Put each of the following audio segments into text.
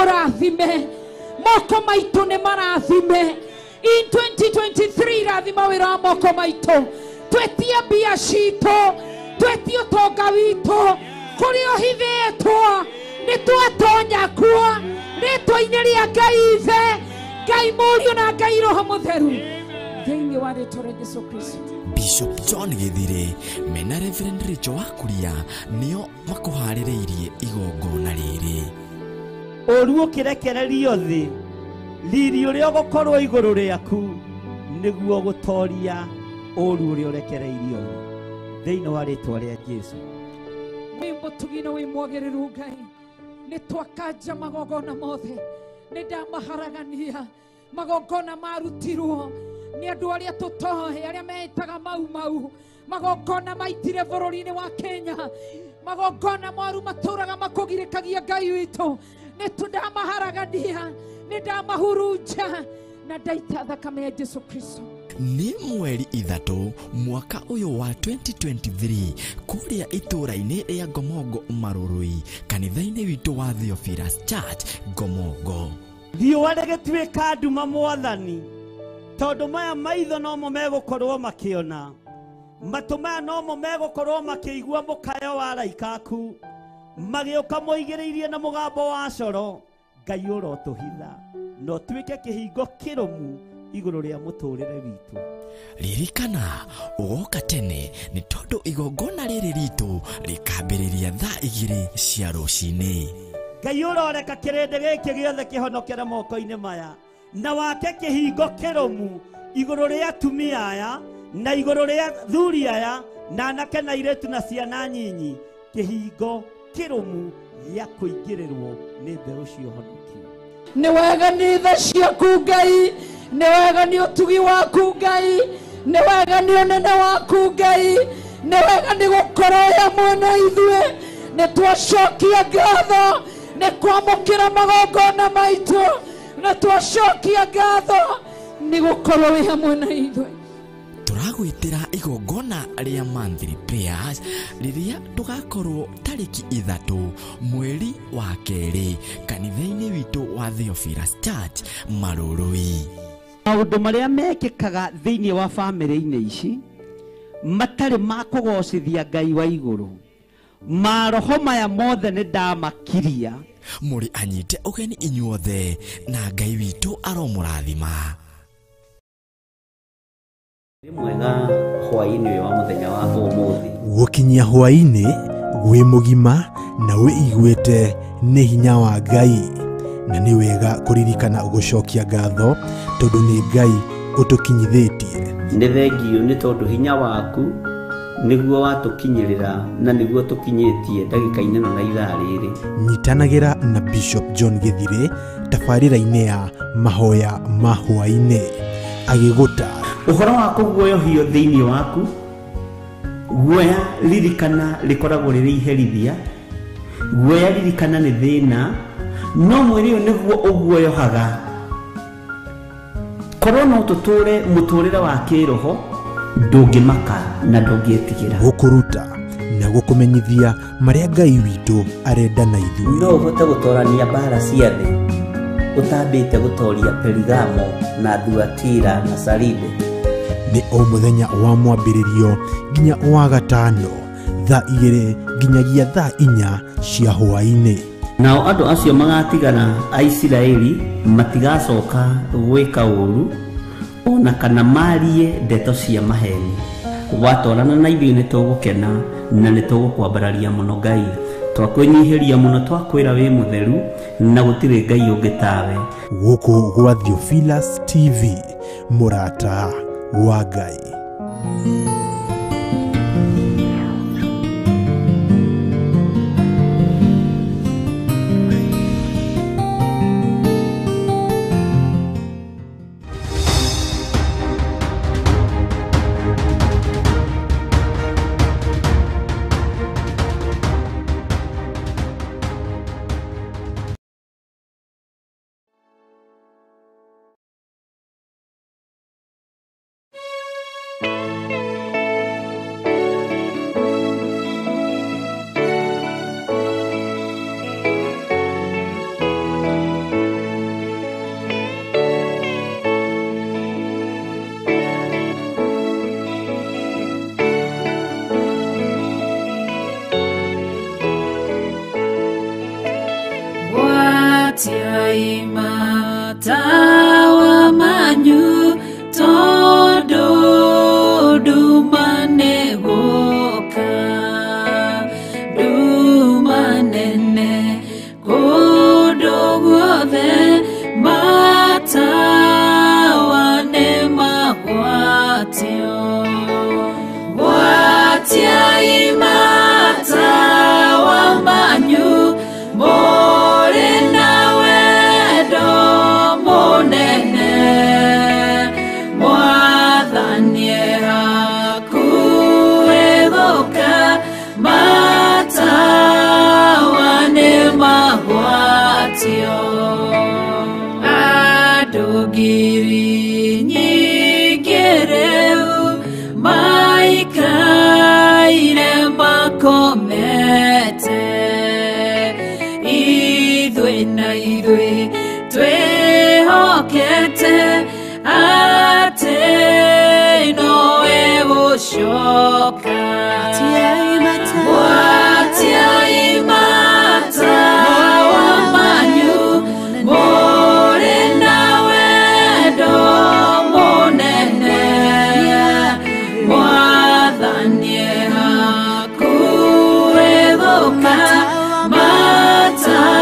mũrathime, moko maitũ nĩ marathime. In 2023 rathima wĩra wa moko maitũ, twetie mbia citũ, twetie ũtonga witũ, kũrĩa ũhithĩtwo nĩ twatonya kuo, rĩtwa-inĩ rĩa Ngai Ithe, Ngai Mũriũ na Ngai Roho Mũtheru, thĩinĩ wa rĩtwa rĩa Jesu Kristo. Bishop John Githire mena Reverend Rachel Wakuria nĩo makũharĩrĩirie igongona rĩrĩ. Ũru ũkĩrekererio thĩ, riri ũrĩa ũgũkorwo igũrũ rĩaku nĩguo gũtoria ũru ũrĩa ũrekereirio thĩ, thĩinĩ wa rĩtwa rĩa Jesu. Wĩ mũtugi na wĩ mwagĩrĩru Ngai, nĩ twakanja magongona mothe, nĩ ndamaharagania magongona marutirwo nĩ andũ arĩa tũtoĩ, arĩa meĩtaga mau mau, magongona maitire bũrũri-inĩ wa Kenya, magongona moru matũraga makũgirĩkagia Ngai witũ, nĩ ndamaharagania, nĩ ndamahurunja na ndaita thakame ya Jesu Kristo. Nĩ mweri 3 mwaka ũyũ wa 2023 kũrĩa itũũra-inĩ rĩa Ngomongo Marũrũi, kanitha-inĩ witũ wa Theophilus Church Ngomongo. Riũa rĩgĩtuĩka nduma Mwathani, tondũ maya maitho nomo megũkorwo makĩona, matũ maya nomo megũkorwo makĩigua mũkayo wa araika aku magĩũka moigĩrĩirie na mũgambo wa coro. Ngai ũrotũhitha na ũtuĩke kĩhingo kĩrũmu igũrũ rĩa mũtũrĩre witũ. Ririkana ũgoka tene nĩ tondũ igongona rĩrĩ ritũ rĩkambĩrĩria thaa 2 cia rũcinĩ. Ngai ũroreka kĩrĩndĩ gĩkĩ gĩothe kĩhonokere moko-inĩ maya, na wake kĩhingo kĩrũmu igũrũ rĩa atumia aya na igũrũ rĩa thuri aya na anake na airĩtu na ciana nyinyi, kĩhingo kĩrũmu gĩa kũingĩrĩrwo nĩ mbeũ cia ũhonokio. Nĩ wega nĩ tha ciaku Ngai, nĩ wega nĩ ũtugi waku Ngai, nĩ wega nĩ ũnene waku Ngai, nĩ wega nĩ gũkorwo hamwe na ithuĩ. Nĩ twacokia ngatho nĩ kwamũkĩra magongona maitũ, na twacokia ngatho nĩ gũkorwo wĩ hamwe na ithuĩ. Tũragwĩtĩra igongona rĩa monthly prayers rĩrĩa tũgakorwo tarĩki 3 mweri wa 2 kanitha-inĩ witũ wa Theophilus Church Marũrũi. Maũndũ marĩa mekĩkaga thĩinĩ wa bamĩrĩ-inĩ ici matarĩ ma kũgocithia Ngai wa igũrũ, maroho maya mothe nĩ ndamakiria. Mũrĩ anyite ũgeni inyuothe na Ngai witũ aromũrathima. Nĩ mwega hwaĩ-inĩ ũyũ wa mũthenya wa ũmũthĩ. Gũkinyia hwaĩ-inĩ wĩ mũgima na wĩiguĩte nĩ hinya wa Ngai, na nĩ wega kũririkana gũcokia ngatho tondũ nĩ Ngai ũtũkinyithĩtie. Nĩ thengiũ nĩ tondũ hinya waku nĩguo watũkinyĩrĩra na nĩguo tũkinyĩtie ndagĩka-inĩ ĩno na ithaa rĩrĩ. Nyitanagĩra na Bishop John Githire tabarĩra-inĩ ya mahoya ma hwaĩ-inĩ agĩgũta ũhoro wa kũguoyohio thĩinĩ waku. Guoya ririkana rĩkoragwo rĩrĩ iherithia, guoya ririkana nĩ thĩna, no mwĩrĩ ũyũ nĩguo ũguoyohaga. Korwo no tũtũre mũtũrĩre wa kĩroho, ndũngĩmaka na ndũngĩtigĩra. Gũkũruta na gũkũmenyithia marĩa Ngai witũ arenda na ithuĩ. No ũhote gũtorania mbara cia thĩ ũtambĩte gũtoria Perigamo na Thuatira na Saride. Nĩ o mũthenya wa mwambĩrĩrio nginya wa gatano thaa 2 nginyagia thaa 4 cia hwaĩ-inĩ. Nao andũ acio magatigara a Isiraeli matigacoka gwĩka ũũru ona kana marie ndeto cia maheni. Watwarana na ithuĩ nĩ tũgũkena na nĩ tũgũkwambararia mũno Ngai, twakwĩnyihĩria mũno, twakwĩra wĩ mũtheru na gũtirĩ Ngai ũngĩ tawe. Gũkũ gwa Theophilus TV, mũrata wa Ngai. Gwatiai matawa manyu tondu nduma nĩgũka, nduma nene kũndũ guothe matawa nĩmagwatio. Gwatiai matawa manyu mũrĩ na wendo mũnene, Mwathani e hakuhĩ gũka, matawa nĩmagwatio. Andũ ngiri nyingĩ rĩu maikaire makomete, ithuĩ na ithuĩ twĩhokete atĩ nowe gũcoka. Gwatiai matawa manyu mũrĩ na wendo mũnene, Mwathani e hakuhĩ gũka, matawa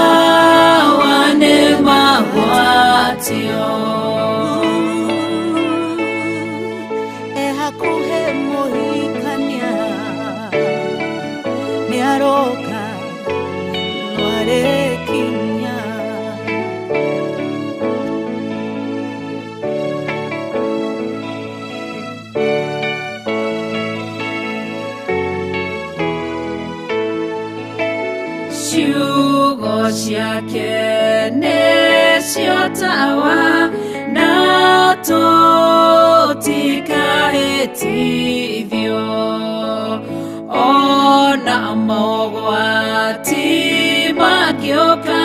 nĩmagwatio. E hakuhĩ mũhikania nĩaroka nĩarĩkinya. Ciugo ciake nĩcio tawa na tũtikahĩtithio, ona mogwati mangĩũka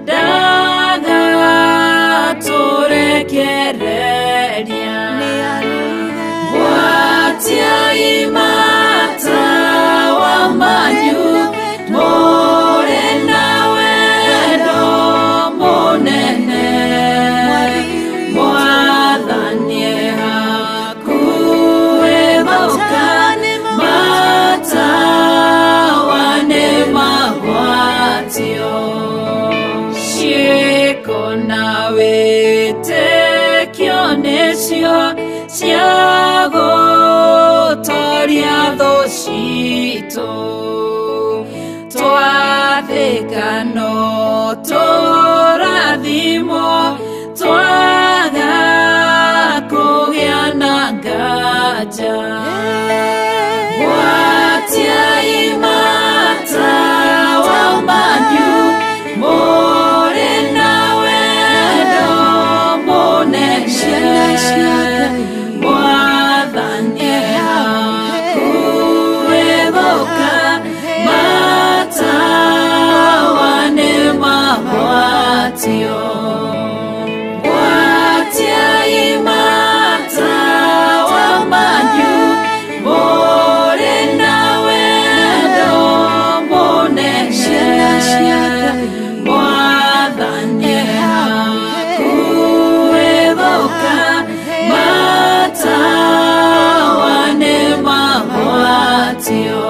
ndagatũrekereria. Gwatiai matawa manyu mũrĩ na wendo mũnene, Mwathani e hakuhĩ gũka, matawa nĩmagwatio. Ciĩko na wĩtĩkio nĩcio cia gũtoria thũ citũ, twathĩka no tũrathimwo, twaga kũgĩa na nganja. Gwatiai matawa manyu mũrĩ na wendo mũnene, Mwathani e hakuhĩ gũka, matawa nĩmagwatio. Gwatiai matawa manyu mũrĩ na wendo mũnene, Mwathani e hakuhĩ gũka, matawa nĩmagwatio.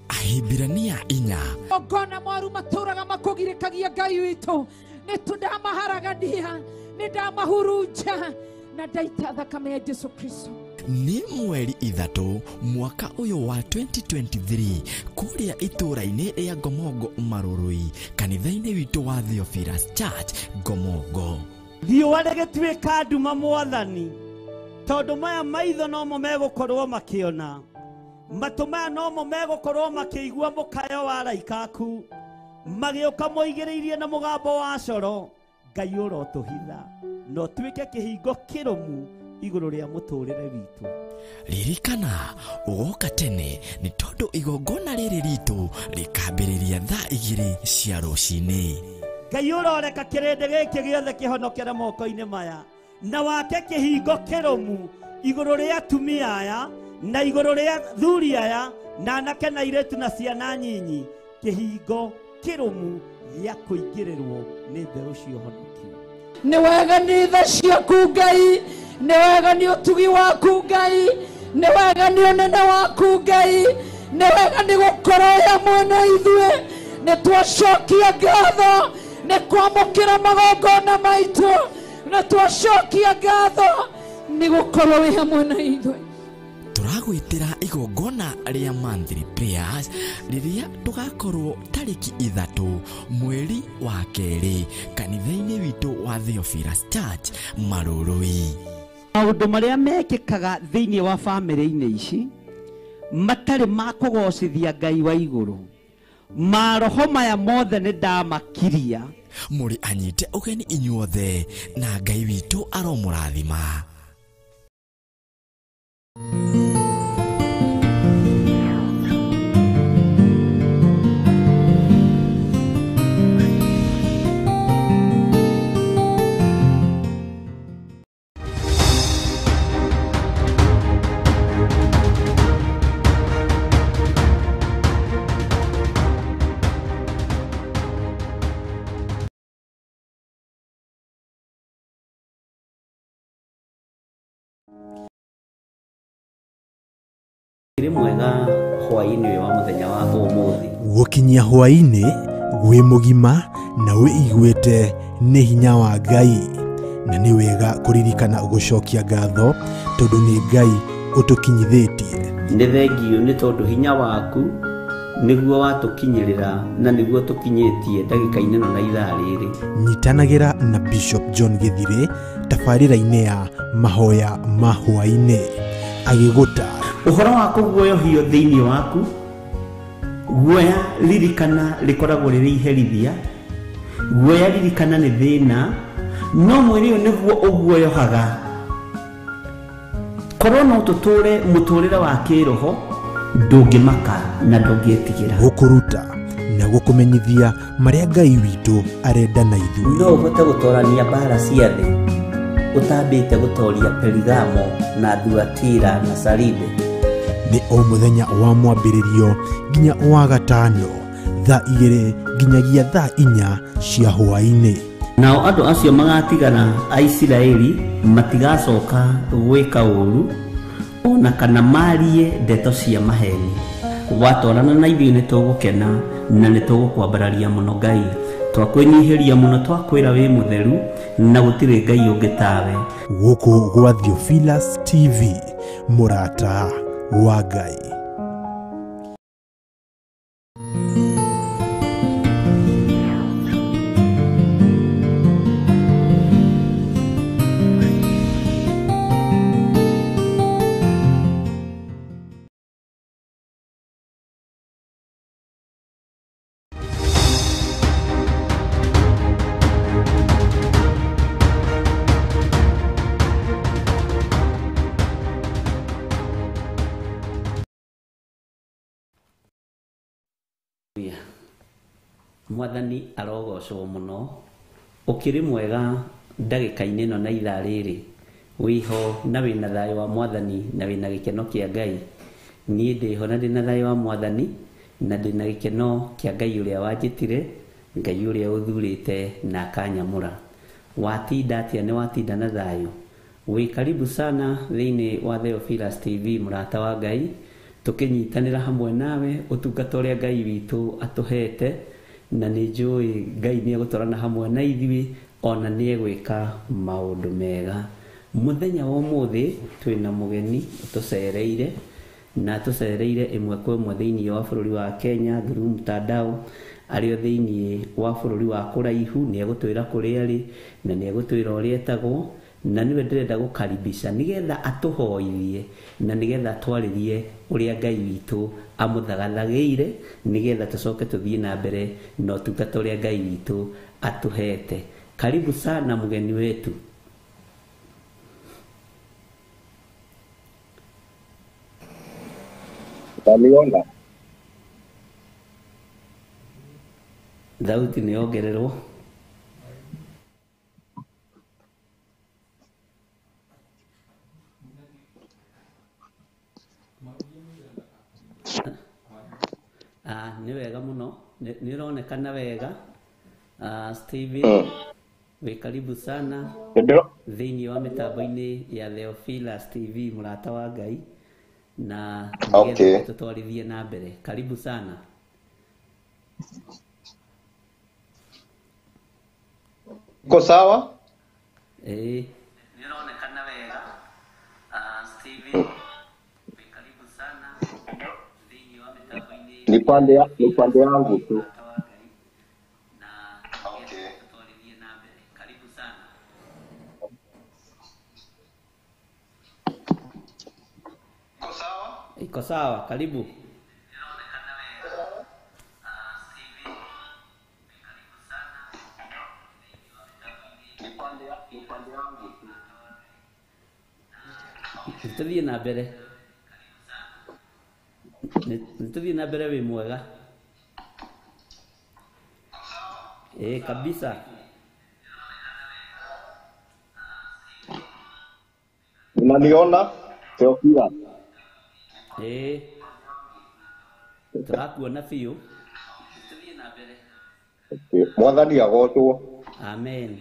Ahibirania 4. Ogona mwaru matũraga makũgirĩkagia Ngai witũ, nĩtũndamaharagania, nĩndamahurunja na ndaita thakame ya Jesu Kristo. Nĩ mweri 3 mwaka ũyũ wa 2023 kũrĩa itũũra-inĩ rĩa Ngomongo Marũrũi, kanitha-inĩ witũ wa Theophilus Church Ngomongo. Riũa rĩgĩtuĩka nduma mwathani, tondũ maya maitho nomo megũkorwo makĩona, matũ maya nomo megũkorwo makĩigua mũkayo wa araika aku magĩũka moigĩrĩirie na mũgambo wa coro. Ngai ũrotũhitha na ũtuĩke kĩhingo kĩrũmu igũrũ rĩa mũtũrĩre witũ. Ririkana ũgoka tene nĩ tondũ igongona rĩrĩ ritũ rĩkambĩrĩria thaa 2 cia rũcinĩ. Ngai ũroreka kĩrĩndĩ gĩkĩ gĩothe kĩhonokere moko-inĩ maya na wake kĩhingo kĩrũmu igũrũ rĩa atumia aya na igũrũ rĩa thuri aya na anake na airĩtu na ciana nyinyi, kĩhingo kĩrũmu gĩa kũingĩrĩrwo nĩ mbeũ cia ũhonokio. Nĩ wega nĩ tha ciaku Ngai, nĩ wega nĩ ũtugi waku Ngai, nĩ wega nĩ ũnene waku Ngai, nĩ wega nĩ gũkorwo wĩ hamwe na ithuĩ. Nĩ twacokia ngatho nĩ kwamũkĩra magongona maitũ, nĩ twacokia ngatho nĩ gũkorwo wĩ hamwe na ithuĩ. Tũragwĩtĩra igongona rĩa monthly prayers rĩrĩa tũgakorwo tarĩki 3 mweri wa 2 kanitha-inĩ witũ wa Theophilus Church Marũrũi. Maũndũ marĩa mekĩkaga thĩinĩ wa bamĩrĩ-inĩ ici matarĩ ma kũgocithia Ngai wa igũrũ, maroho maya mothe nĩ ndamakiria. Mũrĩ anyite ũgeni inyuothe na Ngai witũ aromũrathima. Rĩ mwega hwaĩ-inĩ ũyũ wa mũthenya wa ũmũthĩ. Gũkinyia hwaĩ-inĩ wĩ mũgima na wĩiguĩte nĩ hinya wa Ngai, na nĩ wega kũririkana gũcokia ngatho tondũ nĩ Ngai ũtũkinyithĩtie. Nĩ thengiũ nĩ tondũ hinya waku nĩguo watũkinyĩrĩra na nĩguo tũkinyĩtie ndagĩka-inĩ ĩno na ithaa rĩrĩ. Nyitanagĩra na Bishop John Gĩthirĩ tabarĩra-inĩ ya mahoya ma hwaĩ-inĩ agĩgũta ũhoro wa kũguoyohio thĩinĩ waku. Guoya ririkana rĩkoragwo rĩrĩ iherithia, guoya ririkana nĩ thĩna, no mwĩrĩ ũyũ nĩguo ũguoyohaga. Korwo no tũtũre mũtũrĩre wa kĩroho ndũngĩmaka na ndũngĩtigĩra. Gũkũruta na gũkũmenyithia marĩa Ngai witũ arenda na ithuĩ. No ũhote gũtorania mbara cia thĩ ũtambĩte gũtoria Perigamo na Thuatira na Saride. Nĩ o mũthenya wa mwambĩrĩrio nginya wa gatano thaa 2 nginyagia thaa 4 cia hwaĩ-inĩ. Nao andũ acio magatigara a Isiraeli matigacoka gwĩka ũũru ona kana marie ndeto cia maheni. Watwarana na ithuĩ nĩ tũgũkena na nĩ tũgũkwambararia mũno Ngai, twakwĩnyihĩria mũno, twakwĩra wĩ mũtheru na gũtirĩ Ngai ũngĩ tawe. Gũkũ gwa Theophilus TV, mũrata wa Ngai. Mwathani arogocwo mũno, ũkĩrĩ mwega ndagĩka-inĩ ĩno na ithaa rĩrĩ, wĩho na wĩna thayũ wa mwathani na wĩna gĩkeno kĩa Ngai. Niĩ ndĩho na ndĩna thayũ wa mwathani na ndĩna gĩkeno kĩa Ngai ũrĩa wanjĩtire, Ngai ũrĩa ũthurĩte na akanyamũra. Watinda atĩa? Nĩ watinda na thayũ? Wĩ karibu sana thĩinĩ wa Theophilus TV, mũrata wa Ngai, tũkĩnyitanĩra hamwe nawe ũtungata ũrĩa Ngai witũ atũhete, na nĩ njũĩ Ngai nĩ egũtwarana hamwe na ithuĩ ona nĩ egwĩka maũndũ mega. Muthenya wa umuthi twina mugeni utucereire na tucereire imwe kwa imwe thiini wa bururi wa Kenya through mtandao ario thiini wa bururi wa kuraihu ni egutwira kuria ari na ni egutwira uria etagwo na niwe ndirenda gukaribisha nigetha atuhoithie na nigetha twaririe uria Ngai witu amuthagathagiire nigetha tucoke tuthie na mbere na utungata uria Ngai witu atuhete. Karibu sana mgeni wetu. Utaniona? Thauti ni ongererwo. Nĩ wega mũno, nĩ ũronekana wega. Steven, wĩ karibu sana thĩinĩ wa mĩtambo-inĩ ya Theophilus TV, mũrata wa Ngai, na okay, tũtwarithie na mbere. Karibu sana. Iko sawa? Nĩ ũronekana wega. Steven, wĩ karibu sana thĩinĩ wa mĩtambo-inĩ ni pande yangu tu. Okay. Iko sawa, karibu. Nĩtũthiĩ na mbere. Nĩtũthiĩ na mbere wĩ mwega. Kabisa. Unaniona Theophilus? Tũrakuona biũ. Mwathani agocwo. Amen.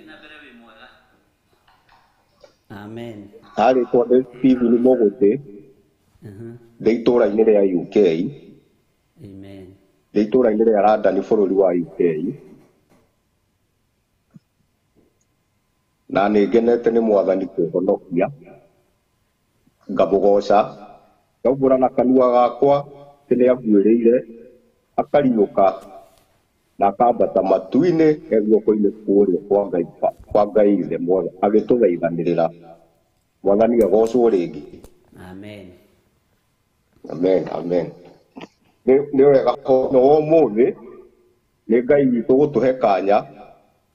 Amen. Arĩtwo nĩ Stephen Mũgũtĩ. Ndĩ itũũra-inĩ rĩa UK. Amen. Ndĩ itũũra-inĩ rĩa London bũrũri wa UK. Na nĩ ngenete nĩ Mwathani kũhonokia. Ngamũgoca. Ngaumbũra na kanua gakwa atĩ nĩ anguĩrĩire akariũka na akambata matu-inĩ e guoko-inĩ kũrĩa kwa Ngai Ithe agĩtũthaithanĩrĩra. Mwathani agocwo rĩngĩ. Amen. Amen, amen. Nĩ wega no ũmũthĩ nĩ Ngai witũ gũtũhe kanya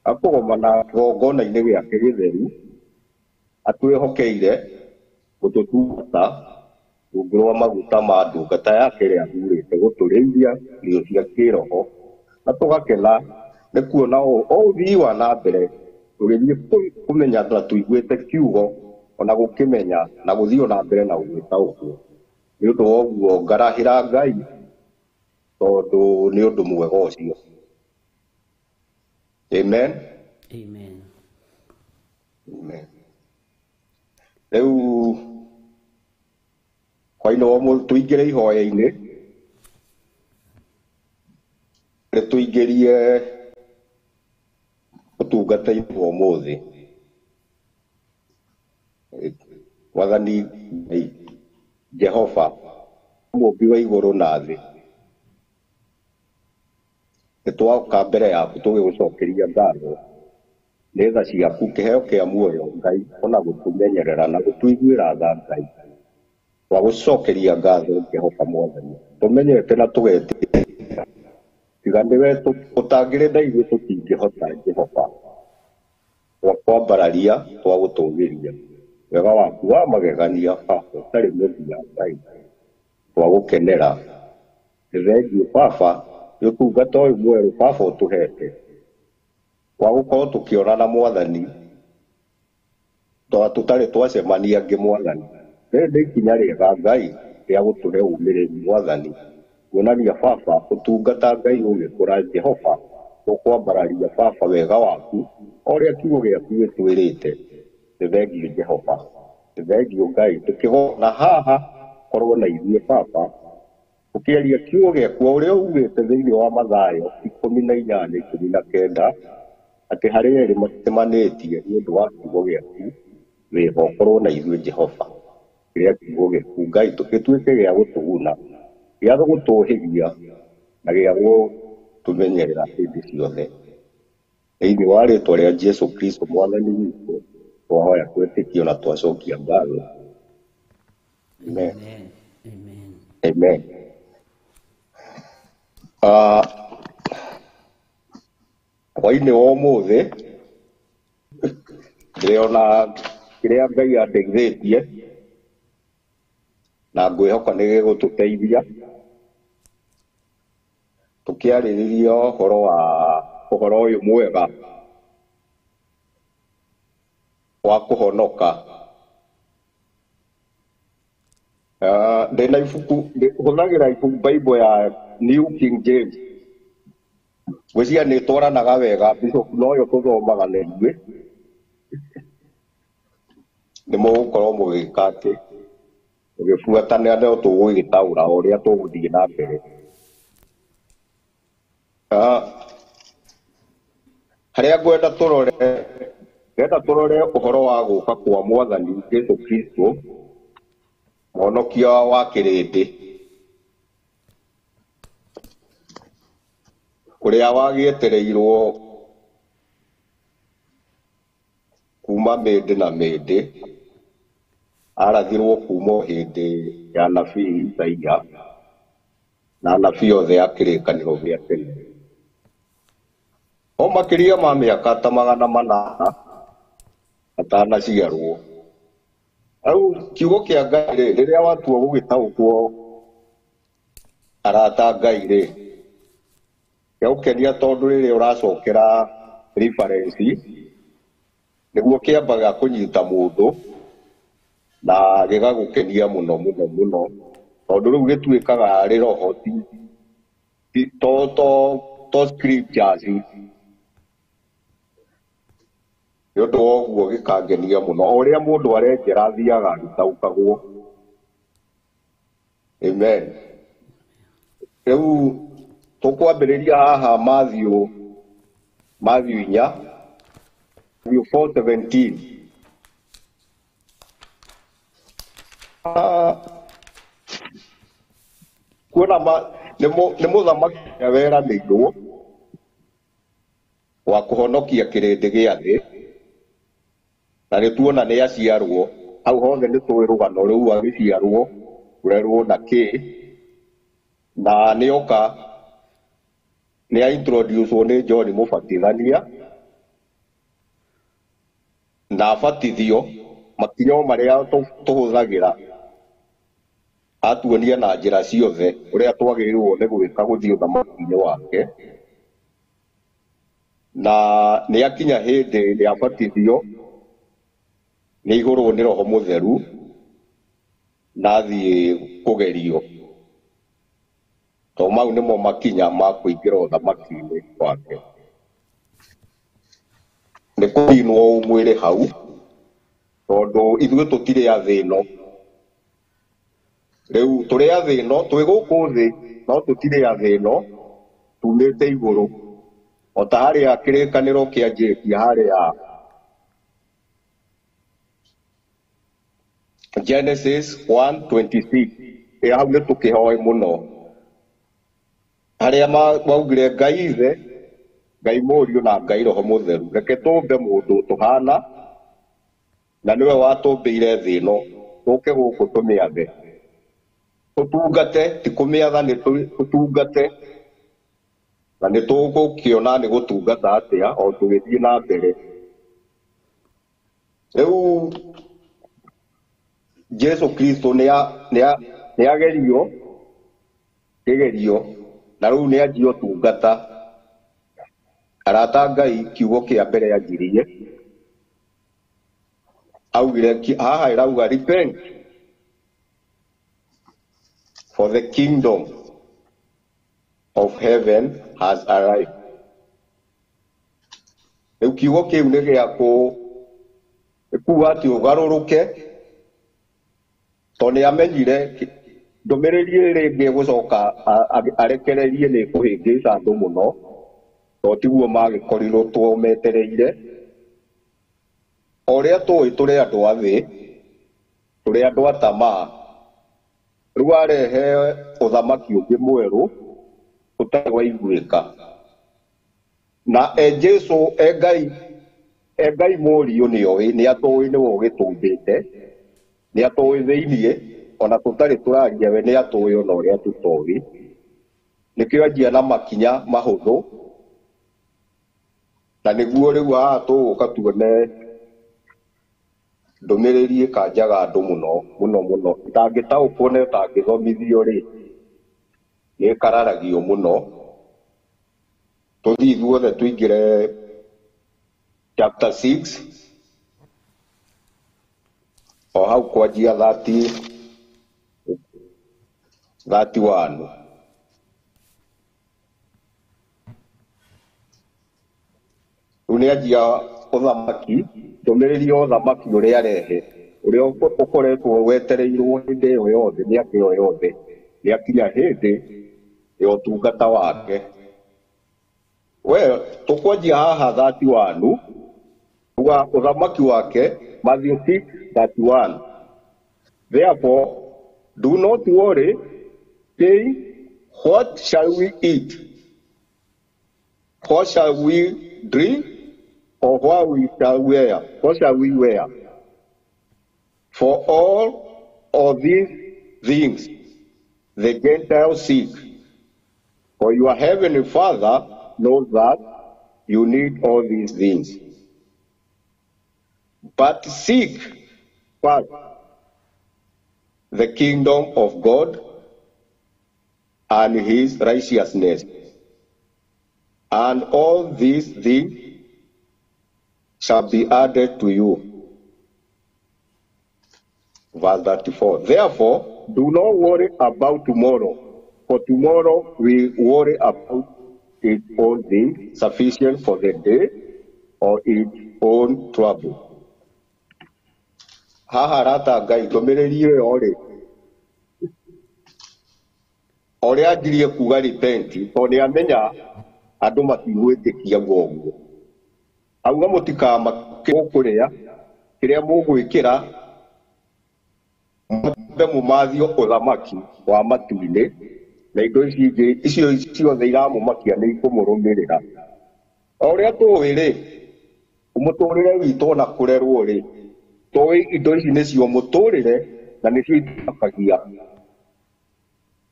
akũgomana kĩgongona-inĩ gĩake gĩtheru atwĩhokeire gũtũtungata rungu rwa maguta ma ndungata yake ĩrĩa athurĩte gũtũrĩithia irio cia kĩroho na tũgakena nĩ kuona o ũthii wa na mbere tũgĩthiĩ kũmenya na tũiguĩte kiugo ona gũkĩmenya na gũthiĩ na mbere na gũgĩtaũkwo. Nĩ ũndũ wa ũguo ngarahĩra Ngai tondũ nĩ ũndũ mwega ũcio. Amen. Amen. Amen. Rĩu hwainĩ wa ũmũthĩ tũingĩre ihoya-inĩ rĩtũingĩrie ũtungata-inĩ wa ũmũthĩ. Mwathani Ngai Jehova mũmbi wa igũrũ na thĩ, nĩtwoka mbere yaku tũgĩgũcokeria ngatho nĩ tha ciaku, kĩheo kĩa muoyo Ngai, ona gũtũmenyerera na gũtũiguĩra tha Ngai. Twagũcokeria ngatho Jehova Mwathani, tũmenyete na tũgetĩkĩra tiga nĩwe ũtangĩrĩ na ithuĩ tũtingĩhota Jehova. Twakwambararia, twagũtũgĩria wega waku wa magegania Baba ũtarĩ mũthia Ngai, twagũkenera. Nĩ thengiũ Baba nĩ ũtungata ũyũ mwerũ Baba ũtũhete wa gũkorwo tũkĩonana Mwathani tũtarĩ twacemania angĩ Mwathani. Rĩrĩ nĩ ikinya rĩega Ngai rĩa gũtũhe ũmĩrĩru Mwathani, kuonania Baba ũtungata Ngai ũgĩkũra Jehova, tũkwambararia Baba wega waku o ũrĩa kiugo gĩaku gĩtwĩrĩte. Nĩ thengiũ Jehova, nĩ thengiũ Ngai, tũkĩgona haha korwo na ithuĩ Baba ũkĩaria kiugo gĩaku o ũrĩa ugĩte thĩinĩ wa Mathayo 18:19 atĩ harĩ erĩ macemanĩtie nĩ ũndũ wa kiugo gĩaku Wĩho ũkorwo na ithuĩ Jehova. Kĩrĩa kiugo gĩaku Ngai gĩtuĩke gĩa gũtũguna, gĩa gũtũhĩgia na gĩa gũtũmenyerera hĩndĩ ciothe. Thĩinĩ wa rĩtwa rĩa Jesu Kristo mwathani witũ, twahoya twĩtĩkio na twacokia ngatho. Amen. Amen. Amen. Amen. Hwainĩ wa ũmũthĩ ndĩrona kĩrĩa Ngai andeithĩtie na ngwĩhoka nĩ gĩgũtũteithia tũkĩarĩrĩria ũhoro wa ũhoro ũyũ mwega wa kũhonoka. Ndĩna ibuku, hũthagĩra ibuku Bible ya New King James. Ngwĩciria nĩ ĩtwaranaga wega, Bishop noyo tũthomaga na ithuĩ. Nĩ mũgũkorwo mũgĩka atĩ mũgĩbuatanĩra no tũgũgĩtaũra o ũrĩa tũgũthiĩ na mbere. Harĩa ngwenda tũrore, ngwenda tũrore ũhoro wa gũka kwa mwathani Jesu Kristo, mũhonokia wa kĩrĩndĩ, ũrĩa wagĩetereirwo kuma mĩndĩ na mĩndĩ, arathirwo kuma o hĩndĩ ya nabii Isaia na anabii othe a kĩrĩkanĩro gĩa tene. O makĩria ma mĩaka ta 800 atanaciarwo. Rĩu kiugo kĩa Ngai rĩ, rĩrĩa watua gũgĩtaũkwo arata a Ngai rĩ, gĩagũkenia tondũ rĩrĩa ũracokera reference nĩguo kĩambaga kũnyita mũndũ na gĩgagũkenia mũno mũno mũno, tondũ rĩu gĩtuĩkaga arĩ roho, ti to scriptures. Nĩ ũndũ wa ũguo gĩkangenia mũno, o ũrĩa mũndũ arenjera athiaga agĩtaũkagwo. Amen. Rĩu tũkwambĩrĩria haha Matthew 4, Matthew 4:17. Kuona nĩ mũthamaki ũrĩa weranĩirwo wa kũhonokia kĩrĩndĩ gĩa thĩ, na nĩ tuona nĩ aciarwo. Hau hothe nĩ tũĩ rũgano rũu, agĩciarwo, kũrerwo na kĩ, na nĩoka nĩ a introduce nĩ John Mũbatithania na abatithio makinya marĩa tũhũthagĩra, atuonia na njĩra ciothe ũrĩa twagĩrĩirwo nĩ gwĩka gũthiĩ ũthamaki-inĩ wake. Na nĩ akinya hĩndĩ nĩ abatithio, nĩ aihũrwo nĩ Roho Mũtheru na athiĩ kũgerio, to mau nĩmo makinya ma kũingĩra ũthamaki-inĩ wake. Nĩ kũninwo mwĩrĩ hau, tondũ ithuĩ tũtirĩ a thĩ ĩno. Rĩu tũrĩ a thĩ ĩno, twĩ gũkũ thĩ, no tũtirĩ a thĩ ĩno, tumĩte igũrũ. O ta harĩa kĩrĩkanĩro kĩanjĩtie harĩa Genesis 1:26, hau nĩ tũkĩhoe mũno, harĩa maugire Ngai Ithe, Ngai Mũriũ na Ngai Roho Mũtheru, reke tũmbe mũndũ tũhana, na nĩwe watũmbĩire thĩ ĩno, tũke gũkũ tũmĩathe, tũtungate, ti kũmĩatha, nĩ tũtungate, na nĩ tũgũkĩona nĩ gũtungata atĩa o tũgĩthiĩ na mbere. Rĩu Jesu Kristo nĩ agerio kĩgerio, na rĩu nĩ anjia ũtungata. Arata a Ngai, kiugo kĩa mbere anjirie, augire haha ĩrauga repent for the kingdom of heaven has arrived. Rĩu kiugo kĩu nĩ gĩa kuga atĩ ũgarũrũke, tondũ nĩ amenyire ndũmĩrĩri ĩrĩa ĩngĩ ĩgũcoka arekererie nĩ ĩkũhĩngĩca andũ mũno, to tiguo magĩkorirwo tũmetereire. Ũrĩa tũĩ tũrĩ andũ a thĩ, tũrĩ andũ a tamaa, rĩu arehe ũthamaki ũngĩ mwerũ ũtarĩ waiguĩka. Na e Jesu e Ngai mũriũ nĩoĩ, nĩatũĩ nĩwe ũgĩtũmbĩte, nĩatũĩ thĩiniĩ, ona tũtarĩ tũraria we nĩatũĩ ona ũrĩa tũtoĩ. Nĩkĩo anjia na makinya mahũthũ, na nĩguo rĩu haha tũgũka tuone ndũmĩrĩri ĩkanjaga andũ mũno mũno mũno, ĩtangĩtaũkwo na ĩtangĩthomithio rĩ, nĩ ĩkararagio mũno. Tũthiĩ ithuothe tũingĩre chapter 6 o hau kwanjia 31. Rĩu nĩ anjia ũthamaki, ndũmĩrĩri ya ũthamaki ũrĩa arehe, ũrĩa ũkoretwo wetereirwo hĩndĩ ĩyo yothe, mĩaka ĩyo yothe, nĩ akinya hĩndĩ ya ũtungata wake. We tũkwanjia haha 31, uga ũthamaki wake, Matthew 6:31. Therefore, do not worry, saying, what shall we eat? What shall we drink? Or what we shall wear? What shall we wear? For all of these things the Gentiles seek. For your heavenly Father knows that you need all these things. But seek first the kingdom of God and his righteousness, and all these things shall be added to you. Verse 34. Therefore, do not worry about tomorrow, for tomorrow will worry about its own things, sufficient for the day or its own trouble. Haha arata Ngai ndũmĩrĩri ĩyo rĩ, ũrĩa anjirie kuga repent, tondũ nĩamenya andũ matigwĩtĩkia ũguo. Auga mũtikamake mũkũrĩa, kĩrĩa mũgwĩkĩra, mwambe mũmathio ũthamaki wa matu-inĩ, na indo ici ingĩ icio ciothe iramũmakia nĩ ikũmũrũmĩrĩra. O ũrĩa tũĩ rĩ, mũtũrĩre witũ ona kũrerwo rĩ, tũĩ indo ici nĩcio mũtũrĩre na nĩcio itũmakagia.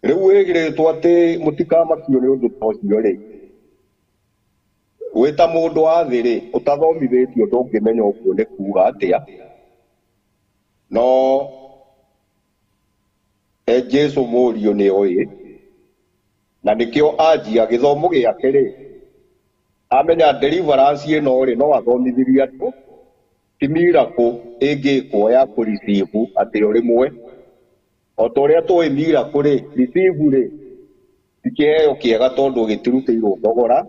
Rĩu wĩgĩrĩtwo atĩ mũtikamakio nĩ ũndũ ta ũcio rĩ, wĩ ta mũndũ wa thĩ rĩ, ũtathomithĩtio ndũngĩmenya ũguo nĩ kuga atĩa. No e Jesu mũriũ nĩoĩ, na nĩkĩo anjia gĩthomo gĩake rĩ, amenya deliverance ĩno rĩ, no athomithirie andũ, ti miracle ĩngĩkwo ya kũreceive atĩ o rĩmwe. O ta ũrĩa tũĩ miracle rĩ, receive rĩ, ti kĩheo kĩega tondũ gĩtirutĩirwo thogora,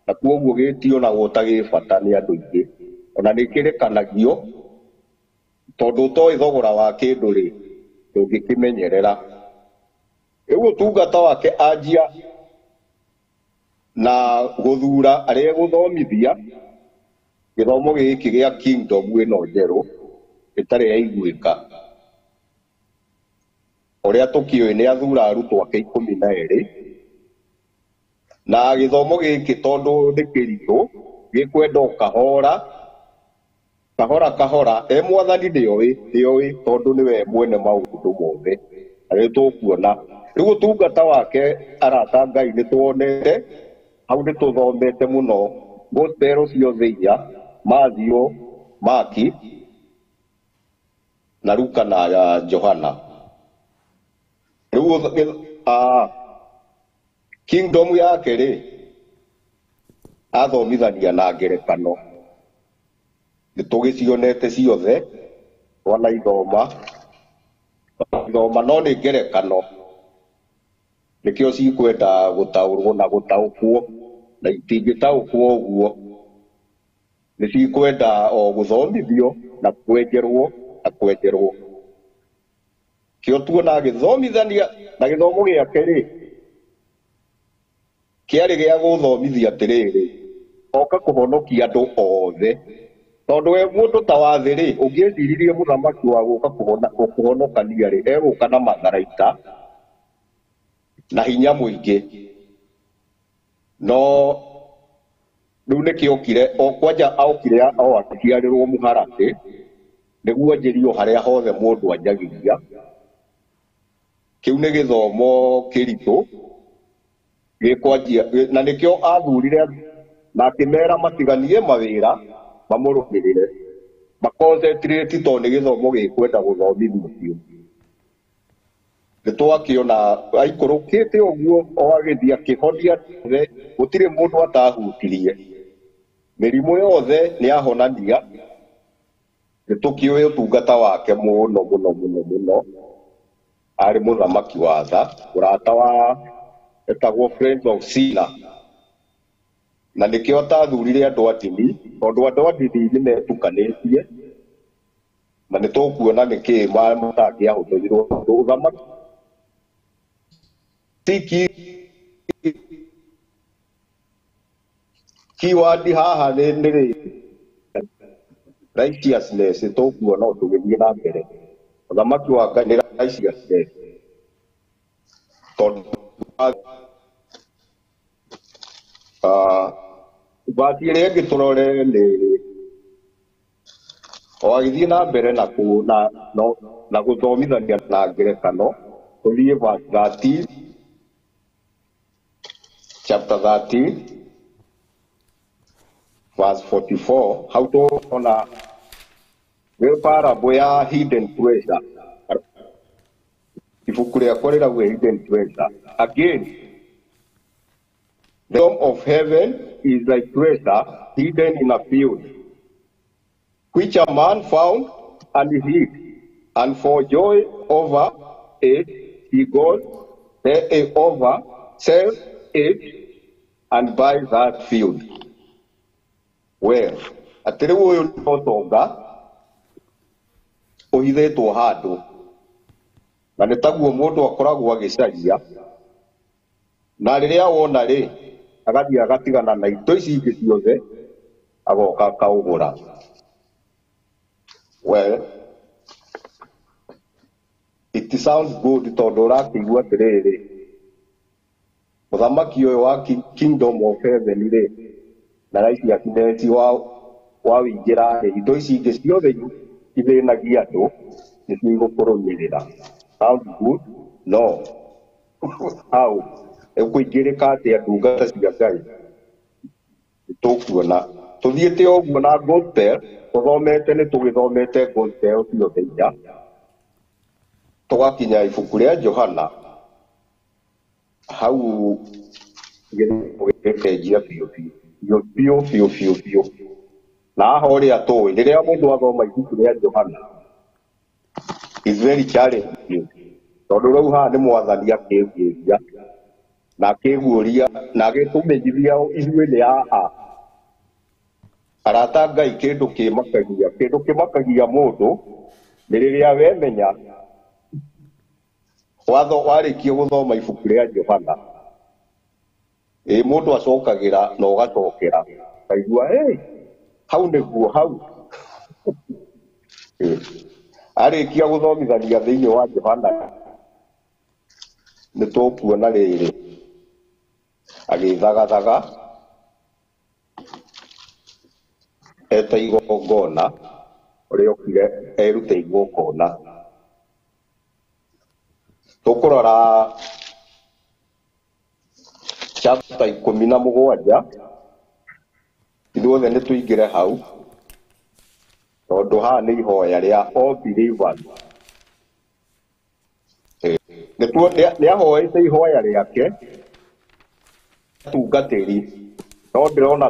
na kwoguo gĩtionagwo ta gĩ bata nĩ andũ aingĩ. Ona nĩ kĩrekanagio, tondũ ũtoĩ thogora wa kĩndũ rĩ, ndũngĩkĩmenyerera. Rĩu ũtungata wake anjia na gũthura arĩa egũthomithia gĩthomo gĩkĩ gĩa kingdom ĩno njerũ ĩtarĩ yaiguĩka. Ũrĩa tũkĩũĩ nĩ athura arutwo ake 12, na gĩthomo gĩkĩ tondũ nĩ kĩritũ gĩkwenda o kahora kahora kahora. E mwathani nĩoĩ tondũ nĩwe mwene maũndũ mothe, na nĩ tũkuona. Rĩu ũtungata wake arata Ngai nĩ tuonete hau, nĩ tũthomete mũno gospel ciothe inya, Matthew, Mark na Luka na Johana. Rĩu kingdom yake rĩ, athomithania na ngerekano, nĩ tũgĩcionete ciothe, twanaithoma ithoma, no nĩ ngerekano, nĩkĩo cikwenda gũtaũrwo na gũtaũkwo, na itingĩtaũkwo ũguo, nĩ cikwenda o gũthomithio na kwenjerwo na kwenjerwo. Kĩo tuona agĩthomithania, na gĩthomo gĩake rĩ, kĩarĩ gĩa gũthomithia atĩrĩrĩ, oka kũhonokia andũ othe, Tondũ we mũndũ ta wa thĩ rĩ, ũngĩeciririe mũthamaki wa gũka kũhonokania rĩ, egũka na matharaita na hinya mũingĩ. No rĩu nĩkĩokire o kwanja okire o akĩciarĩrwo mũharatĩ nĩguo anjĩrio harĩa hothe mũndũ anjagĩria. Kĩu nĩ gĩthomo kĩritũ gĩkwanjia, na nĩkĩo athurire na akĩmera matiganie mawĩra mamũrũmĩrĩre maconcentrate tondũ nĩ gĩthomo gĩkwenda gũthomithio biũ. Nĩtwakĩona aikũrũkĩte ũguo o agĩthiĩ akĩhonia othe, gũtirĩ mũndũ atahutirie. Mĩrimũ yothe nĩahonania. Nĩtũkĩũĩ ũtungata wake mũno mũno mũno mũno. Arĩ mũthamaki wa tha, mũrata wa etagwo Friends of Sinner. Na nĩkĩo atathurire andũ a ndini, tondũ andũ a ndini nĩmetukanĩtie, na nĩtũkuona nĩkĩĩ matangĩahũthĩrirwo tondũ ũthamaki ti keyword haha nĩ righteousness, tũkuona o tũgĩthiĩ na mbere. Ũthamaki wa Ngai nĩ righteousness. Tondũ verse ĩrĩa ĩngĩ tũrore nĩ o agĩthiĩ na mbere na na gũthomithania na ngerekano, tũthiĩ verse 13, chapter 13 verse 44, hau tũrona nĩ parable ya hidden treasure. Ibuku rĩakwa rĩrauga hidden treasure. Again, the kingdom of heaven is like treasure hidden in a field, which a man found and hid, and for joy over it he goes over, sells it, and buys that field. Well, atĩ rĩu ũyũ nĩ ũtonga ũhithĩtwo handũ, na nĩ taguo mũndũ akoragwo agĩcaria, na rĩrĩa wona rĩ, agathiĩ agatigana na indo ici ingĩ ciothe, agoka akaũgũra. Well, it sounds good tondũ ũrakĩigua atĩrĩrĩ, mũthamaki ũyũ wa kingdom of heaven rĩ, na righteousness wa wĩingĩra rĩ, indo ici ingĩ ciothe ithĩnagia andũ nĩcio igũkũrũmĩrĩra. Sounds good? No. How? Ĩkũingĩrĩka atĩa ndungata cia Ngai? Tũkuona tũthiĩte ũguo na gospel, tũthomete nĩ tũgĩthomete gospel ciothe inya, tũgakinya ibuku rĩa Johana hau gĩcenjia biũ biũ biũ biũ biũ biũ. Na haha ũrĩa tũĩ, rĩrĩa mũndũ athoma ibuku rĩa Johana is very challenging, tondũ rĩu haha nĩ mwathani akĩguũria na akĩguũria na agĩtũmenyithia ithuĩ nĩ a. Arata Ngai, kĩndũ kĩmakagia, kĩndũ kĩmakagia mũndũ nĩ rĩrĩa wemenya watho warĩkia gũthoma ibuku rĩa Johana, ĩ mũndũ acokagĩra na ũgacokera kaigua hey, hau nĩguo hau. Arĩkia gũthomithania thĩinĩ wa Johana nĩ tũkuona rĩrĩ agĩthagathaga eta igongona ũrĩa okire erute igongona. Tũkũrora chapter 17, ithuothe nĩ tũingĩre hau tondũ haha nĩ ihoya rĩa all believers. Nĩ ahoete ihoya rĩake tungatĩri, no ndĩrona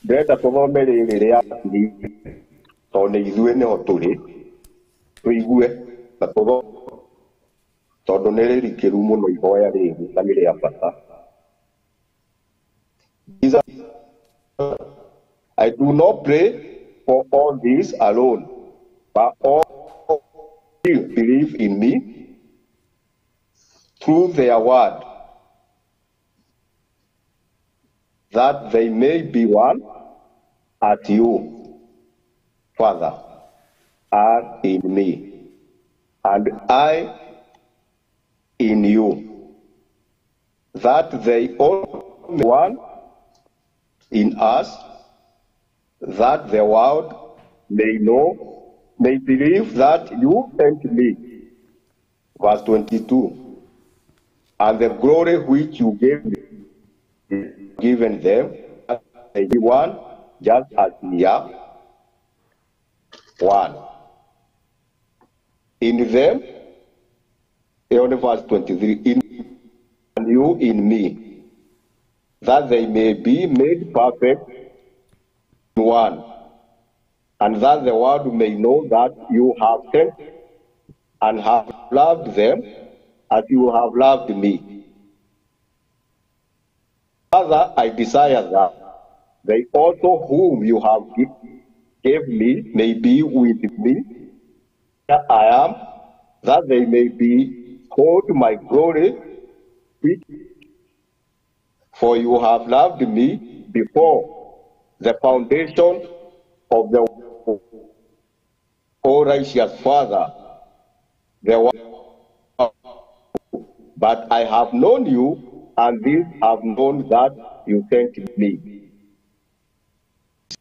ndĩrenda tũthome rĩrĩ rĩa tondũ nĩ ithuĩ nĩho tũrĩ, tũigue na tũthome tondũ nĩ rĩrikĩru mũno ihoya rĩrĩ na nĩ rĩa bata. I do not pray for all these alone, but all who believe in me through their word, that they may be one at you. Father, are in me, and I in you, that they all may be one in us, that the world may know, may believe that you sent me. Verse 22. And the glory which you gave me, given them, that they be one, just as we are one. In them, only verse 23, in and you in me, that they may be made perfect in one, and that the world may know that you have sent and have loved them as you have loved me. Father, I desire that they also whom you have gave me may be with me where I am, that they may behold my glory, which for you have loved me before the foundation of the world. O righteous Father, the world, but I have known you, and these have known that you sent me.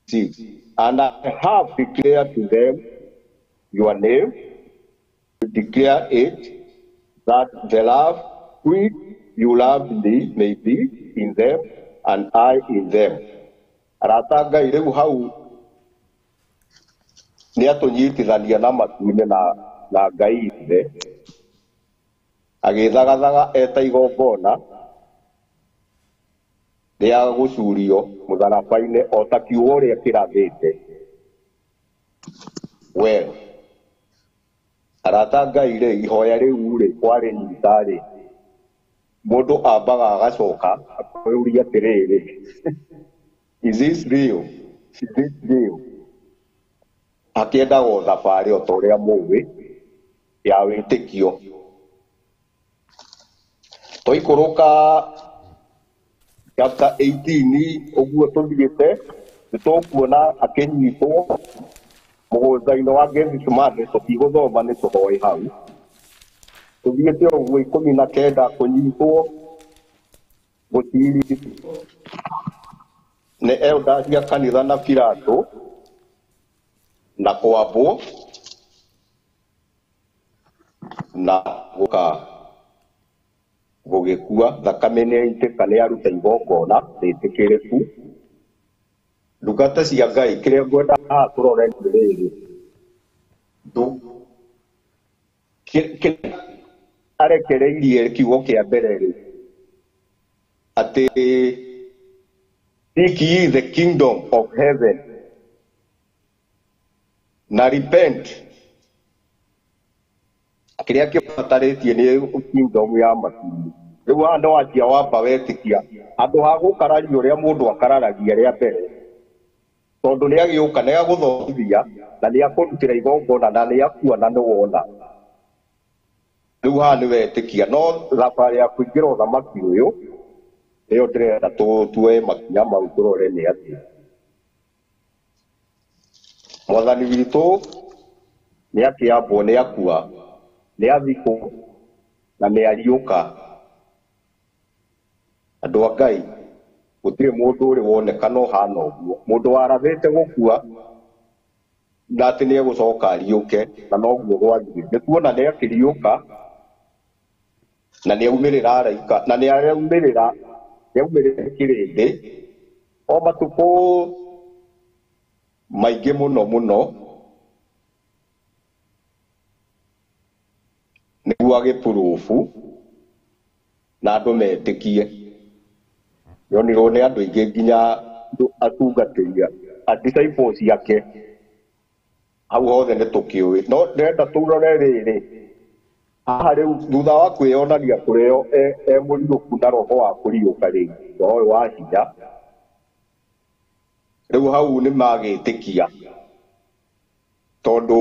6. And I have declared to them your name, to declare it, that the love which you loved me may be in them, and I in them. Arata Ngai rĩu hau nĩ atũnyitithania na matu-inĩ na Ngai ithe, agĩthagathaga eta igongona rĩa gũcurio mũtharaba-inĩ o ta kiugo ũrĩa kĩrathĩte. Well, arata Ngai rĩ, ihoya rĩu rĩ, kwarĩnyita rĩ, mũndũ ambaga agacoka akoria atĩrĩrĩ, is this real? Is this real? Akĩendaga o thabarĩ o ta ũrĩa mũĩ ya wĩtĩkio. Twaikũrũka chapter 18 ũguo tũthiĩte, nĩtũkuona akĩnyitwo mũgũnda-inĩ wa Gethsemane, tũtigũthoma nĩ tũhoe hau. Tũthiĩte ũguo 19 kũnyitwo gũcirithio nĩ elders a kanitha na Pilato na kwambwo na gũka gũgĩkua, thakame nĩ yaitĩka, nĩ yaruta igongona rĩtĩkĩrĩku. Ndungata cia Ngai, kĩrĩa ngwenda haha tũrore nĩ rĩrĩ, kĩrĩa arekereirie kiugo kĩa mbere rĩ, atĩ seek ye the kingdom of heaven na repent. Kĩrĩa kĩbatarĩtie nĩ kingdom ya matu-inĩ. Rĩu haha no wanjia wamba wetĩkia, handũ ha gũkararia ũrĩa mũndũ akararagia rĩa mbere, tondũ nĩ agĩũka nĩ agũthomithia na nĩ akũrutĩra igongona na nĩ akua na nĩ wona. Rĩu haha nĩ wetĩkia, no thabarĩ ya kũingĩra ũthamaki ũyũ nĩyo ndĩrenda tuoe makinya mau tũrore nĩ atĩa. Mwathani witũ nĩ akĩambwo, nĩ akua, nĩ athikwo na nĩ ariũka. Andũ a Ngai, gũtirĩ mũndũ ũrĩ wonekana ũhana ũguo, mũndũ warathĩte gũkua na atĩ nĩ egũcoka ariũke, na noguo gwathiĩ. Nĩ tuona nĩ akĩriũka na nĩ aumĩrĩra araika, na nĩ araumĩrĩra, nĩ aumĩrĩra kĩrĩndĩ o matukũ maingĩ mũno mũno, nĩguo agĩpurubu na andũ metĩkie. Yonirwo nĩ andũ aingĩ nginya atungatĩri a disciples ciake, hau hothe nĩ tũkĩũĩ. No ndĩrenda tũrore rĩrĩ, haha rĩu thutha wa kwĩyonania kũrĩo e mũriũku na roho wa kũriũka rĩu, roho ũyũ wa hinya, rĩu hau nĩ magĩtĩkia, tondũ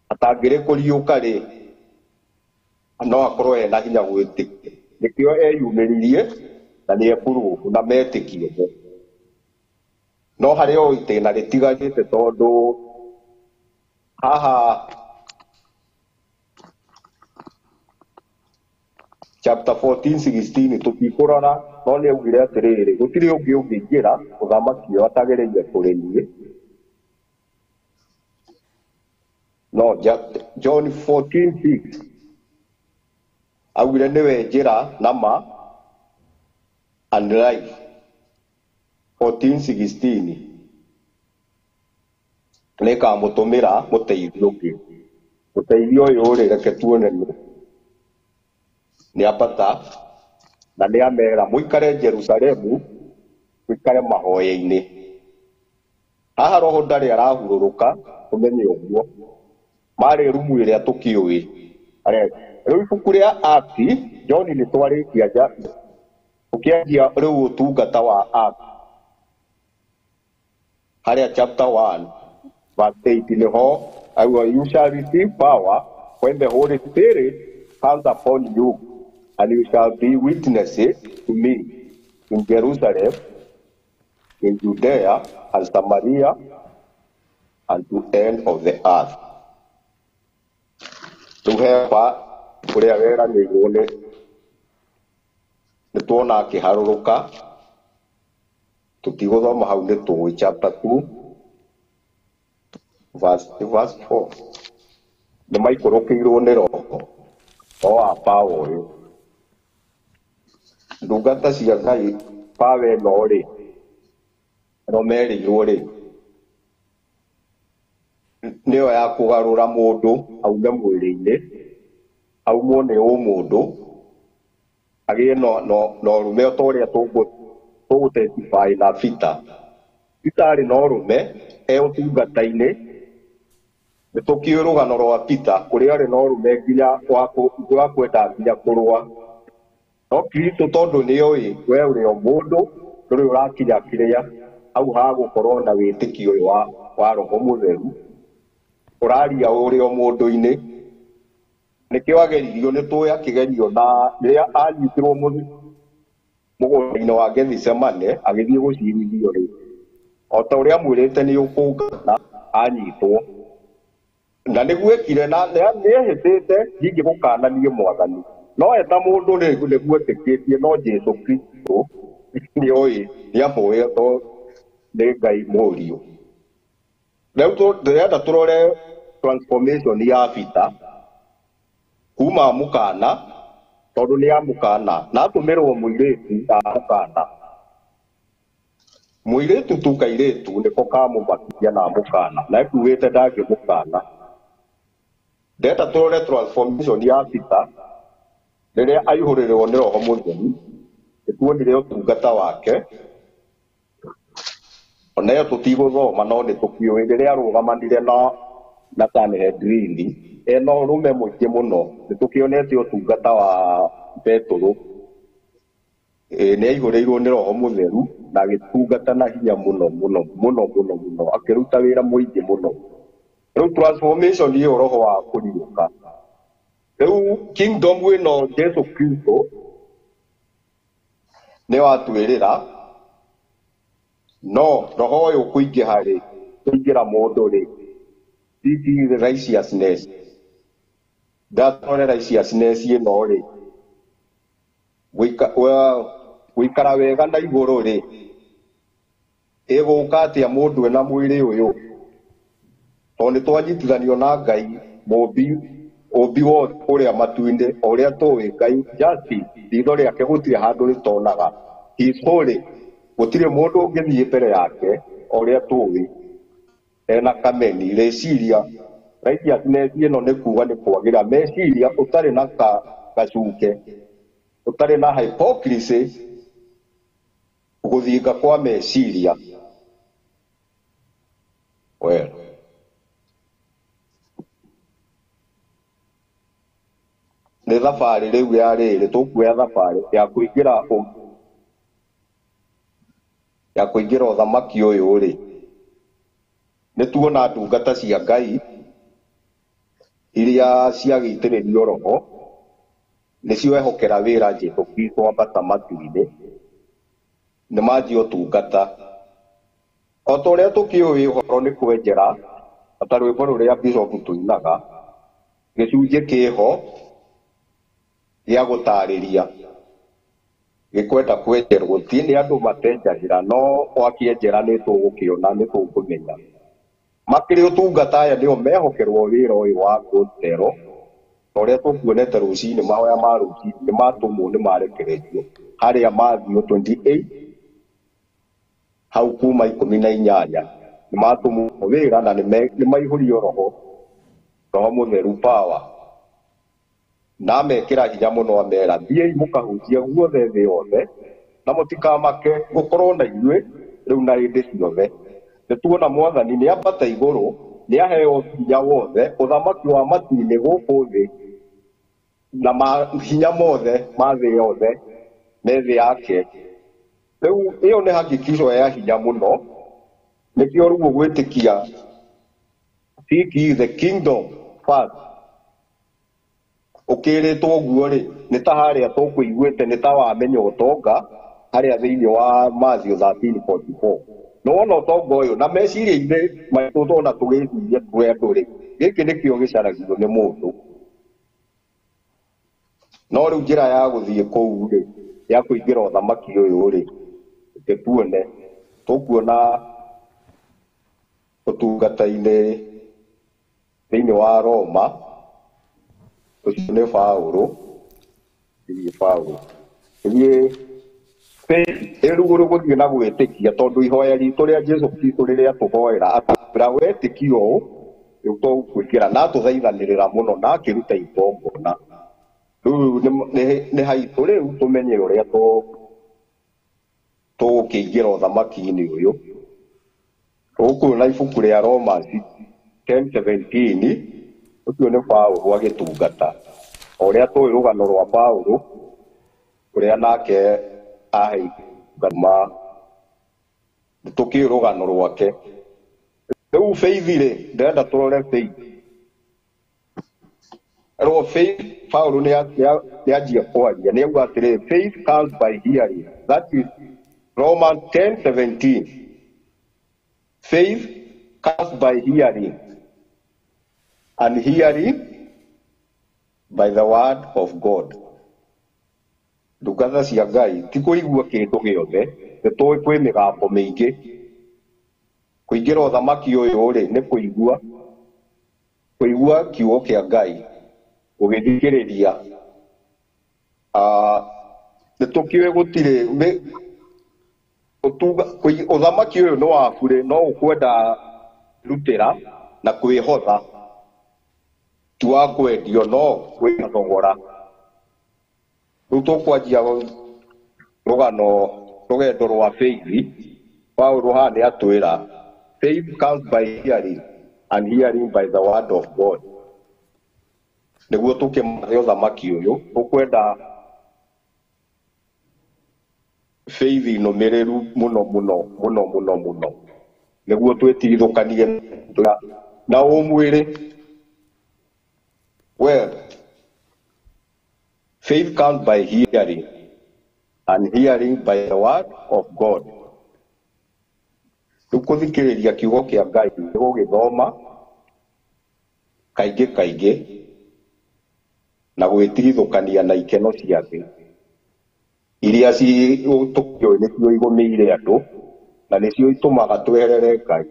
atangĩrĩ kũriũka rĩ, no akorwo ena hinya gwĩtĩkia. Nĩkĩo eyumĩririe na nĩ epurubu na metĩkie. No harĩ o itĩna rĩtigarĩte tondũ haha chapter 14 16 tũtikũrora no nĩ augire atĩrĩrĩ gũtirĩ ũngĩ ũngĩingĩra ũthamaki ũyũ atagereire kũrĩ niĩ. No John 14:6 augire nĩwe njĩra na ma and life. 14:16 nĩkamũtũmĩra mũteithio ũngĩ. Mũteithio ũyũ rĩ reke tuone nĩ ambata na nĩ amera mũikare Jerusalemu mũikare mahoya-inĩ. Haha roho ndarĩ arahurũrũka tũmenye ũguo marĩ rumu ĩrĩa tũkĩũĩ. Rĩu ibuku rĩa Acts John nĩ twarĩkia ũkĩanjia rĩu ũtungata wa Acts harĩa chapter 1 verse 8 nĩho auga you shall receive power when the Holy Spirit comes upon you and you shall be witnesses to me in Jerusalem, in Judea and Samaria and to end of the earth. Rĩu heba ũrĩa weranĩirwo nĩ tuona akĩharũrũka tũtigũthoma hau nĩ tũĩ chapter 2 verse 4 nĩ maikũrũkĩirwo nĩ roho o wa pawa ũyũ. Ndungata cia Ngai pawa ĩno rĩ no merĩirwo rĩ nĩyo ya kũgarũra mũndũ aume mwĩrĩ-inĩ aumwo nĩ ũmũndũ agĩe na ũrũme o ta ũrĩa tũgũtestify na Peter. Peter arĩ na ũrũme e ũtungata-inĩ. Nĩ tũkĩũĩ rũgano rwa Peter kũrĩa arĩ na ũrũme nginya wa kwenda nginya kũrũa. No Kristo tondũ nĩoĩ we ũrĩ o mũndũ ndũrĩ ũrakinya kĩrĩa hau hagũkorwo na wĩtĩkio ũyũ wa roho mũtheru ũraria ũrĩ o mũndũ-inĩ. Nĩkĩo ageririo nĩ tũĩ akĩgerio na rĩrĩa anyitirwo mũgũnda-inĩ wa Gethsemane agĩthiĩ gũcirithio rĩ o ta ũrĩa amwĩrĩte nĩ ũkũngana anyitwo na nĩguo ekire na nĩehĩtĩte ndingĩgũkana niĩ mwathani no eta mũndũ nĩguo etĩkĩtie no Jesũ Kristo nĩoĩ nĩamũĩ to nĩ Ngai mũriũ. Rĩu ndĩrenda tũrore transformation ya Peter kuma amũkana tondũ nĩ amũkana na atũmĩrwo mũirĩtu amũkana mũirĩtu tu kairĩtu nĩko kamũmakia na amũkana na ekuugĩte ndangĩmũkana. Ndĩrenda tũrore transformation ya Peter rĩrĩa aihũrĩrwo nĩ roho mũtheru nĩtuonire ũtungata wake ona ĩyo tũtigũthoma no nĩ tũkĩũĩ rĩrĩa arũgamanire na Sanhedrin ena ũrũme mũingĩ mũno nĩ tũkĩonete ũtungata wa Petũrũ nĩ aihũrĩirwo nĩ roho mũtheru na agĩtungata na hinya mũno mũno mũno mũno mũno akĩruta wĩra mũingĩ mũno. Rĩu transformation ĩyo roho wa kũriũka rĩu kingdom ĩno Jesũ Kristo nĩ watwĩrĩra no roho ũyũ kũingĩha rĩ kũingĩra mũndũ rĩ seeking righteousness ndatore righteousness ĩno rĩ gũikara wega na igũrũ rĩ ĩgũka atĩa mũndũ ena mwĩrĩ ũyũ tondũ nĩ twanyitithanio na Ngai mũmbi ũmbi wothe ũrĩa matu-inĩ o ũrĩa tũĩ Ngai justice ritho rĩake gũtirĩ handũ rĩtonaga. He is holy gũtirĩ mũndũ ũngĩthiĩ mbere yake o ũrĩa tũĩ ena kameni rĩciria righteousness ĩno nĩ kuga nĩ kwagĩra meciria ũtarĩ na gacuke ũtarĩ na hypocrisy gũthinga kwa meciria. Well nĩ thabarĩ rĩu ya rĩrĩ tũkuoya thabarĩ ya kũingĩra ũthamaki ũyũ rĩ nĩ tuona ndungata cia Ngai iria ciagĩitĩrĩrio roho nĩcio ehokera wĩra Jesũ Kristo ambata matu-inĩ nĩ manjia ũtungata. O ta ũrĩa tũkĩũĩ ũhoro nĩ kwenjera, ta rwĩmbo rũrĩa Bishop tũinaga, gĩcunjĩ kĩho gĩa gũtarĩria gĩkwenda kwenjerwo, ti nĩ andũ matenjagĩra, no wakĩenjera nĩ tũgũkĩona, nĩ tũkũmenya. Makĩrĩ ũtungata aya nĩo mehokerwo wĩra ũyũ wa gospel, ta ũrĩa tũkuonete rũcinĩ, mahoya ma rũcinĩ nĩ matũmwo, nĩ marekererio harĩa Matthew 28 hau kuma 18 nĩ matũmwo wĩra na nĩ maihũrio roho, roho mũtheru power, na amekĩra hinya mũno, amera thiĩi mũkahunjie guothe thĩ yothe na mũtikamake gũkorwo na inyuĩ rĩu na hĩndĩ ciothe. Nĩ tuona mwathani nĩ ambata igũrũ, nĩ aheo hinya wothe, ũthamaki wa matu-inĩ gũkũ thĩ na hinya mothe ma thĩ yothe me thĩ yake. Rĩu ĩyo nĩ hakikisho ya hinya mũno, nĩkĩo rĩu ũgwĩtĩkia seek ye the kingdom first. Ũkĩrĩtwo ũguo rĩ, nĩ ta harĩa tũkũiguĩte, nĩ ta wamenya ũtonga harĩa thĩinĩ wa Matthew 13:44. Nĩ wona ũtonga ũyũ na meciria-inĩ maitũ tona tũgĩciria twĩ andũ rĩ, gĩkĩ nĩkĩo gĩcaragio nĩ mũndũ. No rĩu njĩra ya gũthiĩ kũu rĩ, ya kũingĩra ũthamaki ũyũ rĩ, reke tuone, tũkuona ũtungata-inĩ thĩinĩ wa Roma, ũcio nĩ Paũlũ, thiĩ Paũlũ. Thiĩ rĩu rũgũthiĩ na gwĩtĩkia, tondũ ihoya ritũ rĩa Jesũ Kristũ rĩrĩa tũhoera, atwĩra wetĩkia ũũ, rĩu tũgwĩkĩra na atũthaithanĩrĩra mũno na akĩruta igongona. Rĩu nĩ haitũ rĩu tũmenye ũrĩa tũgũkĩingĩra ũthamaki-inĩ ũyũ. Tũkuona ibuku rĩa Romans 10:17, ũcio nĩ Paũlũ agĩtungata. O ũrĩa tũĩ rũgano rwa Paũlũ, ũrĩa nake aheirwo tũkĩũĩ rũgano rwake. Rĩu faith rĩ, ndĩrenda tũrore faith. Rwo faith, Paũlũ nĩ anjia kwaria, nĩ auga atĩrĩrĩ, faith comes by hearing. That is Romans 10:17. Faith comes by hearing, and hearing by the word of God. Ndungata cia Ngai ti kũigua kĩndũ gĩothe, nĩ tũĩ kwĩ mĩgambo mĩingĩ. Kũingĩra ũthamaki ũyũ rĩ, nĩ kũigua, kũigua kiugo kĩa Ngai, gũgĩthikĩrĩria. Nĩ tũkĩũĩ gũtirĩ ũthamaki ũyũ nĩ waku rĩ, no ũkwenda rutĩra na kwĩhotha, ti wa kwendio, no kwĩna thogora. Rĩu tũkwanjia rũgano, rũgendo rwa faith. Paũlũ haha nĩ atwĩra faith comes by hearing, and hearing by the word of God. Nĩguo tũkĩmathe ũthamaki ũyũ, tũkwenda faith nũmĩrĩru mũno mũno mũno mũno mũno, nĩguo twĩtigithũkanie na ũmwĩrĩ. Well, faith comes by hearing, and hearing by the word of God. Rĩu kũthikĩrĩria kiugo kĩa Ngai nĩ gũgĩthoma kaingĩ kaingĩ na gwĩtigithũkania na ikeno cia thĩ iria tũkĩũĩ nĩcio igũmĩire andũ na nĩcio itũmaga tweherere Ngai.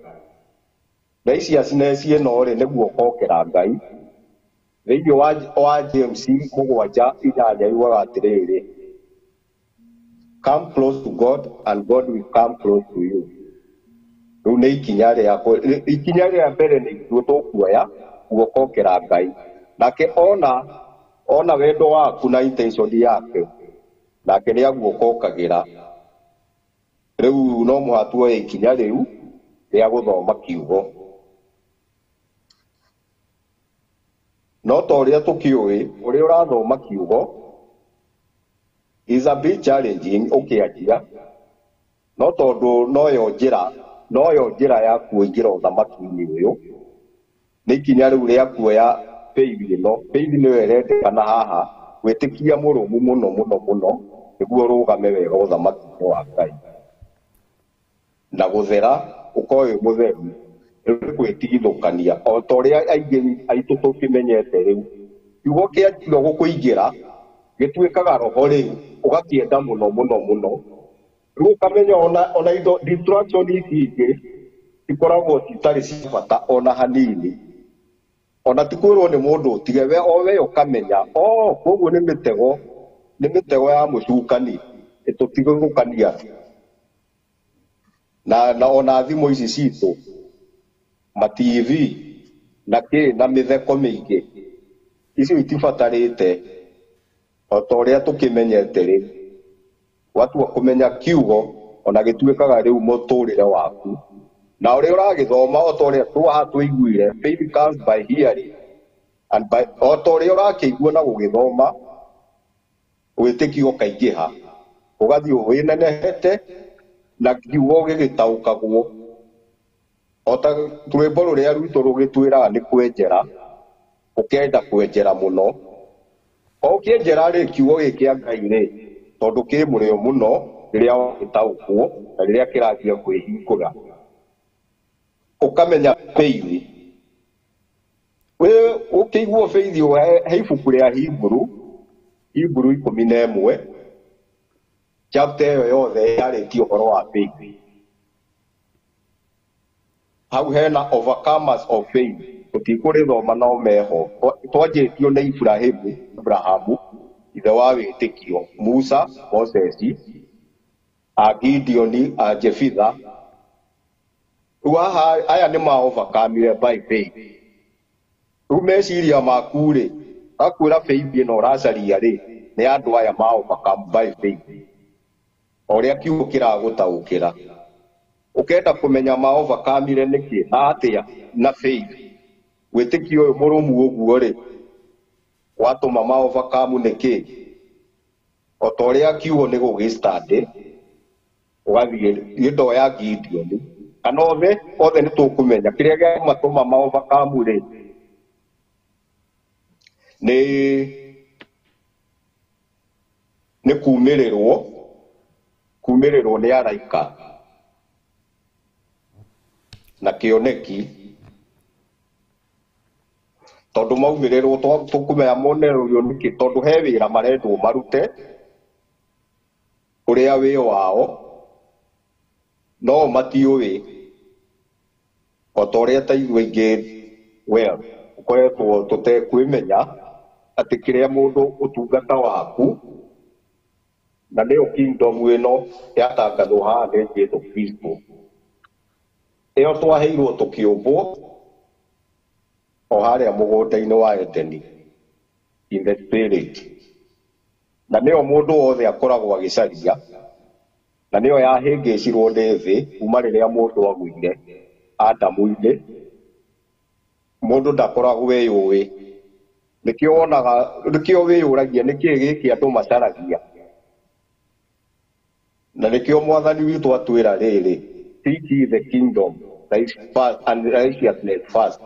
Righteousness ĩno rĩ, nĩguo ũkokera Ngai. Thĩinĩ wa James 7:8 yugaga atĩrĩrĩ, come close to God and God will come close to you. Rĩu nĩ ikinya rĩa ikinya rĩa mbere nĩ ithuĩ tũkuoya guokokera Ngai. Nake ona wendo waku na intention yake, nake nĩ aguokokagĩra. Rĩu no mũhaka tuoye ikinya rĩu rĩa gũthoma kiugo. No ta ũrĩa tũkĩũĩ, ũrĩa ũrathoma kiugo is a bit challenging ũkĩanjia, no tondũ noyo njĩra ya kũingĩra ũthamaki-inĩ ũyũ, nĩ ikinya rĩu rĩa kuoya faith ĩno. Faith nĩyo ĩrendekana haha, gwĩtĩkia mũrũmu mũno mũno mũno nĩguo ũrũgame wega ũthamaki-inĩ wa Ngai, na gũthera ũkorwo wĩ mũtheru rĩu gwĩtigithũkania o ta ũrĩa aingĩ aitũ tũkĩmenyete rĩu kiugo kĩa gũkũingĩra gĩtuĩkaga roho rĩu ũgakĩenda mũno mũno mũno rĩu ũkamenya ona indo distraction ici ingĩ cikoragwo citarĩ cia bata ona hanini ona ti kwĩrwo nĩ mũndũ ũtige we o we ũkamenya o koguo nĩ mĩtego ya mũcukani ĩtũtigithũkania na ona thimũ ici citũ ma TV na kĩ na mĩtheko mĩingĩ icio itibatarĩte o ta ũrĩa tũkĩmenyete rĩu watua kũmenya kiugo ona gĩtuĩkaga rĩu mũtũrĩre waku na ũrĩa ũragĩthoma o ta ũrĩa twaha tũiguire faith comes by hearing and by o ta ũrĩa ũrakĩigua na gũgĩthoma wĩtĩkio ũkaingĩha ũgathiĩ wĩnenehete na kiugo gĩgĩtaũkagwo o ta rwĩmbo rũrĩa rwitũ rũgĩtwĩraga nĩ kwenjera ũkenda kwenjera mũno o ũkĩenjera rĩ kiugo gĩkĩ kĩa Ngai rĩ tondũ kĩ mũrĩo mũno rĩrĩa wagĩtaũkwo na rĩrĩa kĩranjia kwĩhingũra ũkamenya faith we ũkĩigua faith he ibuku rĩa Hebrew 11 chapter ĩyo yothe yarĩtie ũhoro wa faith hau hena overcomers of faith tũtikũrĩthoma no meho twanjĩtio nĩ Abrahamu ithe wa wĩtĩkio Musa Moses a Gideoni a Jefitha rĩu haha aya nĩ ma overcome by faith rĩu meciria maku rĩ akwĩra faith ĩno ũracaria rĩ nĩ andũ aya ma overcome by faith o ũrĩa kiugo kĩragũtaũkĩra ũkenda kũmenya ma overcome nĩkĩ na atĩa na faith wĩtĩkio ũyũ mũrũmu ũguo rĩ watũma ma overcome nĩkĩ o ta ũrĩa kiugo nĩ gũgĩstandĩ ũgathiĩ niĩ ndoya Gideon kana othe nĩ tũkũmenya kĩrĩa gĩamatũma ma overcome rĩ nĩ kumĩrĩrwo nĩ araika na kĩoneki tondũ maumĩrĩrwo tũkũmenya monererio nĩkĩ tondũ he wĩra marendwo marute ũrĩa wĩ wao no matiũĩ o ta ũrĩa ta ithuĩ aingĩ well ũkoretwo tũtekwĩmenya atĩ kĩrĩa mũndũ ũtungata waku na nĩyo kingdom ĩno yatangathwo haha nĩ Jesũ Kristo ĩyo twaheirwo tũkĩũmbwo o harĩa mũgũnda-inĩ wa Edeni in the spirit na nĩyo mũndũ wothe akoragwo agĩcaria na nĩyo yahĩngĩcirwo nĩ thĩ kuma rĩrĩa mũndũ agũire Adamu-inĩ mũndũ ndakoragwo eyũĩ nĩkĩo wonaga nĩkĩo wĩyũragia nĩkĩĩ gĩkĩ andũ macaragia na nĩkĩo mwathani witũ atwĩra rĩrĩ seek ye the kingdom and righteousness first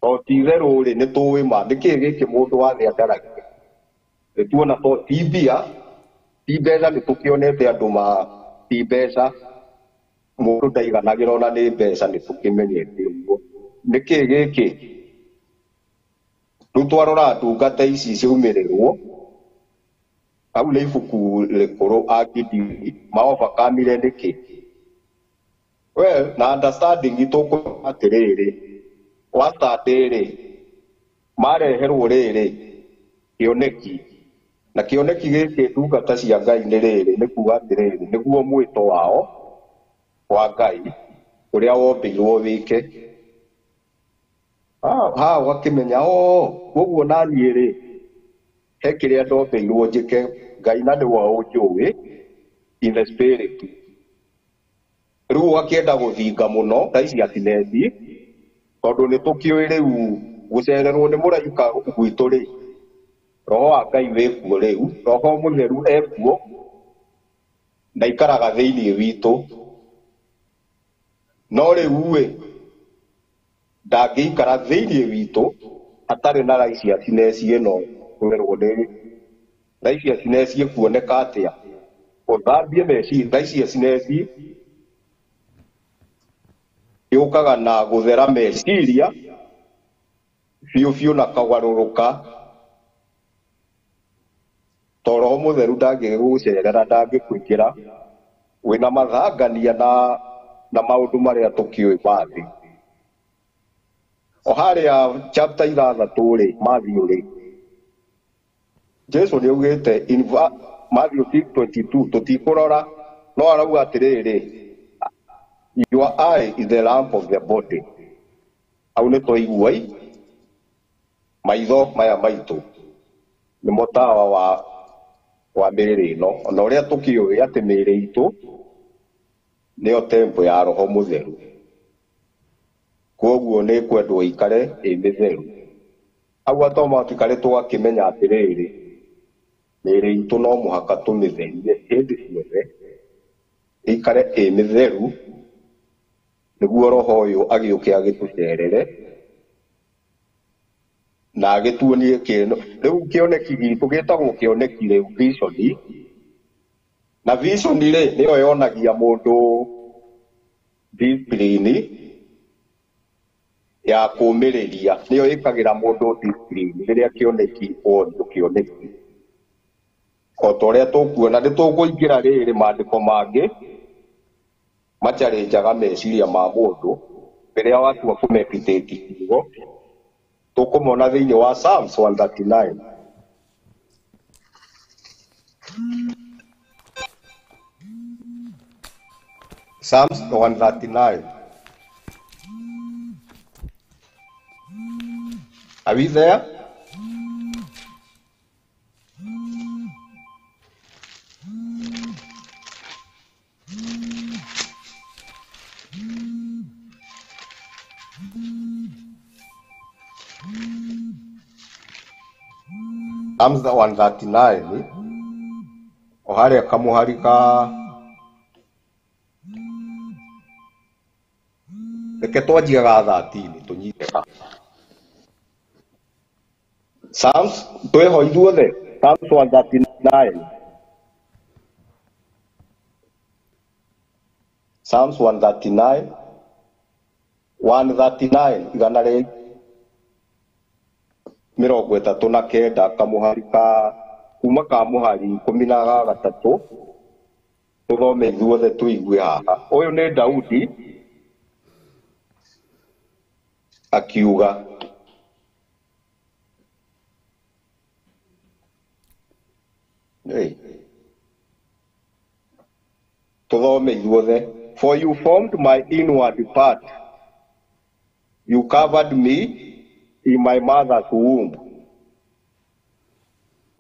to ti itherũ rĩ nĩ tũĩ ma nĩkĩĩ gĩkĩ mũndũ wa thĩ acaragia nĩ tuona to ti mbia ti mbeca nĩ tũkĩonete andũ ma ti mbeca mũndũ ndaiganagĩra ona nĩ mbeca nĩ tũkĩmenyete ũguo nĩkĩĩ gĩkĩ rĩu twarora ndungata ici ciaumĩrĩrwo hau nĩ ibuku rĩkũrũ a Gideoni ma overcome nĩkĩ well na understanding itũ atĩrĩrĩ watandĩ rĩ mareherwo rĩrĩ kĩoneki na kĩoneki gĩkĩ ndungata cia Ngai nĩ rĩrĩ nĩ kuga atĩrĩrĩ nĩguo mwĩto wao wa Ngai ũrĩa wombĩirwo wĩke ha ũgakĩmenya koguo naniĩ rĩ he kĩrĩa ndombĩirwo njĩke Ngai na nĩwe ũnjũĩ in the spirit rĩu ũgakĩenda gũthinga mũno righteousness tondũ nĩ tũkĩũĩ rĩu gũcererwo nĩ mũraika gwitũ rĩ roho wa Ngai wĩkuo rĩu roho mũtheru ekuo na ikaraga thĩinĩ witũ no rĩu ĩ ndangĩikara thĩinĩ witũ hatarĩ na righteousness ĩno kwerwo nĩ righteousness ĩkuoneka atĩa ũthambie meciria righteousness Yũkaga na gũthera meciria biũ biũ na kagarũrũka to roho mũtheru ndangĩgũcerera ndangĩkũingĩra wĩna mathangania na maũndũ marĩa tũkĩũĩ ma thĩ. O harĩa chapter 6 rĩ, Matthew rĩ, Jesu nĩ augĩte in Matthew 6:22 tũtikũrora no arauga atĩrĩrĩ, your eye is the lamp of the body. Hau nĩ twaigua maitho maya maitũ nĩmo tawa wa mĩĩrĩ ĩno, ona ũrĩa tũkĩũĩ atĩ mĩĩrĩ itũ nĩyo temple ya roho mũtheru, koguo nĩ kwendwo ikare ĩ mĩtheru. Hau automatically tũgakĩmenya atĩrĩrĩ, mĩĩrĩ itũ no mũhaka tũmĩtherie hĩndĩ ciothe ĩikare ĩ mĩtheru nĩguo roho ũyũ agĩũke agĩtũcerere na agĩtuonie kĩno. Rĩu kĩoneki gitũ gĩtagwo kĩoneki rĩu vision, na vision rĩ nĩyo yonagia mũndũ discipline ya kũmĩrĩria, nĩyo ĩkagĩra mũndũ discipline rĩrĩa kĩoneki wonio kĩoneki. O ta ũrĩa tũkuona nĩ tũkũingĩra rĩrĩ maandĩko mangĩ macharenjaga meciria ma mũndũ rĩrĩa watua kũmeditate kiugo, tũkũmona thĩinĩ wa Psalms 139. Psalms 139. Are we there? Psalms 139 o harĩa kamũhari ka reke twanjie ga 13 tũnyite ka Psalms twĩho ithuothe. Psalms 139. Psalms 139 139 igana rĩ 39 kamũhari ka kuma ka mũhari 13 tũthome ithuothe tũigue haha. Ũyũ nĩ Daudi akiuga, hey, tũthome ithuothe. For you formed my inward part, you covered me in my mother's womb.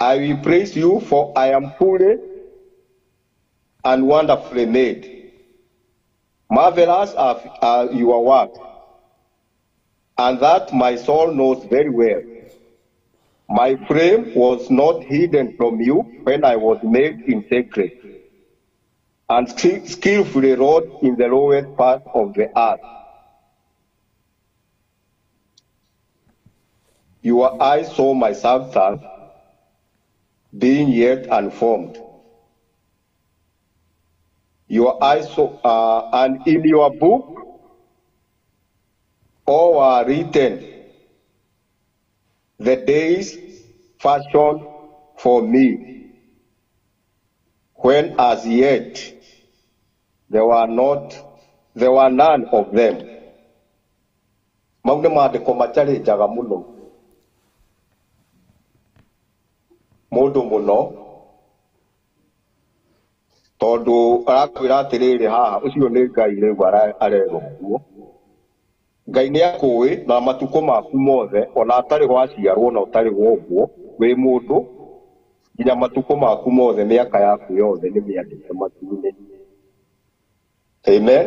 I will praise you, for I am fully and wonderfully made. Marvelous are your works, and that my soul knows very well. My frame was not hidden from you when I was made in secret, and skillfully wrought in the lowest part of the earth. Your eyes saw my substance, being yet unformed. Your eyes saw, and in your book all are written the days fashioned for me, when as yet there were none of them. Mau nĩ maandĩko macharenjaga mũno mũndũ mũno, tondũ arakwĩra atĩrĩrĩ haha, ũcio nĩ Ngai rĩu arerwo ũguo. Ngai nĩ akũĩ na matukũ maku mothe, ona atarĩ waciarwo na ũtarĩ wombwo wĩ mũndũ, nginya matukũ maku mothe, mĩaka yaku yothe nĩ mĩandĩke matu-inĩ. Amen.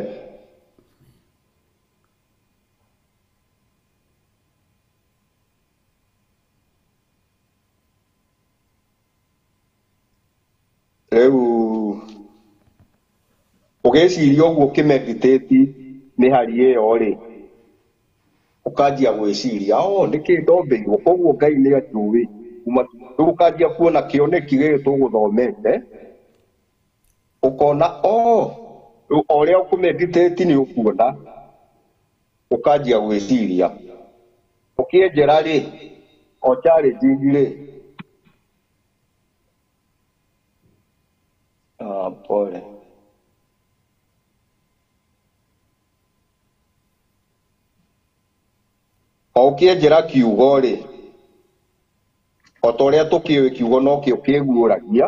Rĩu ũgĩciria ũguo ũkĩmeditate mĩhari ĩyo rĩ, ũkanjia gwĩciria, oh, nĩkĩ ndombĩirwo, koguo Ngai nĩ anjũĩ. Rĩu ũkanjia kuona kĩoneki gĩkĩ tũgũthomete, ũkona oh, o ũrĩa ũkũmeditate nĩ ũkuona Ũkanjia gwĩciria ũkĩenjera rĩ o challenge rĩ. Ah, pole. O ũkĩenjera kiugo rĩ, o ta ũrĩa tũkĩũĩ kiugo nokĩo kĩguũragia,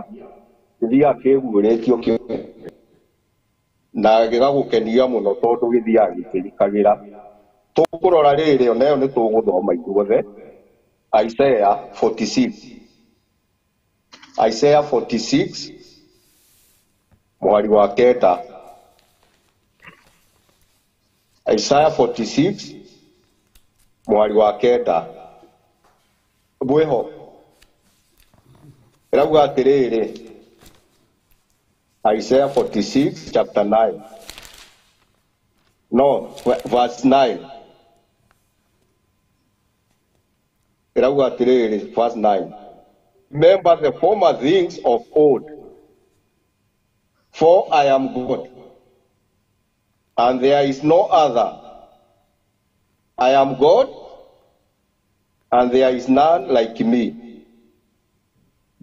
gĩthiaga kĩguũrĩtio kĩo na gĩgagũkenia mũno tondũ gĩthiaga gĩkĩrikagĩra. Tũkũrora rĩrĩ ona ĩyo nĩ tũgũthoma ithuothe Isaiah 46. Isaiah 46 mũhari wa 9. Isaiah 46 mũhari wa 9. Mwĩho ĩrauga atĩrĩrĩ, Isaiah 46 chapter 9. No, verse 9. Ĩrauga atĩrĩrĩ, verse 9. Remember the former things of old, for I am God, and there is no other. I am God, and there is none like me,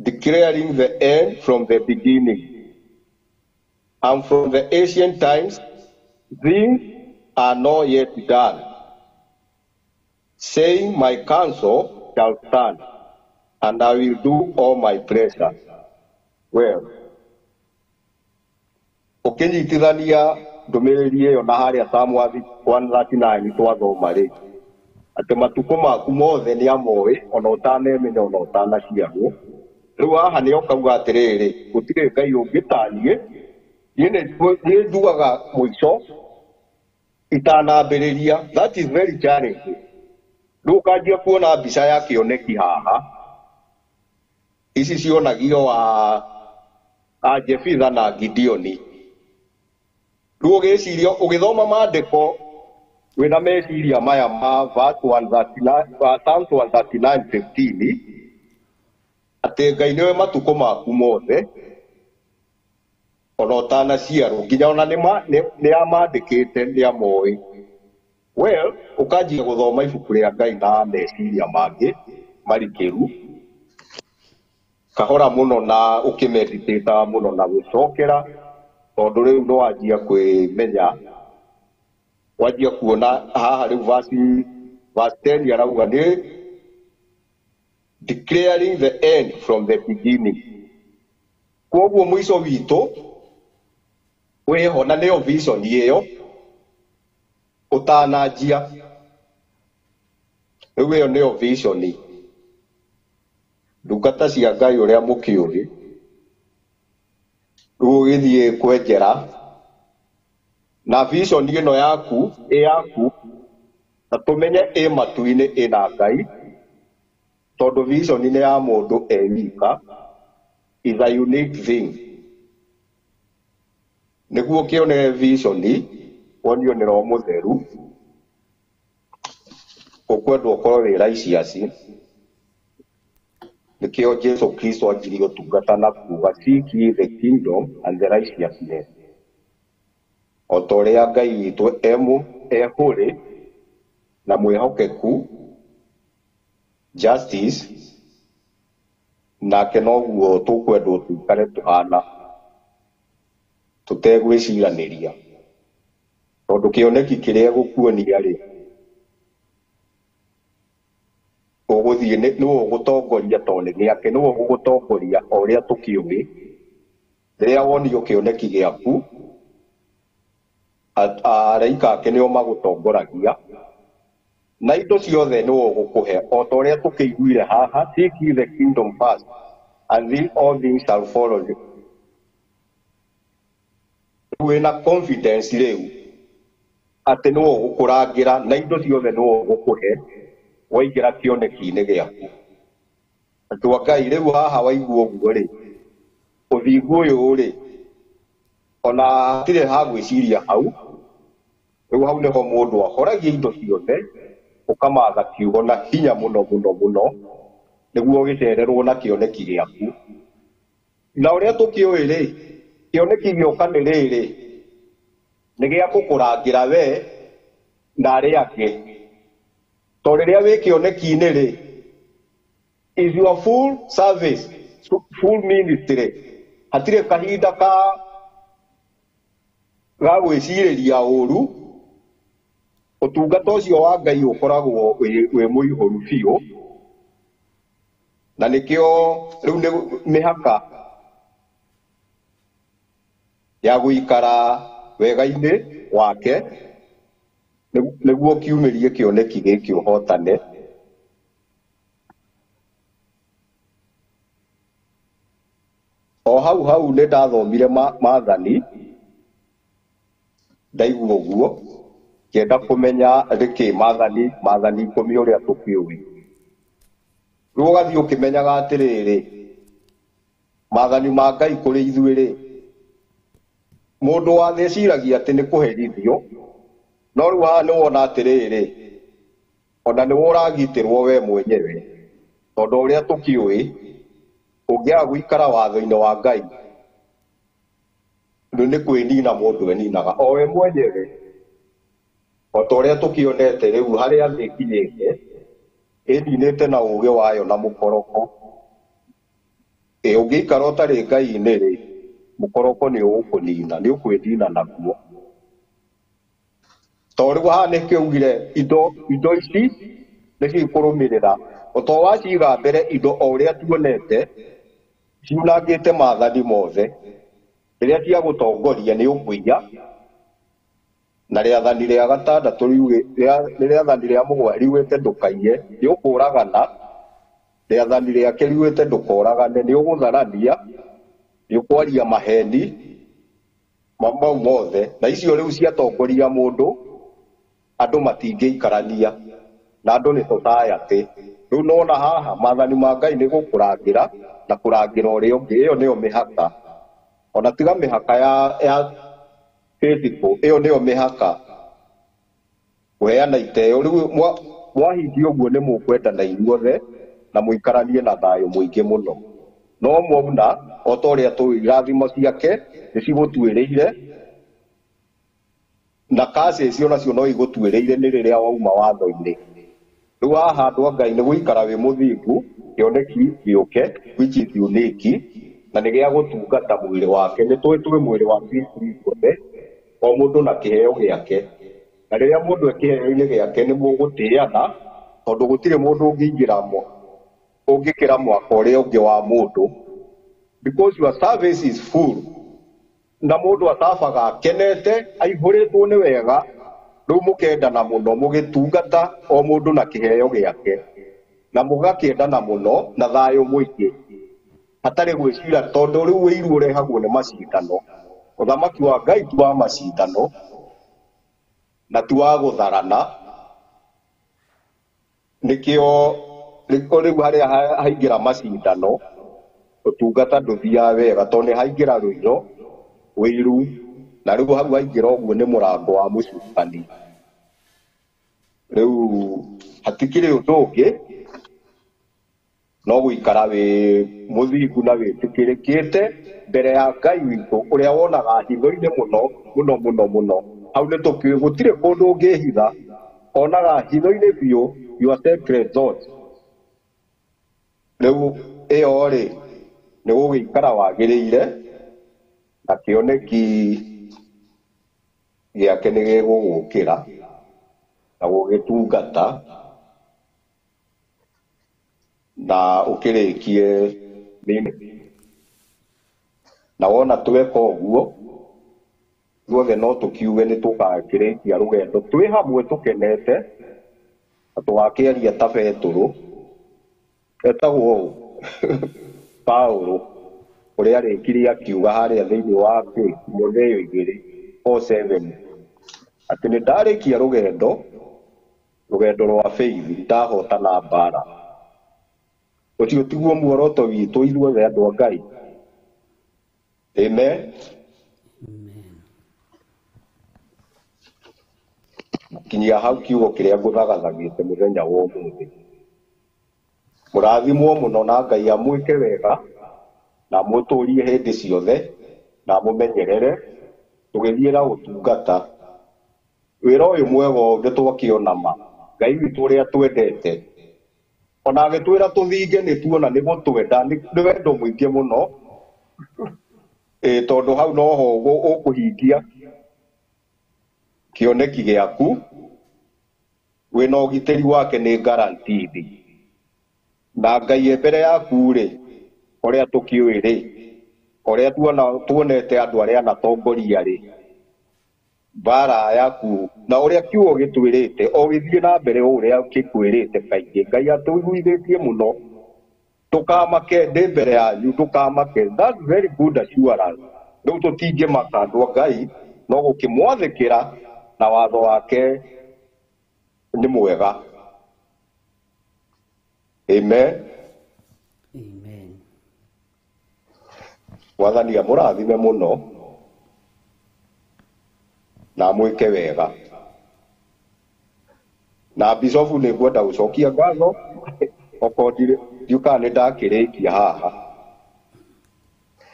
declaring the end from the beginning. And from the ancient times, things are not yet done, saying, my counsel shall stand, and I will do all my pleasure. Well, ũkĩnyitithania ndũmĩrĩri ĩyo na harĩa Psalm 139 twathoma rĩ, atĩ matukũ maku mothe nĩ amoĩ ona ũtanemenya ona ũtanaciarwo. Rĩu haha nĩ okauga atĩrĩrĩ, gũtirĩ Ngai ũngĩ ta niĩ, niĩ njugaga mũico itanambĩrĩria. That is very challenging. Rĩu ũkanjia kuona mbica ya kĩoneki haha, ici cionagio a Jefitha na Gideoni. Rĩu ũgĩciria ũgĩthoma maandĩko wĩna meciria maya ma verse 139, Psalms 139:15, atĩ Ngai nĩwe matukũ maku mothe ona ũtanaciarwo, nginya ona nĩ amandĩkĩte, nĩ amoĩ. Well, ũkanjia gũthoma ibuku rĩa Ngai na meciria mangĩ marikĩru kahora mũno na ũkĩmeditĩtaga mũno na gũcokera, tondũ rĩu nĩ wanjia kwĩmenya, wanjia kuona haha rĩu verse 10 arauga nĩ declaring the end from the beginning. Kwoguo mũico witũ wĩho na nĩyo vision ĩyo ũtananjia. Rĩu ĩyo nĩyo vision. Ndungata cia Ngai ũrĩa mũkĩũĩ, rĩu ũgĩthiĩ kwenjera na vision ĩno yaku ĩ yaku, na tũmenye ĩ matu-inĩ ĩna Ngai, tondũ vision nĩ ya mũndũ e wika, is a unique thing. Nĩguo ũkĩone vision wonio nĩ Roho Mũtheru, ũkwendwo ũkorwo wĩ righteous. Nĩkĩo Jesu Kristo anjirie ũtungata na kuga seek ye the kingdom and the righteousness. O ta ũrĩa Ngai witũ ehũrĩ na mwĩhokeku, justice, nake noguo tũkwendwo tũikare tũhana tũtegwĩciranĩria, tondũ kĩoneki kĩrĩa gũkuonia rĩ, ũgũthiĩ nĩwe ũgũtongoria, tondũ nĩ gĩake, nĩwe ũgũgũtongoria o ũrĩa tũkĩũĩ. Rĩrĩa wonio kĩoneki gĩaku, araika ake nĩo magũtongoragia na indo ciothe nĩwe ũgũkũhe, o ta ũrĩa tũkĩiguire haha, seek ye the kingdom first and then all things shall follow you. Rĩu wĩna confidence rĩu atĩ nĩwe ũgũkũrangĩra na indo ciothe nĩwe ũgũkũhe waingĩra kĩoneki-inĩ gĩaku. Andũ a Ngai, rĩu haha waigua ũguo rĩ, ũthingu ũyũ rĩ, ona hatirĩ ha gwĩciria hau. Rĩu hau nĩho mũndũ ahoragia indo ciothe, ũkamatha kiugo na hinya mũno mũno mũno, nĩguo ũgĩcererwo na kĩoneki gĩaku. Na ũrĩa tũkĩũĩ rĩ, kĩoneki gĩoka nĩ rĩrĩ, nĩ gĩa gũkũrangĩra we na arĩa angĩ. To rĩrĩa wĩ kĩoneki-inĩ rĩ, is your full service, full ministry. Hatirĩ kahinda ka ga gwĩcirĩria ũru. Ũtungata ũcio wa Ngai ũkoragwo wĩ mũihũru biũ, na nĩkĩo rĩu nĩ mĩhaka ya gũikara wega-inĩ wake nĩguo kiumĩrie kĩoneki gĩkĩ ũhotane. O hau hau nĩ ndathomire maathani, ndaigua ũguo ngĩenda kũmenya nĩkĩ maathani 10 ũrĩa tũkĩũĩ. Rĩu ũgathiĩ ũkĩmenyaga atĩrĩrĩ, maathani ma Ngai kũrĩ ithuĩ rĩ, mũndũ wa thĩ eciragia atĩ nĩ kũherithio, no rĩu haha nĩ wona atĩrĩrĩ, ona nĩwe ũragitĩrwo we mwenyewe, tondũ ũrĩa tũkĩũĩ ũngĩaga gũikara watho-inĩ wa Ngai rĩu nĩ kwĩnina mũndũ eninaga o we mwenyewe. O ta ũrĩa tũkĩonete rĩu harĩa thĩ ĩkinyĩte, ĩninĩte na ũũgĩ wayo na mũkoroko. Ĩ ũngĩikara ũtarĩ Ngai-inĩ rĩ, mũkoroko nĩ ũgũkũnina, nĩ ũkwĩnina naguo. To rĩu haha nĩkĩo augire indo ici nĩcio ikũrũmĩrĩra. O ta waciga mbere indo o ũrĩa tuonete ciunangĩte maathani mothe, rĩrĩa ciagũtongoria nĩ ũkũiya. Na rĩathani rĩa gatandatũ rĩathani rĩa mũgwanja riugĩte ndũkaiye, nĩ ũkũragana. Rĩathani rĩake riugĩte ndũkoragane, nĩ ũgũtharania, nĩ ũkwaria maheni, mau mothe. Na icio rĩu ciatongoria mũndũ, andũ matingĩikarania na andũ nĩ society. Rĩu nona haha maathani ma Ngai nĩ gũkũrangĩra na kũrangĩra ũrĩa ũngĩ. Ĩyo nĩyo mĩhaka, ona tiga mĩhaka ya physical, ĩyo nĩyo mĩhaka kũheana iteo. Rĩu mwahingia ũguo nĩ mũkwendana inyuothe na mũikaranie na thayũ mũingĩ mũno. No mwauna o ta ũrĩa tũĩ irathimo ciake nĩ cigũtuĩrĩire, na curses onacio no igũtuĩrĩire nĩ rĩrĩa wauma watho-inĩ. Rĩu haha andũ a Ngai nĩ gũikara wĩ mũthingu, kĩoneki gĩũke which is unique, na nĩ gĩa gũtungata mwĩrĩ wake. Nĩ tũĩ twĩ mwĩrĩ wa Kristo ithuothe, o mũndũ na kĩheo gĩake. Na rĩrĩa mũndũ e kĩheo-inĩ gĩake nĩ mũgũtĩana, tondũ gũtirĩ mũndũ ũngĩingĩra ũngĩkĩra mwaka ũrĩa ũngĩ wa mũndũ, because your service is full. Na mũndũ atabaga akenete, aihũrĩtwo nĩ wega, rĩu mũkendana mũno mũgĩtungata o mũndũ na kĩheo gĩake, na mũgakĩendana mũno na thayũ mũingĩ, hatarĩ gwĩcira, tondũ rĩu ũiru ũrehagwo nĩ macindano. Ũthamaki wa Ngai ti wa macindano na ti wa gũtharana. Nĩkĩo rĩu harĩa haingĩra macindano, ũtungata ndũthiaga wega, tondũ nĩ haingĩra rũiro, ũiru, na rĩu hau haingĩra ũguo nĩ mũrango wa mũcukani. Rĩu hatikĩrĩ ũndũ ũngĩ no gũikara wĩ mũthingu na wĩtĩkĩrĩkĩte mbere ya Ngai witũ ũrĩa wonaga hitho-inĩ mũno mũno mũno mũno. Hau nĩ tũkĩũĩ gũtirĩ kũndũ ũngĩhitha, onaga hitho-inĩ biũ, your secret thoughts. Rĩu ĩyo rĩ nĩ gũgĩikara wagĩrĩire, na kĩoneki gĩake nĩ gĩgũgũkĩra na gũgĩtungata na ũkĩrĩkie. Na wona tweka ũguo ithuothe no tũkiuge nĩ tũgakĩrĩkia rũgendo twĩ hamwe tũkenete, na tũgakĩaria ta Betũrũ etagwo ũũ Paũlũ, ũrĩa arĩkirie akiuga harĩa thĩinĩ wa Timotheo 2:4-7 atĩ nĩ ndarĩkia rũgendo rwa faith, ndahotana mbara. Ũcio tiguo muoroto witũ ithuothe andũ a Ngai. Amen. Kinyia hau kiugo kĩrĩa ngũthagathagĩte mũthenya wa ũmũthĩ. Mũrathimwo mũno na Ngai amwĩke wega na amũtũrie hĩndĩ ciothe na amũmenyerere tũgĩthiĩ na ũtungata. Wĩra ũyũ mwega ũũ nĩ twakĩona ma Ngai witũ ũrĩa twendete ona agĩtwĩra tũthinge nĩ tuona nĩ gũtwenda nĩ wendo mũingĩ mũno tondũ hau noho ũkũhingia kĩoneki gĩaku wĩna ũgitĩri wake nĩ guaranteed na Ngai e mbere yaku rĩ ũrĩa tũkĩũĩ rĩ ũrĩa tuonete andũ arĩa anatongoria rĩ mbara yaku na ũrĩa kiugo gĩtwĩrĩte o gĩthiĩ na mbere ũrĩa gĩkwĩrĩte kaingĩ Ngai atũiguithĩtie mũno ndũkamake ndĩ mbere yanyu ndũkamake that's very good assurance rĩu tũtingĩmaka andũ a Ngai no gũkĩmwathĩkĩra na watho wake nĩ mwega. Amen. Amen. Mwathani amũrathime mũno na amwĩke wega. Na Bishofu nĩ ngwenda gũcokia ngatho okorwo ndiũkaga nĩ ndakĩrĩkia haha.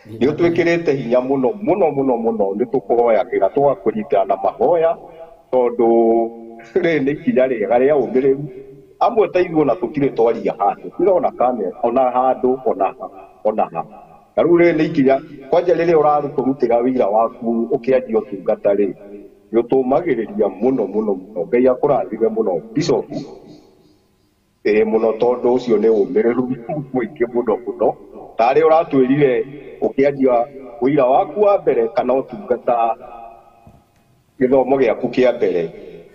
Nĩ ũtwĩkĩrĩte hinya mũno mũno mũno mũno nĩ tũkũhoyagĩra tũgakũnyitana na mahoya tondũ rĩrĩ nĩ ikinya rĩega rĩa ũmĩrĩru amwe ta ithuĩ ona tũtirĩ twaria handũ tirona kamera ona handũ ona ha na rĩu rĩrĩ nĩ ikinya kwanja rĩrĩa ũratũrutĩra wĩra waku ũkĩanjia ũtungata rĩ nĩ ũtũmagĩrĩria mũno mũno mũno Ngai akũrathime mũno Bishop mũno tondũ ũcio nĩ ũmĩrĩru mũingĩ mũno mũno tarĩ ũratwĩrire ũkĩanjia wĩra waku wa mbere kana ũtungata gĩthomo gĩaku kĩa mbere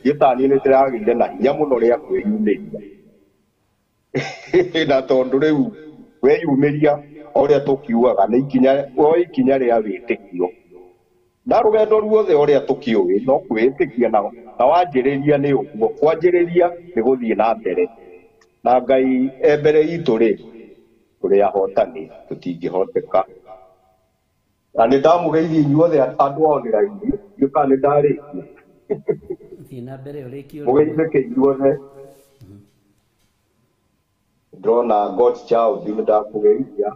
gĩtaniĩ nĩ ndĩragĩire na hinya mũno rĩa kwĩyumĩria na tondũ rĩu weyumĩria ũrĩa tũkiugaga nĩ ikinya o ikinya rĩa wĩtĩkio na rũgendo ruothe ũrĩa tũkĩũĩ no kwĩĩtĩkia na wanjĩrĩria nĩ ũguo kwanjĩrĩria nĩ gũthiĩ na mbere na Ngai e mbere itũ rĩ tũrĩ ahotani tũtingĩhoteka na nĩ ndamũgeithia inyuothe andũ a online ndiũĩ kana nĩ ndarĩkia Thiĩ na mbere ũrĩkie. Mũgeithĩke inyuothe ndĩrona God child nĩ ndakũgeithia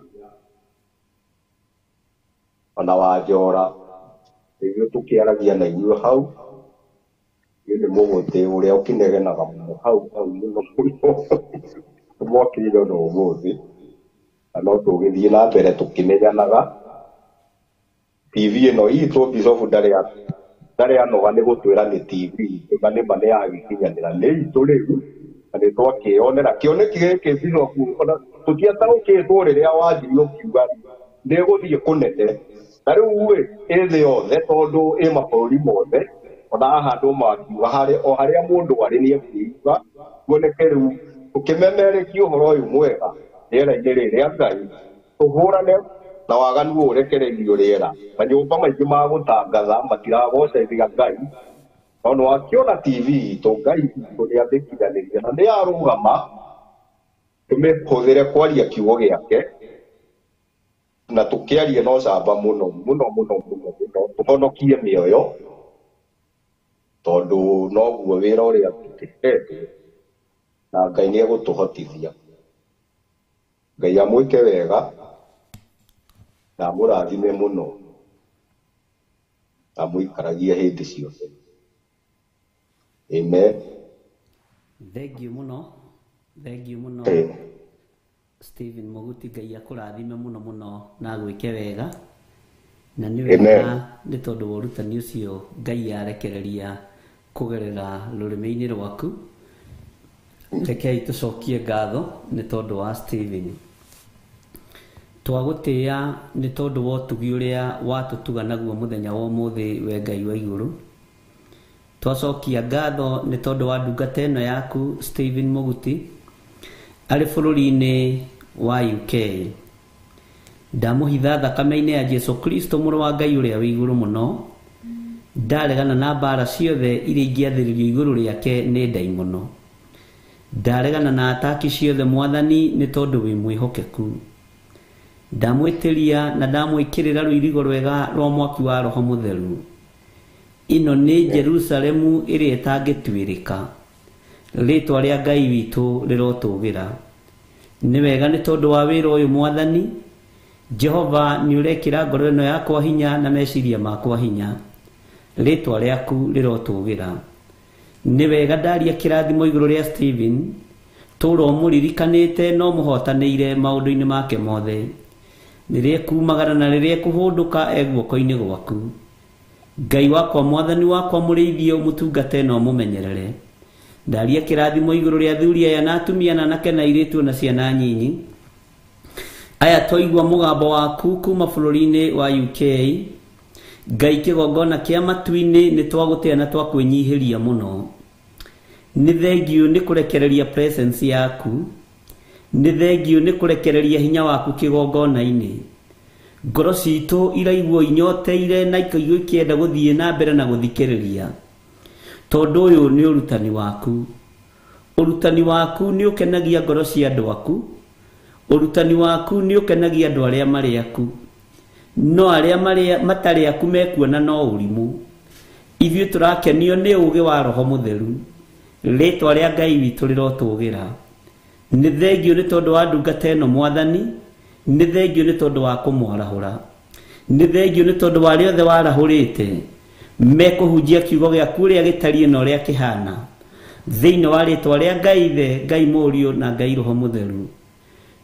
ona Wanjora ithuĩ tũkĩaragia na inyuĩ hau niĩ nĩ mũgũtĩ ũrĩa ũkĩnegenaga mũno hau hau mũno mũno mwakĩire ona ũmũthĩ na no tũgĩthiĩ na mbere tũkĩmenyanaga TV ĩno itũ Bishop ndarĩ anoga nĩ gũtwĩra nĩ TV na nĩ ma nĩ yagĩkinyanĩra nĩ itũ rĩu na nĩ twakĩonera kĩoneki gĩkĩ Bishop ona tũtiataũkĩtwo rĩrĩa wanjirie ũkiuga nĩ ĩgũthiĩ kũnene na rĩu ĩ ĩ thĩ yothe tondũ ĩ mabũrũri mothe ona haha andũ makiuga o harĩa mũndũ arĩ nĩ ekũigua kuoneke rĩu tũkĩmemerekia ũhoro ũyũ mwega rĩera-inĩ rĩrĩ rĩa Ngai tũhũrane na waganu ũyũ ũrekereirio rĩera manyũmba maingĩ ma gũtangatha matiragocithia Ngai no nĩwakĩona TV itũ Ngai itũ nĩ amĩkinyanĩria na nĩ yarũgama tũmĩhũthĩre kwaria kiugo gĩake na tũkĩarie na ũcamba mũno mũno mũno mũno mũno tũhonokie mĩoyo tondũ noguo wĩra ũrĩa tũkĩhetwo na Ngai nĩ egũtũhotithia. Ngai amwĩke wega na amũrathime mũno na amũikaragie hĩndĩ ciothe. Amen. Thank you mũno. Thank you mũno. Stephen Mũguti Ngai akũrathime mũno mũno na agwĩke wega na nĩ wega nĩ tondũ wa ũrutani ũcio Ngai arekereria kũgerera rũrĩmĩ-inĩ rwaku. Rekei tũcokie ngatho nĩ tondũ wa Stephen. Twagũtĩĩa nĩ tondũ wa ũtugi ũrĩa watũtuga naguo mũthenya wa ũmũthĩ we Ngai wa igũrũ. Twacokia ngatho nĩ tondũ wa ndungata ĩno yaku Stephen Mũguti arĩ bũrũri-inĩ wa UK. Ndamũhitha thakame-inĩ ya Jesu Kristo mũrũ wa Ngai ũrĩa wĩ igũrũ mũno. Ndaregana na mbara ciothe iria ingĩathĩrĩrio igũrũ rĩake nĩ ndaimono. Ndaregana na ataki ciothe Mwathani nĩ tondũ wĩ mwĩhokeku. Ndamwĩtĩria na ndamwĩkĩrĩra rũirigo rwega rwa mwaki wa Roho Mũtheru. Ĩno nĩ Jerusalemu ĩrĩa ĩtangĩtuĩrĩka. Rĩtwa rĩa Ngai witũ rĩrotũgĩra. Nĩ wega nĩ tondũ wa wĩra ũyũ Mwathani. Jehova nĩ ũrekĩra ngoro ĩno yakwa hinya na meciria makwa hinya. Rĩtwa rĩaku rĩrotũgĩra. Nĩ wega ndaria kĩrathimo igũrũ rĩa Stephen, tũra ũmũririkanĩte no mũhotanĩire maũndũ-inĩ make mothe. Rĩrĩa ekumagara na rĩrĩa ekũhũndũka e guoko-inĩ gwaku. Ngai wakwa, mwathani wakwa, mũrĩithie, ũmũtungate na ũmũmenyerere. Ndaria kĩrathimo igũrũ rĩa athuri aya na atumia na anake na airĩtu na ciana nyinyi. Aya twaigua mũgambo waku kuma bũrũri-inĩ wa UK. Ngai kĩgongona kĩa matu-inĩ nĩ twagũtĩa na twakwĩnyihĩria mũno. Nĩ thengiũ nĩ kũrekereria presence yaku. Nĩ thengiũ nĩ kũrekereria hinya waku kĩgongona-inĩ. Ngoro citũ iraiguo inyoteire na ikaiguo ikĩenda gũthiĩ na mbere na gũthikĩrĩria. Tondũ ũyũ nĩ ũrutani waku. Ũrutani waku nĩ ũkenagia ngoro cia andũ aku. Ũrutani waku nĩ ũkenagia andũ arĩa marĩ aku. No arĩa matarĩ aku mekuona no ũrimũ. Ithuĩ tũrakenio nĩ ũũgĩ wa Roho Mũtheru. Rĩtwa rĩa Ngai witũ rĩrotũgĩra. Nĩ thengiũ nĩ tondũ wa ndungata ĩno mwathani. Nĩ thengiũ nĩ tondũ wa kũmwarahũra. Nĩ thengiũ nĩ tondũ wa arĩa othe warahũrĩte mekũhunjia kiugo gĩaku ũrĩa gĩtariĩ na ũrĩa kĩhana. Thĩinĩ wa rĩtwa rĩa Ngai Ithe, Ngai Mũriũ na Ngai Roho Mũtheru.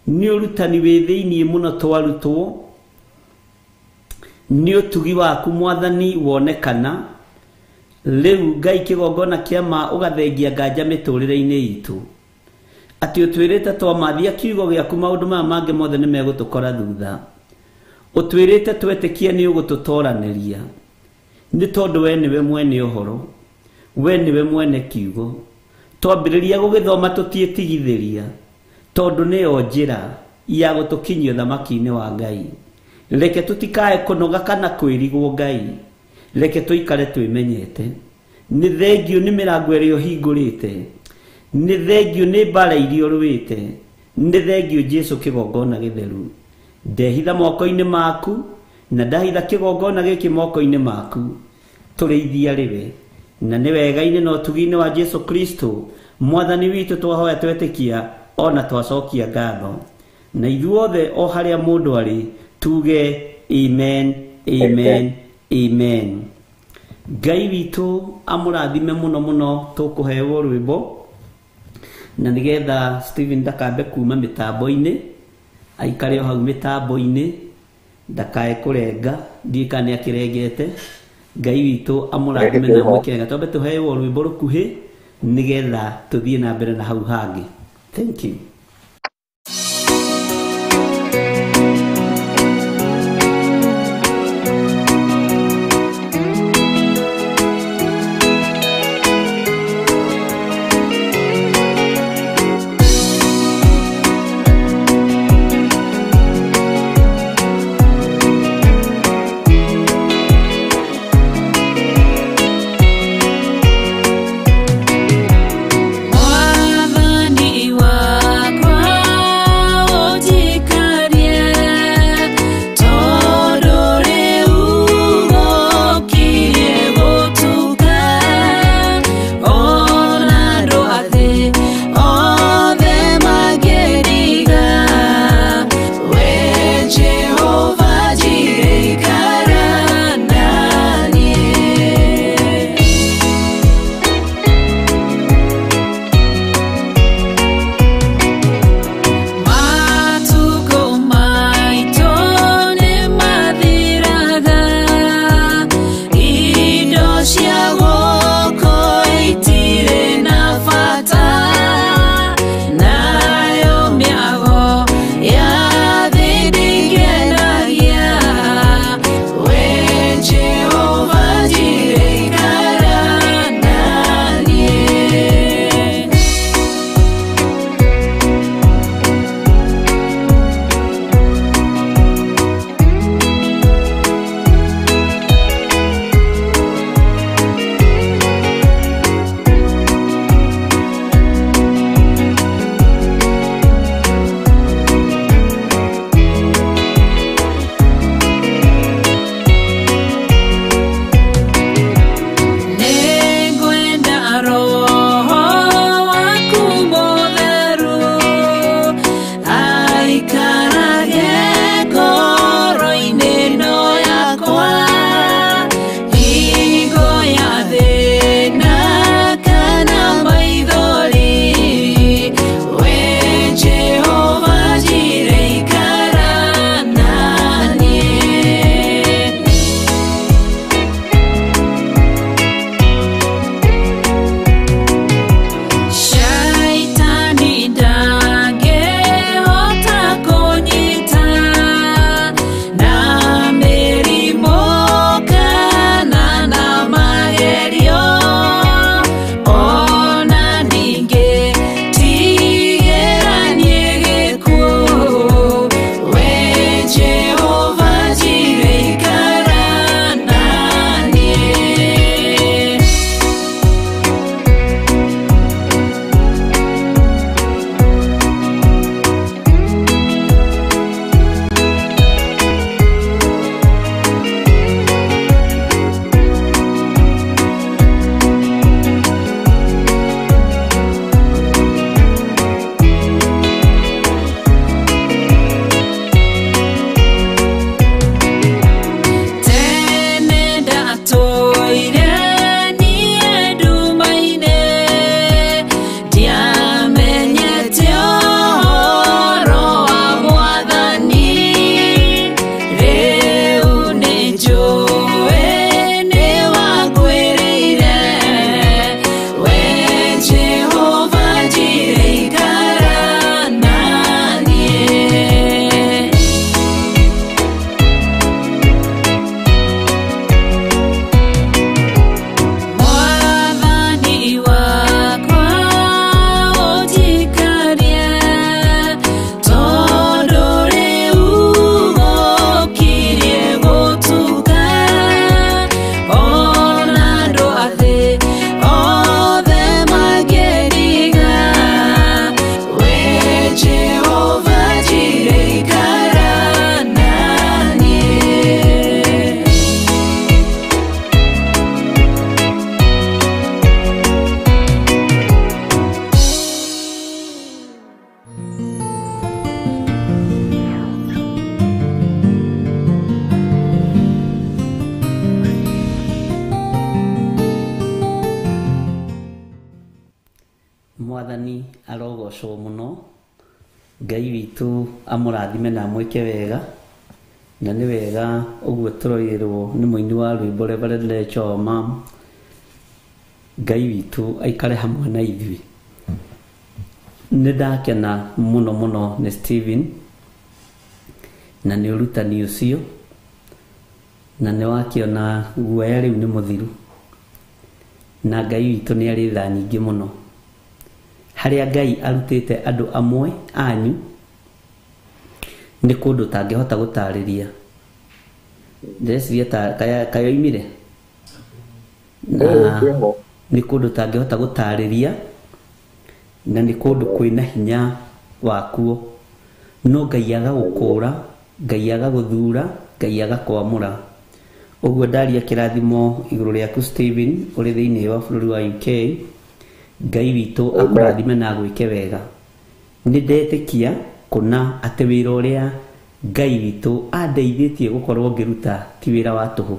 Nĩ ũrutani wĩ thĩinĩ mũno twarutwo. Nĩ ũtugi waku mwathani wonekana. Rĩu Ngai kĩgongona kĩa ma ũgathengia nganja mĩtũrĩre-inĩ itũ. Atĩ ũtwĩrĩte twamathia kiugo gĩaku maũndũ maya mangĩ mothe nĩ megũtũkora thutha. Ũtwĩrĩte twetĩkia nĩ ũgũtũtoranĩria. Nĩ tondũ we nĩwe mwene ũhoro, we nĩwe mwene kiugo. Twambĩrĩria gũgĩthoma tũtiĩtigithĩria, tondũ nĩyo njĩra ya gũtũkinyia ũthamaki-inĩ wa Ngai. Reke tũtikae kũnoga kana kwĩrigwo Ngai. Reke tũikare twĩmenyete. Nĩ thengiũ nĩ mĩrango ĩrĩa ũhingũrĩte. Nĩ thengiũ nĩ mbara iria ũrũĩte. Nĩ thengiũ Jesũ kĩgongona gĩtheru. Ndehitha moko-inĩ maku na ndahitha kĩgongona gĩkĩ moko-inĩ maku. Tũrĩithia rĩwe. Na nĩ wega-inĩ na ũtugi-inĩ wa Jesũ Kristo mwathani witũ twahoya twetĩkia ona twacokia ngatho. Na ithuothe o harĩa mũndũ arĩ tuge amen, amen, amen. Ngai witũ amũrathime mũno mũno. Tũkũheo rwĩmbo na nĩgetha Stephen ndakambe kuma mĩtambo-inĩ, aikare o hau mĩtambo-inĩ, ndakae kũrenga, ndiũĩ kana nĩ akĩrengete. Ngai witũ amũrathime na amwĩke wega. Twambe tũheo rwĩmbo rũkuhĩ nĩgetha tũthiĩ na mbere na hau hangĩ. Thank you. Mwathani wa Mwathani arogocwo mũno. Ngai witũ amũrathime na amwĩke wega. Na nĩ wega ũguo tũroirwo nĩ mũini wa rwĩmbo Reverend Lecho Mam. Ngai witũ aikare hamwe na ithuĩ. Nĩ ndakena mũno mũno nĩ Stephen na nĩ ũrutani ũcio, na nĩ wakĩona guoya rĩu nĩ mũthiru, na Ngai witũ nĩ arĩ tha nyingĩ mũno. Harĩa Ngai arutĩte andũ amwe anyu nĩ kũndũ tangĩhota gũtarĩria. Ndĩreciria ta kayoimire na nĩ kũndũ tangĩhota gũtarĩria, na nĩ kũndũ kwĩna hinya wakuo, no Ngai agagũkũra, Ngai agagũthura, Ngai agakwamũra. Ũguo ndaria kĩrathimo igũrũ rĩaku Stephen ũrĩ thĩinĩ wa bũrũri wa UK. Ngai witũ akũrathime na agwĩke wega. Nĩ ndetĩkia kũna atĩ wĩra ũrĩa Ngai witũ andeithĩtie gũkorwo ngĩruta ti wĩra wa tũhũ.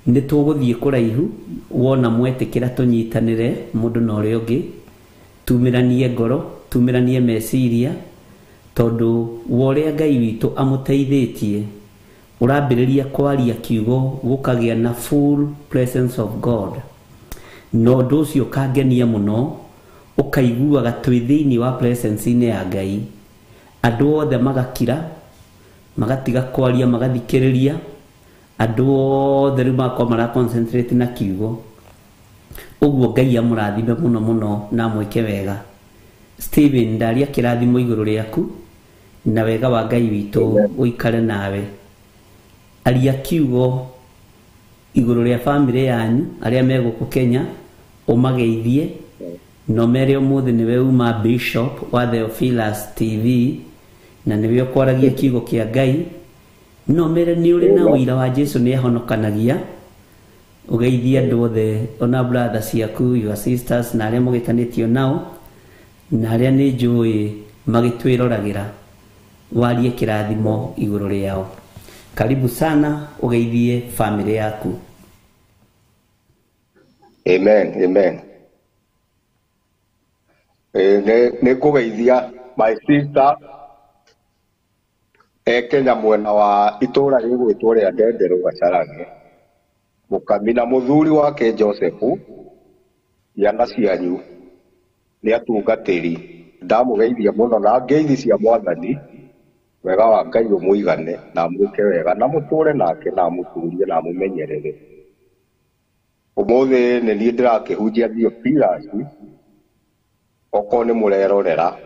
Nĩ tũgũthiĩ kũraihu wona mwetĩkĩra tũnyitanĩre mũndũ na ũrĩa ũngĩ, tumĩranie ngoro, tumĩranie meciria, tondũ wa ũrĩa Ngai witũ amũteithĩtie ũrambĩrĩria kwaria kiugo gũkagĩa na full presence of God. Na ũndũ ũcio ũkangenia mũno, ũkaiguaga twĩ thĩinĩ wa presence-inĩ ya Ngai. Andũ othe magakira, magatiga kwaria, magathikĩrĩria, andũ othe rĩu magakorwo mara concentrate na kiugo. Ũguo Ngai amũrathime mũno mũno na amwĩke wega. Stephen, ndaria kĩrathimo igũrũ rĩaku na wega wa Ngai witũ ũikare nawe. Aria kiugo igũrũ rĩa bamĩrĩ yanyu arĩa me gũkũ Kenya, ũmageithie na ũmere ũmũthĩ nĩwe uma Bishop wa Theophilus TV na nĩwe ũkwaragia kiugo kĩa Ngai, na ũmere nĩ ũrĩ na ũira wa Jesu nĩ ahonokanagia. Ũgeithie andũ othe, ona brother ciaku, your sisters, na arĩa mũgĩtanĩtio nao, na arĩa nĩ njũĩ magĩtwĩroragĩra, warie kĩrathimo igũrũ rĩao. Karibu sana, ũgeithie bamĩrĩ yaku. Amen, amen. Nĩ ngũgeithia my sister e Kenya mwena wa itũra rĩgwĩtwo rĩa Ndenderũ Gacarage, mũkami na mũthuri wake Joseph, ciana cianyu nĩ atungatĩri. Ndamũgeithia mũno na ngeithi cia Mwathani. Wega wa Ngai ũmũigane na amwĩke wega na mũtũre nake na amũtũrie na amũmenyerere. Ũmũthĩ nĩ niĩ ndĩrakĩhunjia Theophilus, okorwo nĩ mũrerorera.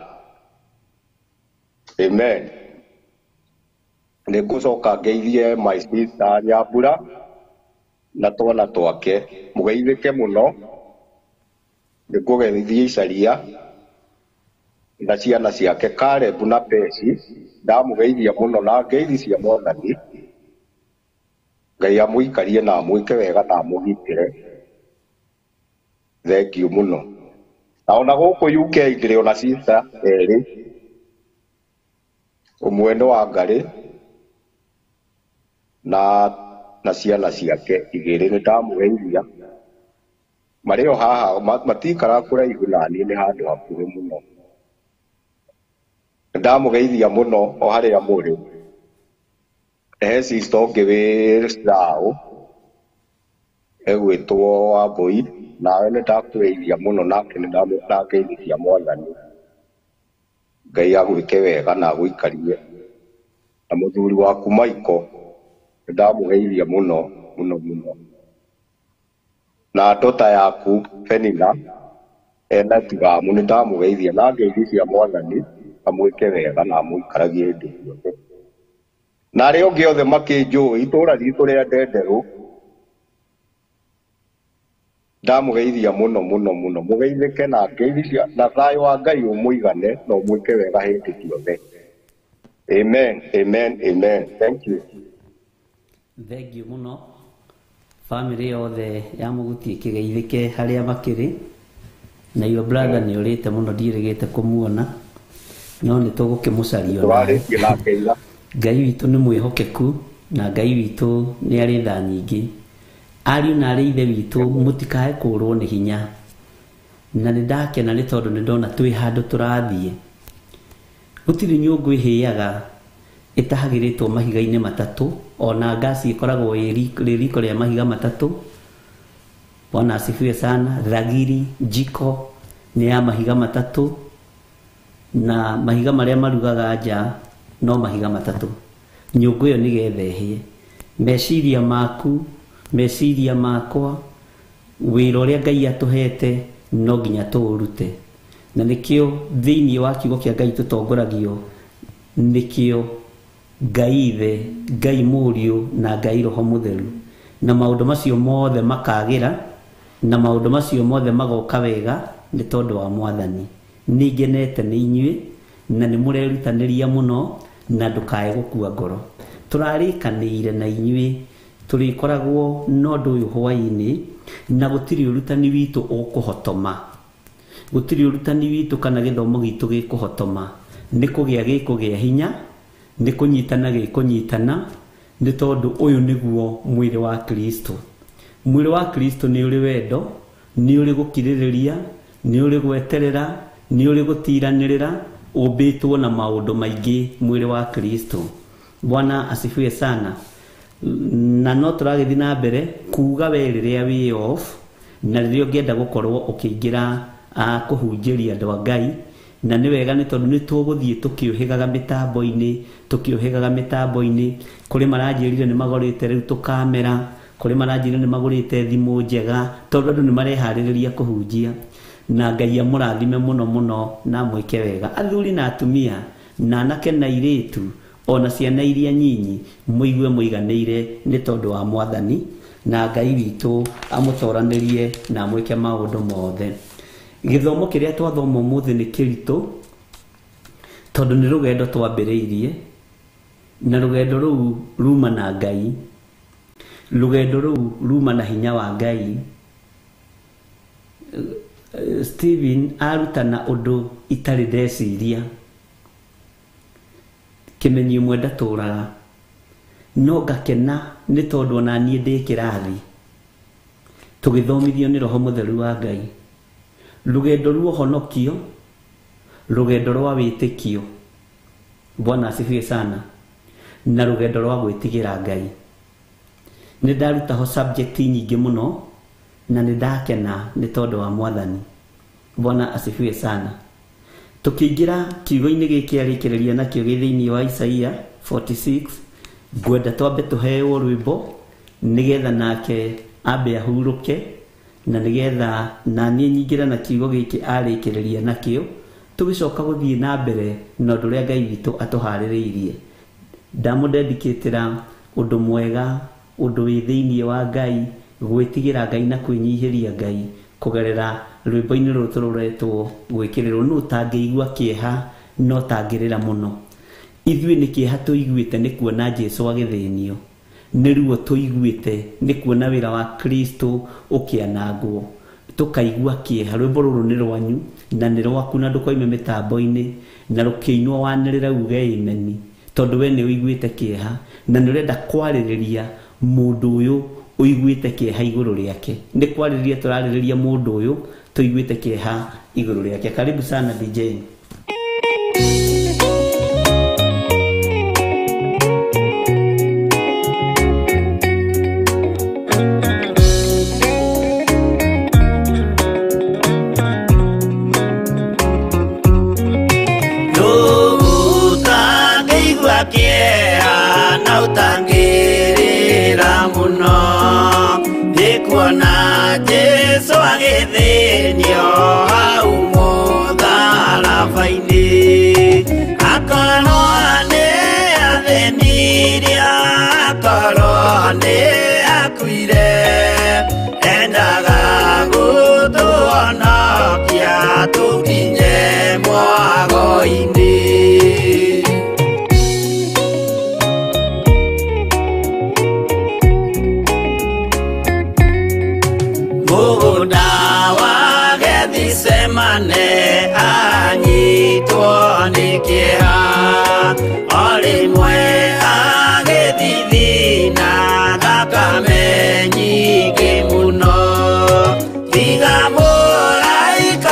Amen. Nĩ ngũcoka ngeithie my sister Nyambura na twana twake, mũgeithĩke mũno. Nĩ ngũgeithia Icaria na ciana ciake Caleb na Pesi, ndamũgeithia mũno na ngeithi cia Mwathani. Ngai amũikarie na amwĩke wega na amũgitĩre. Thank you mũno. Na ona gũkũ UK ndĩrĩ ona sister erĩ, ũmwe nĩ wa Ngarĩ na ciana ciake igĩrĩ, nĩ ndamũgeithia. Marĩ o haha, matikaraga kũraihu na niĩ, nĩ handũ hakuhĩ mũno. Ndamũgeithia mũno o harĩa mũrĩ. He sister ũngĩ wĩ Slough egwĩtwo Wambũi, nawe nĩ ndakũgeithia mũno, nake nĩ ndamũgeithia Mwathani. Ngai agwĩke wega na agũikarie. Na mũthuri waku Michael, nĩ ndamũgeithia mũno mũno mũno. Na ndota yaku Penina ena Tigamu, nĩ ndamũgeithia na ngeithi cia Mwathani, amwĩke wega na amũikaragie hĩndĩ ciothe. Na arĩa angĩ othe makĩnjũĩ, itũra ritũ rĩa Ndenderũ, ndamũgeithia mũno mũno mũno. Mũgeithĩke na ngeithi cia na thayũ wa Ngai ũmũigane na ũmwĩke wega hĩndĩ ciothe. Amen, amen, amen. Thank you. Thank you mũno. Bamĩrĩ yothe ya Mũguti ĩkĩgeithĩke harĩa makĩrĩ. Na your brother nĩ ũrĩte mũno, ndiĩrĩgĩte kũmuona, no nĩ tũgũkĩmũcaria onawe. Tũrarĩtie nake ira. Ngai witũ nĩ mwĩhokeku na Ngai witũ nĩ arĩ tha nyingĩ. Ariũ na arĩ ithe witũ, mũtikae kũrwo nĩ hinya. Na nĩ ndakena nĩ tondũ nĩ ndona twĩ handũ tũrathiĩ. Gũtirĩ nyũngũ ĩhĩaga ĩtahagĩrĩtwo mahiga-inĩ matatũ, ona ngasi ĩkoragwo ĩ riko rĩa mahiga matatũ. Bwana asifiwe sana. Ragiri jiko nĩ ya mahiga matatũ, na mahiga marĩa marugaga nja no mahiga matatũ. Nyũngũ ĩyo nĩgetha ĩhĩe. Meciria maku, meciria makwa, wĩra ũrĩa Ngai atũhete no nginya tũũrute. Na nĩkĩo thĩinĩ wa kiugo kĩa Ngai tũtongoragio nĩkĩo Ngai Ithe, Ngai Mũriũ na Ngai Roho Mũtheru. Na maũndũ macio mothe makagĩra, na maũndũ macio mothe magoka wega nĩ tondũ wa Mwathani. Nĩ ngenete nĩ inyuĩ na nĩ mũrerutanĩria mũno, na ndũkae gũkua ngoro. Tũrarĩkanĩire na inyuĩ tũrĩkoragwo na ũndũ ũyũ hwaĩ-inĩ, na gũtirĩ ũrutani witũ ũkũhotoma. Gũtirĩ ũrutani witũ kana gĩthomo gitũ gĩkũhotoma. Nĩ kũgĩa gĩkũgĩa hinya, nĩ kũnyitana gĩkũnyitana, nĩ tondũ ũyũ nĩguo mwĩrĩ wa Kristo. Mwĩrĩ wa Kristo nĩ ũrĩ wendo, nĩ ũrĩ gũkirĩrĩria, nĩ ũrĩ gweterera, nĩ ũrĩ gũtiranĩrĩra, ũmbĩtwo na maũndũ maingĩ mwĩrĩ wa Kristo. Bwana asifiwe sana. Na no tũragĩthiĩ na mbere kuga we rĩrĩa wĩ off, na rĩrĩa ũngĩenda gũkorwo ũkĩingĩra kũhunjĩria andũ a Ngai, na nĩ wega nĩ tondũ nĩ tũgũthiĩ tũkĩũhĩgaga mĩtambo-inĩ, tũkĩũhĩgaga mĩtambo-inĩ. Kũrĩ maranjĩrire nĩ magũrĩte rĩu tũkamera, kũrĩ maranjĩrire nĩ magũrĩte thimũ njega, tondũ andũ nĩ mareharĩrĩria kũhunjia. Na Ngai amũrathime mũno mũno na amwĩke wega. Athuri na atumia, na anake na airĩtu, ona ciana iria nyinyi, mũigue mũiganĩire nĩ tondũ wa Mwathani, na Ngai witũ amũtoranĩrie na amwĩke maũndũ mothe. Gĩthomo kĩrĩa twathoma ũmũthĩ nĩ kĩritũ, tondũ nĩ rũgendo twambĩrĩirie, na rũgendo rũu ruma na Ngai, rũgendo rũu ruma na hinya wa Ngai. Stephen arutana ũndũ itarĩ ndeciria, kĩmenyi ĩmwe ndatũraga, no ngakena nĩ tondũ ona niĩ ndĩ kĩrathi tũgĩthomithio nĩ Roho Mũtheru wa Ngai. Rũgendo rwa ũhonokio, rũgendo rwa wĩtĩkio, Bwana asifiwe sana, na rũgendo rwa gwĩtigĩra Ngai. Nĩ ndaruta ho subject nyingĩ mũno, na nĩ ndakena nĩ tondũ wa Mwathani. Bwana asifiwe sana. Tũkĩingĩra kiugo-inĩ gĩkĩ arĩkĩrĩria nakĩo gĩ thĩinĩ wa Isaia 46, ngwenda twambe tũheo rwĩmbo nĩgetha nake ambe ahurũke, na nĩgetha na niĩ nyingĩre na kiugo gĩkĩ arĩkĩrĩria nakĩo, tũgĩcoka gũthiĩ na mbere na ũndũ ũrĩa Ngai witũ atũharĩrĩirie. Ndamũdedicatĩra ũndũ mwega, ũndũ wĩ thĩinĩ wa Ngai, gwĩtigĩra Ngai na kwĩnyihĩria Ngai kũgerera rwĩmbo-inĩ rũrũ tũroretwo gwĩkĩrĩrwo. Nũ ũtangĩigua kĩeha no tangĩrĩra mũno. Ithuĩ nĩ kĩeha tũiguĩte nĩ kuona Jesũ agĩthĩnio, nĩ ruo tũiguĩte nĩ kuona wĩra wa Kristo ũkĩanangwo, tũkaigua kĩeha. Rwĩmbo rũrũ nĩ rwanyu na nĩ rwaku, na ndũkoime mĩtambo-inĩ na rũkĩinwo wanĩrĩra uge imeni, tondũ we nĩ ũiguĩte kĩeha na nĩ ũrenda kwarĩrĩria mũndũ ũyũ ũiguĩte kĩeha igũrũ rĩake. Nĩ kwarĩrĩria tũrarĩrĩria mũndũ ũyũ tũiguĩte kĩeha igũrũ rĩake. Karibu sana DJ. Jesu agĩthĩnio hau mũtharaba-inĩ, akorwo nĩ athĩnirie, akorwo nĩ akuire, endaga gũtũhonokia tũkinye mwago-inĩ. Mũgũnda wa Gethisemane anyitwo nĩ kĩeha, o rĩmwe agĩthithina thakame nyingĩ mũno. Tiga mũraika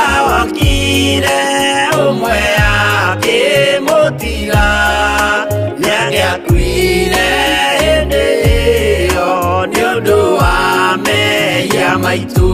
maitũ.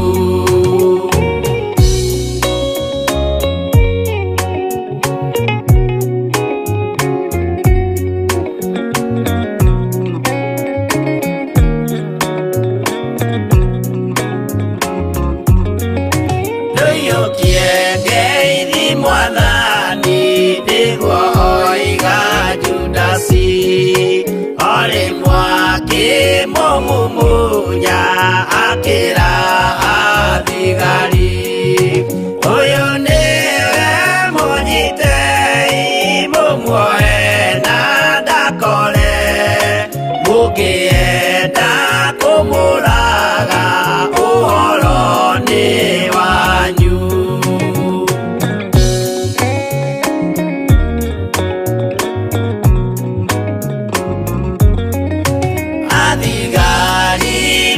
Mumunya akira athigari uyu niwe munyitei mumuoe na ndakore mukienda kumuraga uhoro ni wanyu.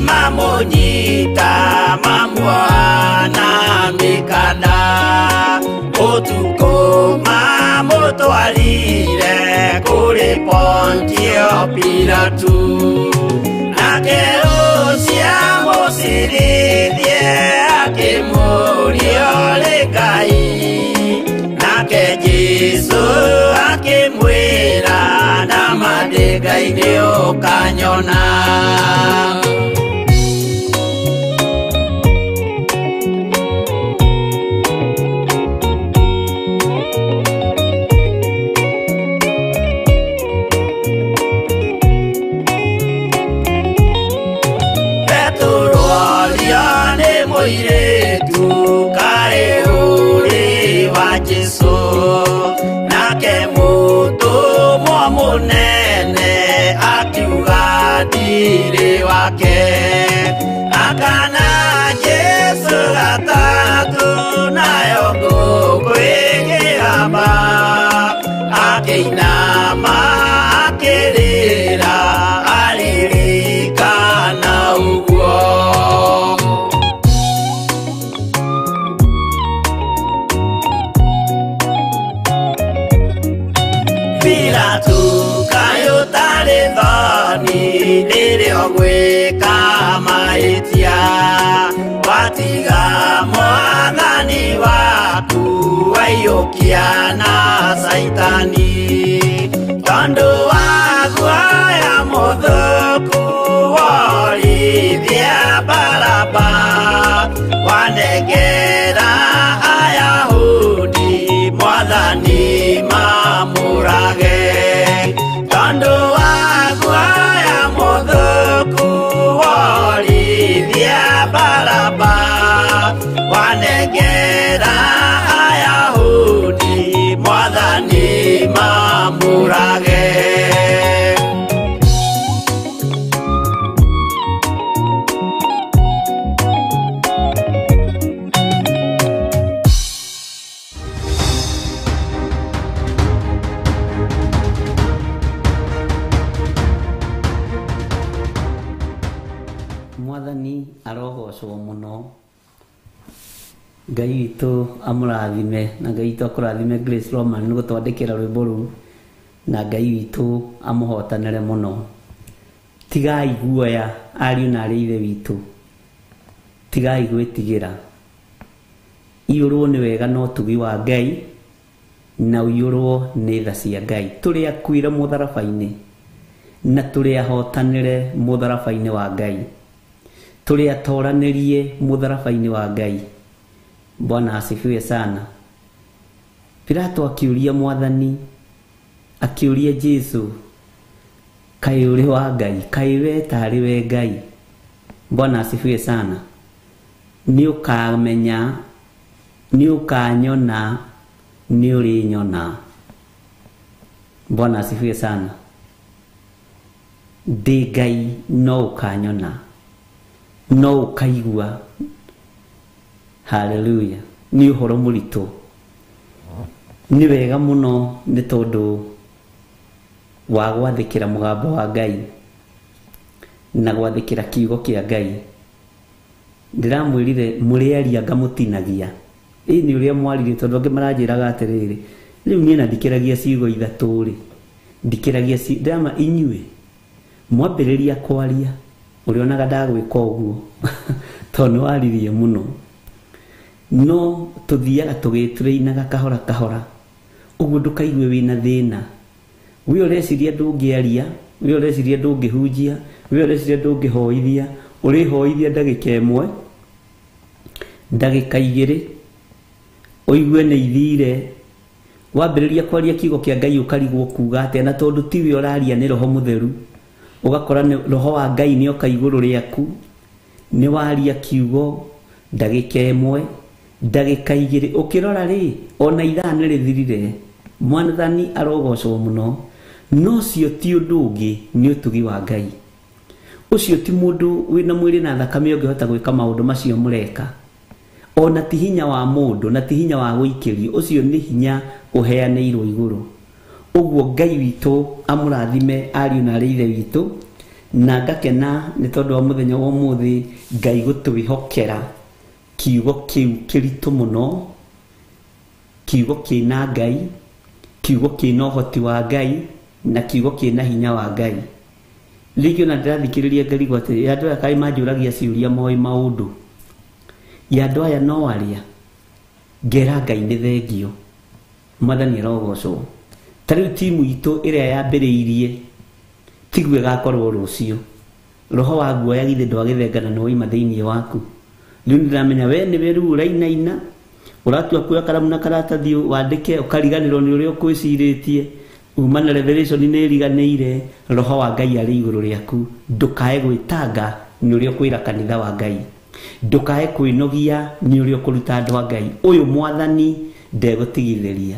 Mamunyita mamwana mikanda utuko mamutwarire kuri Pontio Pilatu nake ucio mucirithie akimuria uri Ngai nake Jesu akimwira nama ndi Ngai ni ukanyona. Nake mutumwa munene akiuga ndirĩ wake akana Jesu gatatũ nayo ngũkũ ĩkĩhamba akĩinama akĩrĩra aririkana ũguo. Pilatu kaĩ ũtarĩ thoni rĩrĩa ũgwĩka mahĩtia watiga mwathani waku waiyũkia na Caitani tondũ wa guoya mũthũku worithia Baraba wanengera Ayahudi mwathani mamũrage tondũ wa guoya mũthũku worithia Baraba wanengera Ayahudi mwathani mamũrage. Mwathani arogocwo muno Ngai witũ amũrathime na Ngai witũ akũrathime Grace Roman nĩ gũtwandĩkĩra rwĩmbo rũu na Ngai witũ amũhotanĩre mũno. Tigai guoya ariũ na arĩ ithe witũ, tigai gwĩtigĩra, iyũrwo nĩ wega na ũtugi wa Ngai na ũiyũrwo nĩ tha cia Ngai. Tũrĩ akuire mũtharaba-inĩ na tũrĩ ahotanĩre mũtharaba-inĩ wa Ngai, tũrĩ atoranĩrie mũtharaba-inĩ wa Ngai. Bwana asifiwe sana. Pilato akiuria mwathani, akiuria Jesu, kaĩ ũrĩ wa Ngai, kaĩ we tarĩ we Ngai. Bwana asifiwe sana. Nĩ ũkamenya, nĩ ũkanyona, nĩ ũrĩnyona. Bwana asifiwe sana. Ndĩ Ngai no ũkanyona, no ũkaigua. Hallelujah. Nĩ ũhoro mũritũ, nĩ wega mũno nĩ tondũ wa gwathĩkĩra mũgambo wa Ngai na gwathĩkĩra kiugo kĩa Ngai. Ndĩramwĩrire mũrĩaria ngamũtinagia. Ĩ nĩ ũrĩa mwaririe tondũ angĩ maranjĩraga atĩrĩrĩ, rĩu niĩ na ndikĩragia ciugo ithatũ rĩ, ndikĩragia ndĩrama inyuĩ mwambĩrĩria kwaria ũrĩonaga ndagwĩka ũguo. Tondũ nĩ waririe mũno. No tũthiaga tũgĩtũrĩinaga kahora kahora. Ũguo ndũkaigue wĩna thĩna. We ũreciria ndũngĩaria, we ũreciria ndũngĩhunjia, we ũreciria ndũngĩhoithia, ũrĩhoithia ndagĩka ĩmwe, ndagĩka igĩrĩ, ũigue nĩ ithire, wambĩrĩria kwaria kiugo kĩa Ngai ũkarigwo kuga atĩa, na tondũ tiwe ũraria nĩ Roho Mũtheru, ũgakora nĩ Roho wa Ngai nĩ oka igũrũ rĩaku, nĩ waria kiugo ndagĩka ĩmwe, ndagĩka igĩrĩ, ũkĩrora rĩ, ona ithaa nĩ rĩthirire. Mwathani arogocwo mũno. No cio ti ũndũ ũngĩ, nĩ ũtugi wa Ngai. Ũcio ti mũndũ wĩna mwĩrĩ na thakame ũngĩhota gwĩka maũndũ macio mũreka. Ona ti hinya wa mũndũ, na ti hinya wa gũikĩrio, ũcio nĩ hinya ũheanĩirwo igũrũ. Ũguo Ngai witũ amũrathime ariũ na arĩ ithe witũ, na ngakena nĩ tondũ wa mũthenya wa ũmũthĩ Ngai gũtwĩhokera kiugo kĩu kĩritũ mũno, kiugo kĩna Ngai, kiugo kĩna ũhoti wa Ngai, na kiugo kĩna hinya wa Ngai. Rĩngĩ ona ndĩrathikĩrĩria ngarigwo atĩrĩ, andũ aya kaĩ manjũragia ciũria moĩ maũndũ. Ya andũ aya no aria, ngera Ngai nĩ thengio. Mwathani arogocwo. Ta rĩu timu itũ ĩrĩa yambĩrĩirie tiguo ĩgakorwo rũciũ. Roho wa guoya githĩ ndwagĩthengana nĩ waima thĩinĩ waku. Rĩu nĩndĩramenya we nĩwe rĩu ũrainaina, ũratua kuoya karamu na karatathi wandĩke ũkariganĩrwo nĩ ũrĩa ũkwĩcirĩtie, uma na revelation nĩ ĩriganĩire. Roho wa Ngai arĩ igũrũ rĩaku. Ndũkae gwĩtanga nĩ ũrĩa ũkwĩra kanitha wa Ngai, ndũkae kwĩnogia nĩ ũrĩa ũkũruta andũ a Ngai. Ũyũ Mwathani ndegũtigithĩria.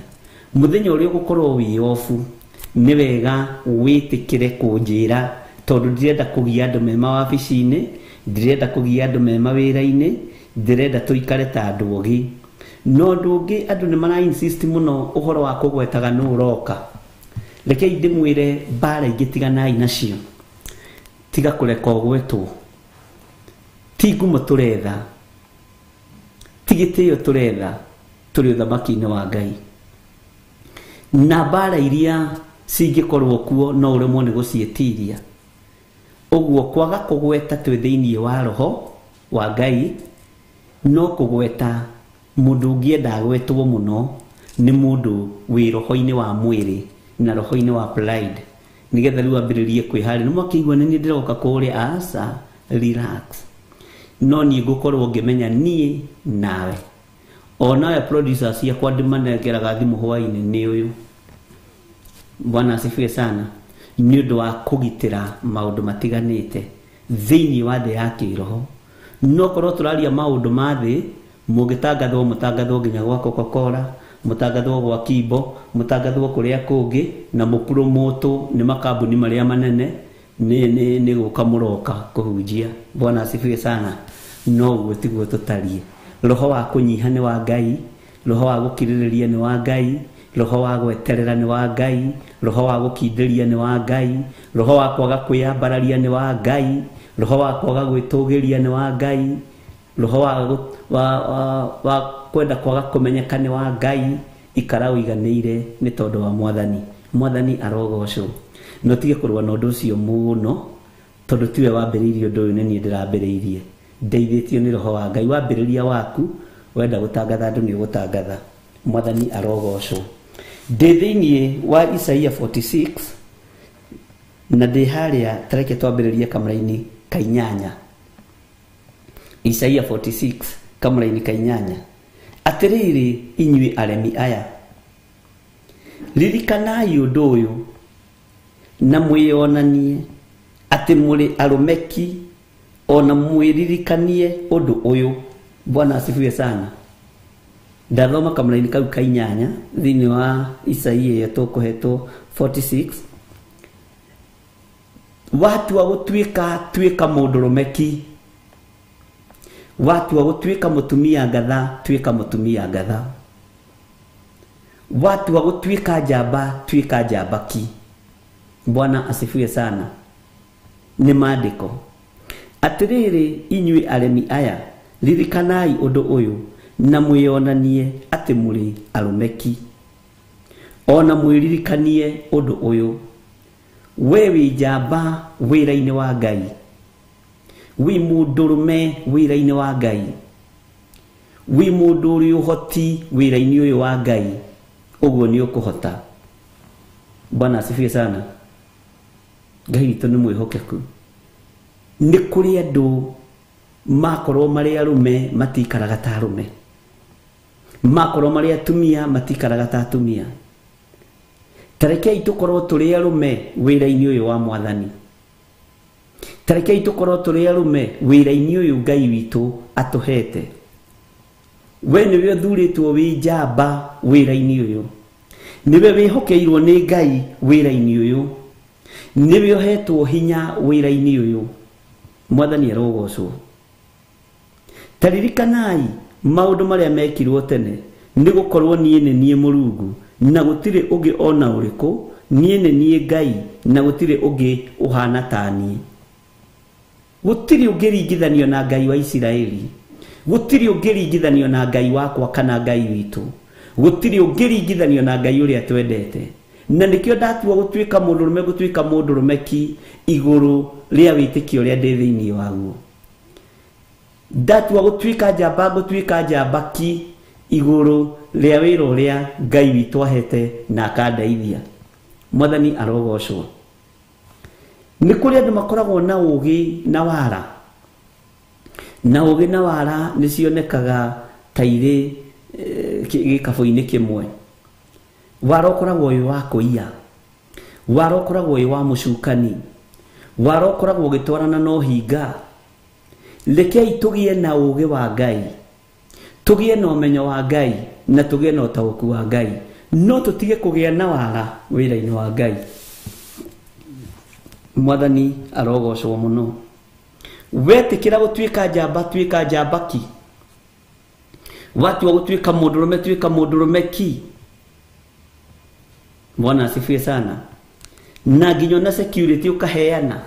Mũthenya ũrĩa ũgũkorwo wĩ obu, nĩ wega wĩtĩkĩre kũnjĩra, tondũ ndirenda kũgia andũ me mawabici-inĩ, ndirenda kũgia andũ me mawĩra-inĩ, ndĩrenda tũikare ta andũ ogĩ. No ũndũ ũngĩ andũ nĩ mara insist mũno ũhoro wa kũgwetaga nũ ũroka. Rekei ndĩmwĩre mbara ingĩ tiganai nacio. Tiga kũreka ũgwetwo. Ti ngumo tũretha, ti gĩtĩo tũretha, tũrĩ ũthamaki-inĩ wa Ngai. Na mbara iria cingĩkorwo kuo no ũremwo nĩ gũciĩtiria. Ũguo kwaga kũgweta twĩ thĩinĩ wa Roho wa Ngai, no kũgweta mũndũ ũngĩenda agwetwo mũno nĩ mũndũ wĩ roho-inĩ wa mwĩrĩ na roho-inĩ wa pride, nĩgetha rĩu ambĩrĩrie kwĩharĩria. Nĩ mwakĩigua nĩ niĩ ndĩroka kũrĩa, aca, relax. No niĩ ngũkorwo ngĩmenya niĩ nawe. Onawe producers ciakwa ndĩmanengeraga thimũ hwaĩ-inĩ nĩ ũyũ. Bwana asifiwe sana. Nĩ ũndũ wa kũgitĩra maũndũ matiganĩte thĩinĩ wa thĩ ya kĩroho. No korwo tũraria maũndũ ma thĩ, mũngĩtangathwo mũtangathwo nginya gwa Coca-Cola, mũtangathwo gwa Kimbo, mũtangathwo kũrĩa kũngĩ, na mũpromotwo nĩ makambuni marĩa manene, nĩ gũka mũroka kũhunjia. Bwana asifiwe sana. No ũguo tiguo tũtariĩ. Roho wa kũnyiha nĩ wa Ngai, roho wa gũkirĩrĩria nĩ wa Ngai, roho wa gweterera nĩ wa Ngai, roho wa gũkindĩria nĩ wa Ngai, roho wa kwaga kwĩyambararia nĩ wa Ngai, roho wa kwaga gwĩtũgĩria nĩ wa Ngai, roho wa kwenda kwaga kũmenyeka nĩ wa Ngai. Ikara ũiganĩire nĩ tondũ wa Mwathani. Mwathani arogocwo. No tige kũrũa na ũndũ ũcio mũno, tondũ tiwe wambĩrĩirie ũndũ ũyũ, nĩ niĩ ndĩrambĩrĩirie. Ndeithĩtio nĩ Roho wa Ngai. Wambĩrĩria waku, wenda gũtangatha andũ nĩ ũgũtangatha. Mwathani arogocwo. Ndĩ thĩinĩ wa Isaia 46 na ndĩ harĩa, tareke twambĩrĩrie kamũraini ka inyanya. Isaia 46 kamũraini ka inyanya. Atĩrĩrĩ inyuĩ aremi aya, ririkanai ũndũ ũyũ na mwĩyonanie atĩ mũrĩ arũmeki, ona mwĩririkanie ũndũ ũyũ. Bwana asifiwe sana. Ndathoma kamũraini kau ka inyanya thĩinĩ wa Isaia ĩyo tũkũhetwo 46. Watua gũtuĩka tuĩka mũndũrũmeki, watua gũtuĩka mũtumia ngatha tuĩka mũtumia ngatha, watua gũtuĩka njamba tuĩka njambaki. Bwana asifiwe sana. Nĩ maandĩko. Atĩrĩrĩ inyuĩ aremi aya, ririkanai ũndũ ũyũ na mwĩyonanie atĩ mũrĩ arũmeki, ona mwĩririkanie ũndũ ũyũ. We wĩ njamba wĩra-inĩ wa Ngai, Wĩ mũndũrũme wĩra-inĩ wa Ngai, wĩ mũndũ ũrĩ ũhoti wĩra-inĩ ũyũ wa Ngai, ũguo nĩ ũkũhota. Bwana asifiwe sana. Ngai witũ nĩ mwĩhokeku. Nĩ kũrĩ andũ makorwo marĩ arũme matikaraga ta arũme, makorwo marĩ atumia matikaraga ta atumia. Tarekei tũkorwo tũrĩ arũme wĩra-inĩ ũyũ wa Mwathani. Tarekei tũkorwo tũrĩ arũme wĩra-inĩ ũyũ Ngai witũ atũhete. We nĩwe ũthurĩtwo wĩ njamba wĩra-inĩ ũyũ, nĩwe wĩhokeirwo nĩ Ngai wĩra-inĩ ũyũ, nĩwe ũhetwo hinya wĩra-inĩ ũyũ. Mwathani arogocwo. Taririkanai maũndũ marĩa mekirwo tene, nĩ gũkorwo niĩ nĩ niĩ Mũrungu na gũtirĩ ũngĩ ona ũrĩkũ, niĩ nĩ niĩ Ngai na gũtirĩ ũngĩ ũhana ta niĩ. Gũtirĩ ũngĩringithanio na Ngai wa Isiraeli, gũtirĩ ũngĩringithanio na Ngai wakwa kana Ngai witũ, gũtirĩ ũngĩringithanio na Ngai ũrĩa twendete. Na nĩkĩo ndatua gũtuĩka mũndũrũme, gũtuĩka mũndũrũme ki igũrũ rĩa wĩtĩkio ũrĩa ndĩ thĩinĩ waguo. Ndatua gũtuĩka njamba, gũtuĩka njamba ki igũrũ rĩa wĩra ũrĩa Ngai witũ ahete na akandeithia. Mwathani arogocwo. Nĩ kũrĩ andũ makoragwo na ũũgĩ na wara, na ũũgĩ na wara nĩ cionekaga ta irĩ gĩkabũ-inĩ kĩmwe. Wara ũkoragwo wĩ wa kũiya, wara ũkoragwo wĩ wa mũcukani, wara ũkoragwo ũgĩtwarana na ũhinga. Rekei tũgĩe na ũũgĩ wa Ngai, tũgĩe na ũmenyo wa Ngai, na tũgĩe na ũtaũku wa Ngai, no tũtige kũgĩa na wara wĩra-inĩ wa Ngai. Mwathani arogocwo mũno. Wetĩkĩra gũtuĩka njamba, tuĩka njamba ki. Watua gũtuĩka mũndũrũme, tuĩka mũndũrũme ki. Bwana asifiwe sana. Na nginya na security ũkaheana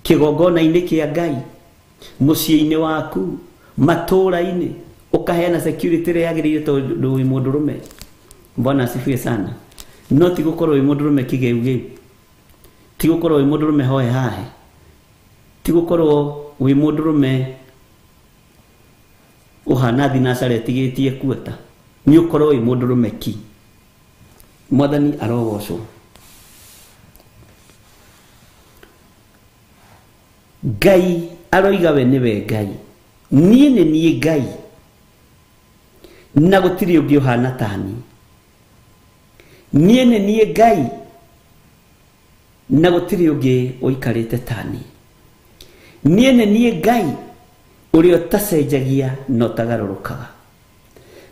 kĩgongona-inĩ kĩa Ngai, mũciĩ-inĩ waku, matũũra-inĩ, ũkaheana security ĩrĩa yagĩrĩire tondũ wĩ mũndũrũme. Bwana asifiwe sana. No ti gũkorwo wĩ mũndũrũme kĩgeugeu, ti gũkorwo wĩ mũndũrũme hoe hahe, ti gũkorwo wĩ mũndũrũme ũhana thinacara ĩtigĩtie kuota, nĩ ũkorwo wĩ mũndũrũme ki. Mwathani arogocwo. Ngai aroiga we nĩwe Ngai, niĩ nĩ niĩ Ngai na gũtirĩ ũngĩ ũhana ta niĩ. Niĩ nĩ niĩ Ngai na gũtirĩ ũngĩ ũikarĩte ta niĩ. Niĩ nĩ niĩ Ngai ũrĩa ũtacenjagia na ũtagarũrũkaga.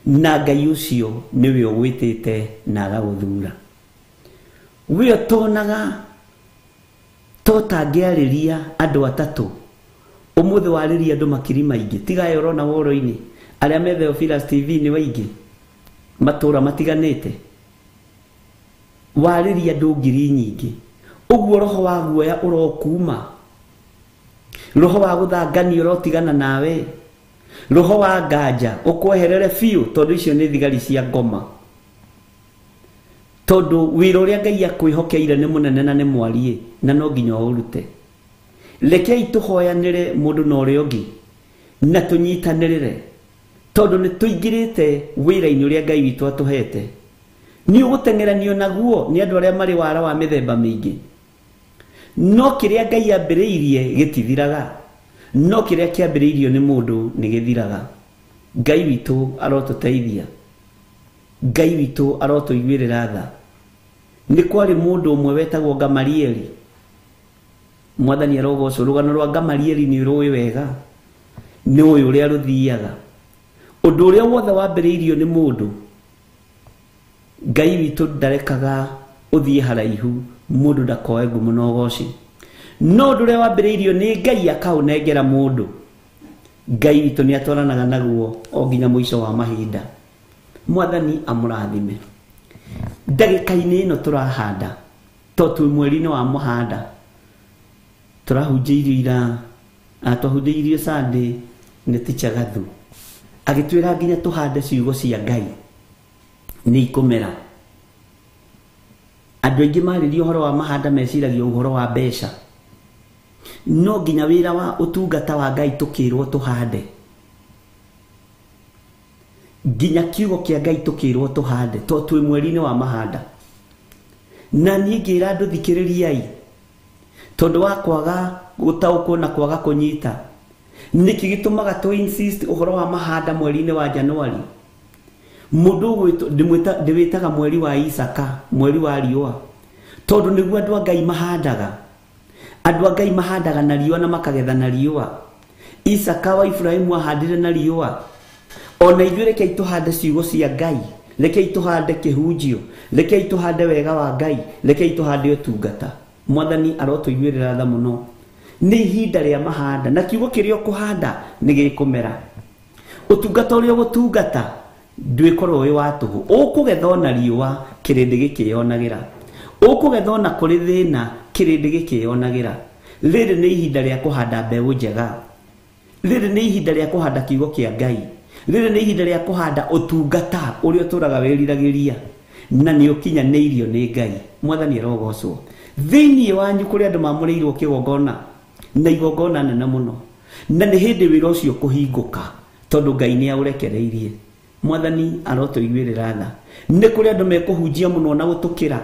Na Ngai ũcio nĩwe ũgwĩtĩte na agagũthura. We ũtonaga to tangĩarĩria andũ atatũ, ũmũthĩ warĩria andũ makiri maingĩ, tiga aya ũrona woro-inĩ, arĩa me Theophilus TV nĩ waingĩ, matũũra matiganĩte, warĩria andũ ngiri nyingĩ. Ũguo roho wa guoya ũrokuma, roho wa gũthangania ũrotigana nawe, roho wa nganja ũkweherere biũ, tondũ icio nĩ thigari cia ngoma. Tondũ wĩra ũrĩa Ngai akwĩhokeire nĩ mũnene na nĩ mwariĩ, na no nginya ũrute. Rekei tũhoyanĩre mũndũ na ũrĩa ũngĩ na tũnyitanĩrĩre, tondũ nĩ tũingĩrĩte wĩra-inĩ ũrĩa Ngai witũ atũhete. Nĩ ũgũteng'eranio naguo nĩ andũ arĩa marĩ wara wa mĩthemba mĩingĩ, no kĩrĩa Ngai ambĩrĩirie gĩtithiraga, no kĩrĩa kĩambĩrĩirio nĩ mũndũ nĩ gĩthiraga. Ngai witũ arotũteithia, Ngai witũ arotũiguĩrĩra tha. Nĩ kwarĩ mũndũ ũmwe wetagwo Gamalieli. Mwathani arogocwo. Rũgano rwa Gamalieli nĩ rũĩ wega, nĩ ũĩ ũrĩa rũthiaga. Ũndũ ũrĩa wothe wambĩrĩirio nĩ mũndũ, Ngai witũ ndarekaga ũthiĩ haraihu, mũndũ ndakoe ngumo na ũgoci. No ũndũ ũrĩa wambĩrĩirio nĩ Ngai akaũnengera mũndũ, Ngai witũ nĩ atwaranaga naguo o nginya mũico wa mahinda. Mwathani amũrathime. Ndagĩka-inĩ ĩno tũrahanda, to twĩ mweri-inĩ wa mũhanda, tũrahunjĩirio ira, twahunjĩirio Sunday nĩ Teacher Gathu, agĩtwĩra nginya tũhande ciugo cia Ngai nĩ ikũmera. Andũ aingĩ marĩria ũhoro wa mahanda meciragia ũhoro wa mbeca, No nginya wĩra wa ũtungata wa Ngai tũkĩrwo tũhande, nginya kiugo kĩa Ngai tũkĩrwo tũhande, to twĩ mweri-inĩ wa mahanda. Na niĩ ngĩra andũ thikĩrĩriai, tondũ wa kwaga gũtaũkwo na kwaga kũnyita, nĩkĩ gĩtũmaga tũ insist ũhoro wa mahanda mweri-inĩ wa Januari? Mũndũ ũgwĩtwo ndĩwĩtaga mweri wa Isaka, mweri wa riũa, tondũ nĩguo andũ a Ngai mahandaga. Andũ a Ngai mahandaga na riũa na makagetha na riũa. Isaka wa Ibrahimu ahandire na riũa. Ona ithuĩ rekei tũhande ciugo cia Ngai, rekei tũhande kĩhunjio, rekei tũhande wega wa Ngai, rekei tũhande ũtungata. Mwathani arotũiguĩrĩra tha mũno. Nĩ ihinda rĩa mahanda, na kiugo kĩrĩa ũkũhanda nĩ gĩkũmera. Ũtungata ũrĩa ũgũtungata ndwĩkorwo wĩ wa tũhũ. Ũkũgetha ona riũa, kĩrĩndĩ gĩkĩyonagĩra. Ũkũgetha ona kũrĩ thĩna, kĩrĩndĩ gĩkĩyonagĩra. Rĩrĩ nĩ ihinda rĩa kũhanda mbeũ njega. Rĩrĩ nĩ ihinda rĩa kũhanda kiugo kĩa Ngai. Rĩrĩ nĩ ihinda rĩa kũhanda ũtungata ũrĩa ũtũraga wĩriragĩria, na nĩ ũkinyanĩirio nĩ Ngai. Mwathani arogocwo. Thĩinĩ wanyu kũrĩ andũ mamũrĩirwo kĩgongona, na igongona nene mũno, na nĩ hĩndĩ wĩra ũcio kũhingũka, tondũ Ngai nĩ aũrekereirie. Mwathani arotũiguĩrĩra tha. Nĩ kũrĩ andũ mekũhunjia mũno na gũtũkĩra.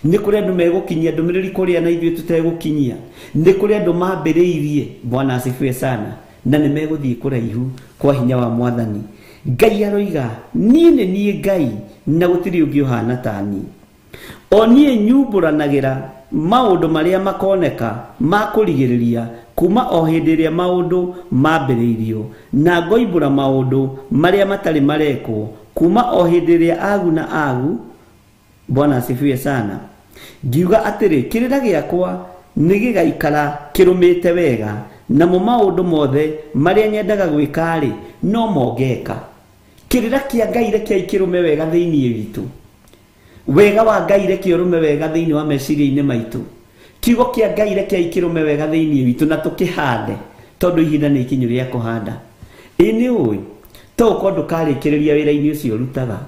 Nĩ kũrĩ andũ megũkinyia ndũmĩrĩri kũrĩa na ithuĩ tũtegũkinyia. Nĩ kũrĩ andũ mambĩrĩirie, Bwana asifiwe sana, na nĩ megũthiĩ kũraihu kwa hinya wa Mwathani. Ngai aroiga, niĩ nĩ niĩ Ngai na gũtirĩ ũngĩ ũhana ta niĩ. O niĩ nyumbũranagĩra maũndũ marĩa makoneka ma kũrigĩrĩria kuma o hĩndĩ ĩrĩa maũndũ mambĩrĩirio, na ngoimbũra maũndũ marĩa matarĩ marekwo kuma o hĩndĩ ĩrĩa agu na agu. Bwana asifiwe sana. Ngiuga atĩrĩ, kĩrĩra gĩakwa nĩ gĩgaikara kĩrũmĩte wega, namo maũndũ mothe marĩa nyendaga gwĩka-rĩ, no mongeka. Kĩrĩra kĩa Ngai rekei kĩrũme wega thĩinĩ witũ. Wega wa Ngai reke ũrũme wega thĩinĩ wa meciria-inĩ maitũ. Kiugo kĩa Ngai rekei kĩrũme wega thĩinĩ witũ, na tũkĩhande, tondũ ihinda nĩ ikinyu rĩa kũhanda. Ĩ nĩ ũĩ, to ũkorwo ndũkarĩkĩrĩria wĩra-inĩ ũcio ũrutaga,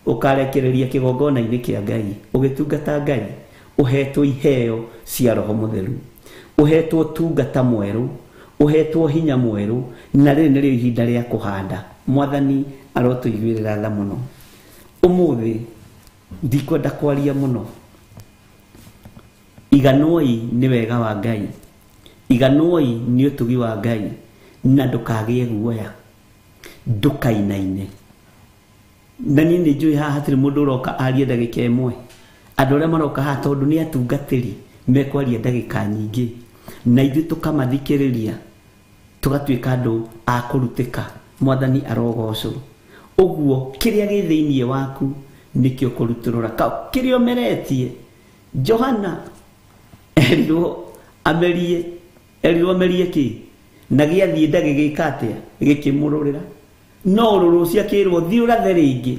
ũkarekereria kĩgongona-inĩ kĩa Ngai, ũgĩtungata Ngai, ũhetwo iheo cia Roho Mũtheru, ũhetwo ũtungata mwerũ, ũhetwo hinya mwerũ, na rĩrĩ nĩrĩo ihinda rĩa kũhanda. Mwathani arotũiguĩrĩra tha mũno. Ũmũthĩ ndikwenda kwaria mũno. Iganwoi nĩ wega wa Ngai, iganwoi nĩ ũtugi wa Ngai, na ndũkagĩe guoya, ndũkainaine. Na niĩ nĩ njũĩ haha hatirĩ mũndũ ũroka arie ndagĩka ĩmwe. Andũ arĩa maroka haha tondũ nĩ atungatĩri mekwaria ndagĩka nyingĩ, na ithuĩ tũkamathikĩrĩria, tũgatuĩka andũ a kũrutĩka. Mwathani arogocwo. Ũguo kĩrĩa gĩ thĩinĩ waku nĩkĩo kũrutũrũra, kĩrĩa ũmeretie. Johana erirwo amerie, erirwo amerie kĩ, na gĩathiĩ nda gĩgĩka atĩa? Gĩkĩmũrũrĩra. No ũrũrũ ũcio akĩrwo thiĩ ũrathe rĩngĩ.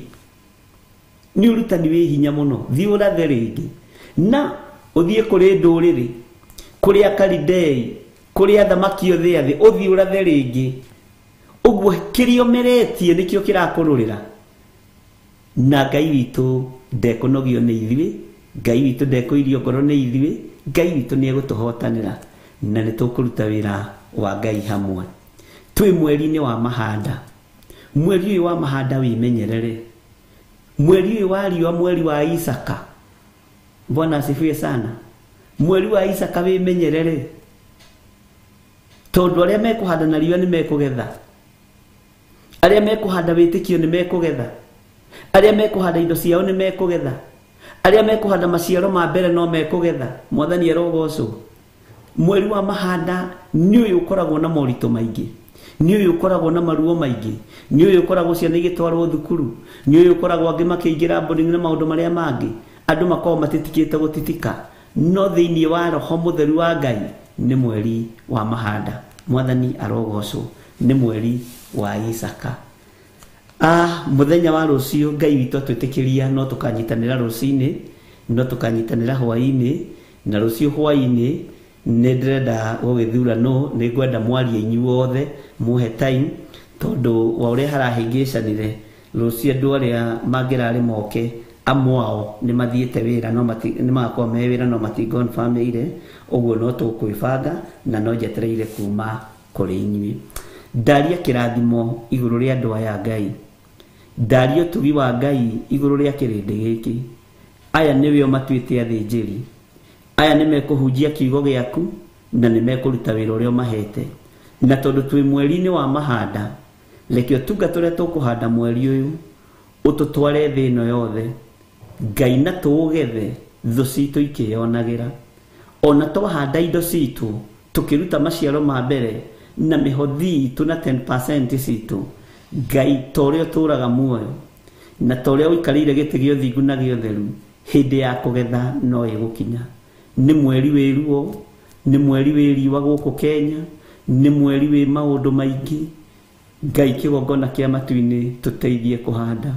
Nĩ ũrutani wĩ hinya mũno, thiĩ ũrathe rĩngĩ, na ũthiĩ kũrĩ ndũrĩrĩ, kũrĩ Akalidei, kũrĩ athamaki othe a thĩ, ũthiĩ ũrathe rĩngĩ. Ũguo kĩrĩa ũmeretie nĩkĩo kĩrakũrũrĩra. Na Ngai witũ ndekũnogio nĩ ithuĩ, Ngai witũ ndekũirio ngoro nĩ ithuĩ, Ngai witũ nĩ egũtũhotanĩra, na nĩ tũkũruta wĩra wa Ngai hamwe. Twĩ mweri-inĩ wa mahanda. Mweri ũyũ wa mahanda wĩmenyerere. Mweri ũyũ wa riũa, mweri wa Isaka. Bwana asifiwe sana. Mweri wa Isaka wĩmenyerere, tondũ arĩa mekũhanda na riũa nĩ mekũgetha, arĩa mekũhanda wĩtĩkio nĩ mekũgetha, arĩa mekũhanda indo ciao nĩ mekũgetha, arĩa mekũhanda maciaro ma mbere no mekũgetha. Mwathani arogocwo. Mweri wa mahanda nĩ ũyũ ũkoragwo na moritũ maingĩ, nĩ ũyũ ũkoragwo na maruo maingĩ, nĩ ũyũ ũkoragwo ciana igĩtwarwo thukuru, nĩ ũyũ ũkoragwo angĩ makĩingĩra boarding na maũndũ marĩa mangĩ, andũ makoragwo matitikĩte gũtitika. No thĩinĩ wa Roho Mũtheru wa Ngai nĩ mweri wa mahanda. Mwathani arogocwo. Nĩ mweri wa Isaka. Mũthenya wa rũciũ Ngai witũ atwĩtĩkĩria, no tũkanyitanĩra rũcinĩ, no tũkanyitanĩra hwaĩ-inĩ, na rũciũ hwaĩ-inĩ nĩ ndĩrenda gũgĩthura no nĩ ngwenda mwarie inyuothe muhe time, tondũ wa ũrĩa harahĩngĩcanire rũciũ andũ arĩa mangĩrarĩ moke Amwe ao nĩ mathiĩte wĩra no nĩ magakorwo me wĩra no matigonfamĩire ũguo no tũkwĩbanga na no njetereire kuma kũrĩ inyuĩ. Ndaria kĩrathimo igũrũ rĩa andũ aya Ngai, ndaria ũtugi wa Ngai igũrũ rĩa kĩrĩndĩ gĩkĩ. Aya nĩwe matuĩte athĩnjĩri, aya nĩ mekũhunjia kiugo gĩaku na nĩ mekũruta wĩra ũrĩa ũmahete. Na tondũ twĩ mweri-inĩ wa mahanda, reke ũtungata ũrĩa tũkũhanda mweri ũyũ ũtũtware thĩ ĩno yothe Ngai, na tũũgethe thũ citũ ikĩyonagĩra. Ona twahanda indo citũ tũkĩruta maciaro ma mbere na mĩhothi itũ na 10% citũ, Ngai ta ũrĩa ũtũũraga muoyo na ta ũrĩa ũikarĩire gĩtĩ gĩa ũthingu na gĩa ũtheru, hĩndĩ ya kũgetha no ĩgũkinya. Nĩ mweri wĩ ruo, nĩ mweri wĩ riũa gũkũ Kenya, nĩ mweri wĩ maũndũ maingĩ. Ngai kĩgongona kĩa matu-inĩ tũteithie kũhanda.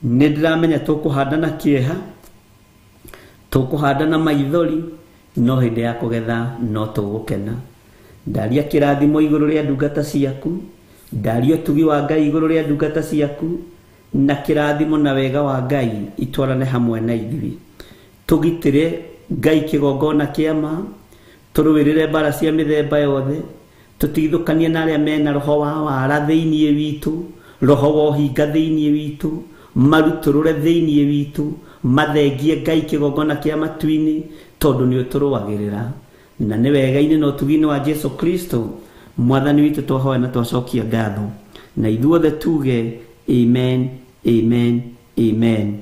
Nĩ ndĩramenya tũkũhanda na kĩeha, tũkũhanda na maithori, no hĩndĩ ya kũgetha no tũgũkena. Ndaria kĩrathimo igũrũ rĩa ndungata ciaku, ndaria ũtugi wa Ngai igũrũ rĩa ndungata ciaku, na kĩrathimo na wega wa Ngai itwarane hamwe na ithuĩ. Tũgitĩre Ngai kĩgongona kĩa ma, tũrũĩrĩre mbara cia mĩthemba yothe, tũtigithũkanie na arĩa mena roho wa wara thĩinĩ witũ, roho wa ũhinga thĩinĩ witũ, marutũrũre thĩinĩ witũ, mathengie Ngai kĩgongona kĩa matu-inĩ, tondũ nĩ ũtũrũagĩrĩra. Na nĩ wega-inĩ na ũtugi-inĩ wa Jesu Kristo mwathani witũ twahoya na twacokia ngatho, na ithuothe tuge amen, amen, amen.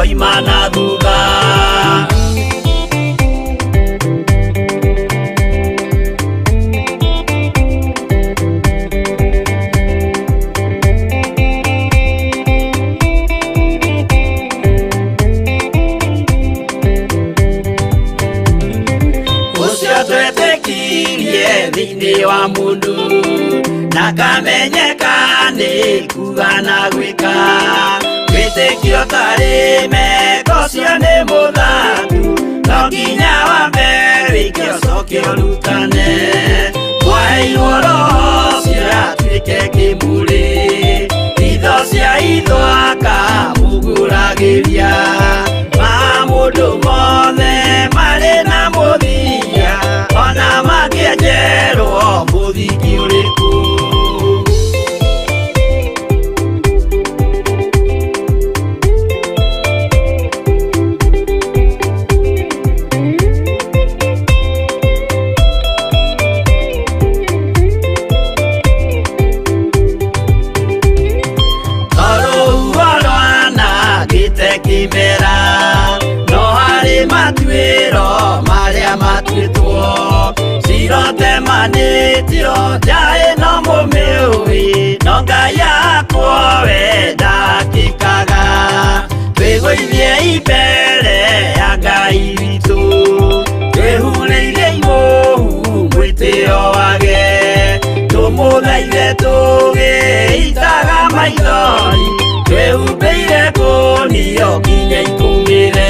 Imana thutha. Ũcio twetĩkirie thĩinĩ wa mũndũ na kamenyeka nĩ kuga na gwĩka. Wĩtĩkio tarĩ meko cio nĩ mũthatu, no nginya wambe wĩke ũcoke ũrutane. Mwaheirwo roho ũcio atuĩke kĩmũrĩ, itho cia itho akamũgũragĩria. Ma mũndũ mothe marĩ na mũthia, ona mangĩenjerwo mũthingi ũrĩkũ. Matuĩro marĩa matuĩtwo cirotemanĩtio njaĩ no mũmĩũĩ, no Ngai yakwo we ndakĩkaga. Twĩgũithie imbere Ngai witũ twĩhurĩire imũhu mwĩtĩo wage tũmũthaithe tũgĩitaga maithori twĩhumbĩire kũnio nginya ikũmĩre.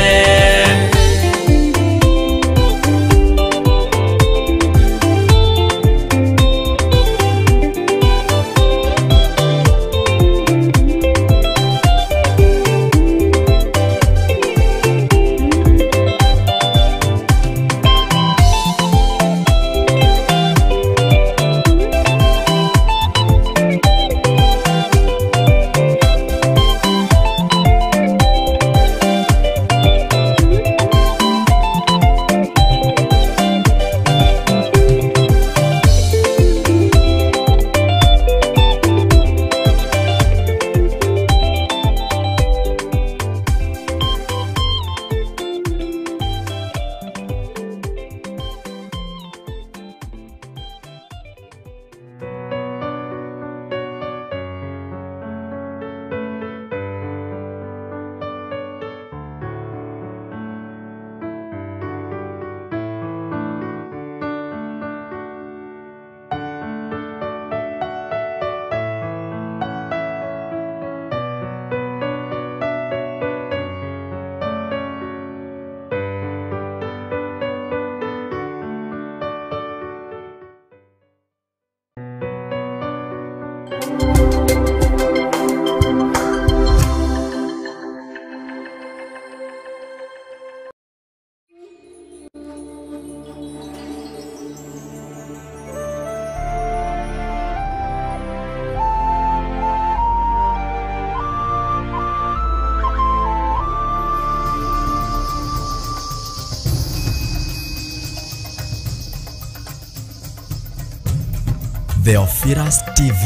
Theophilus TV,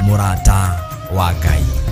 mũrata wa Ngai.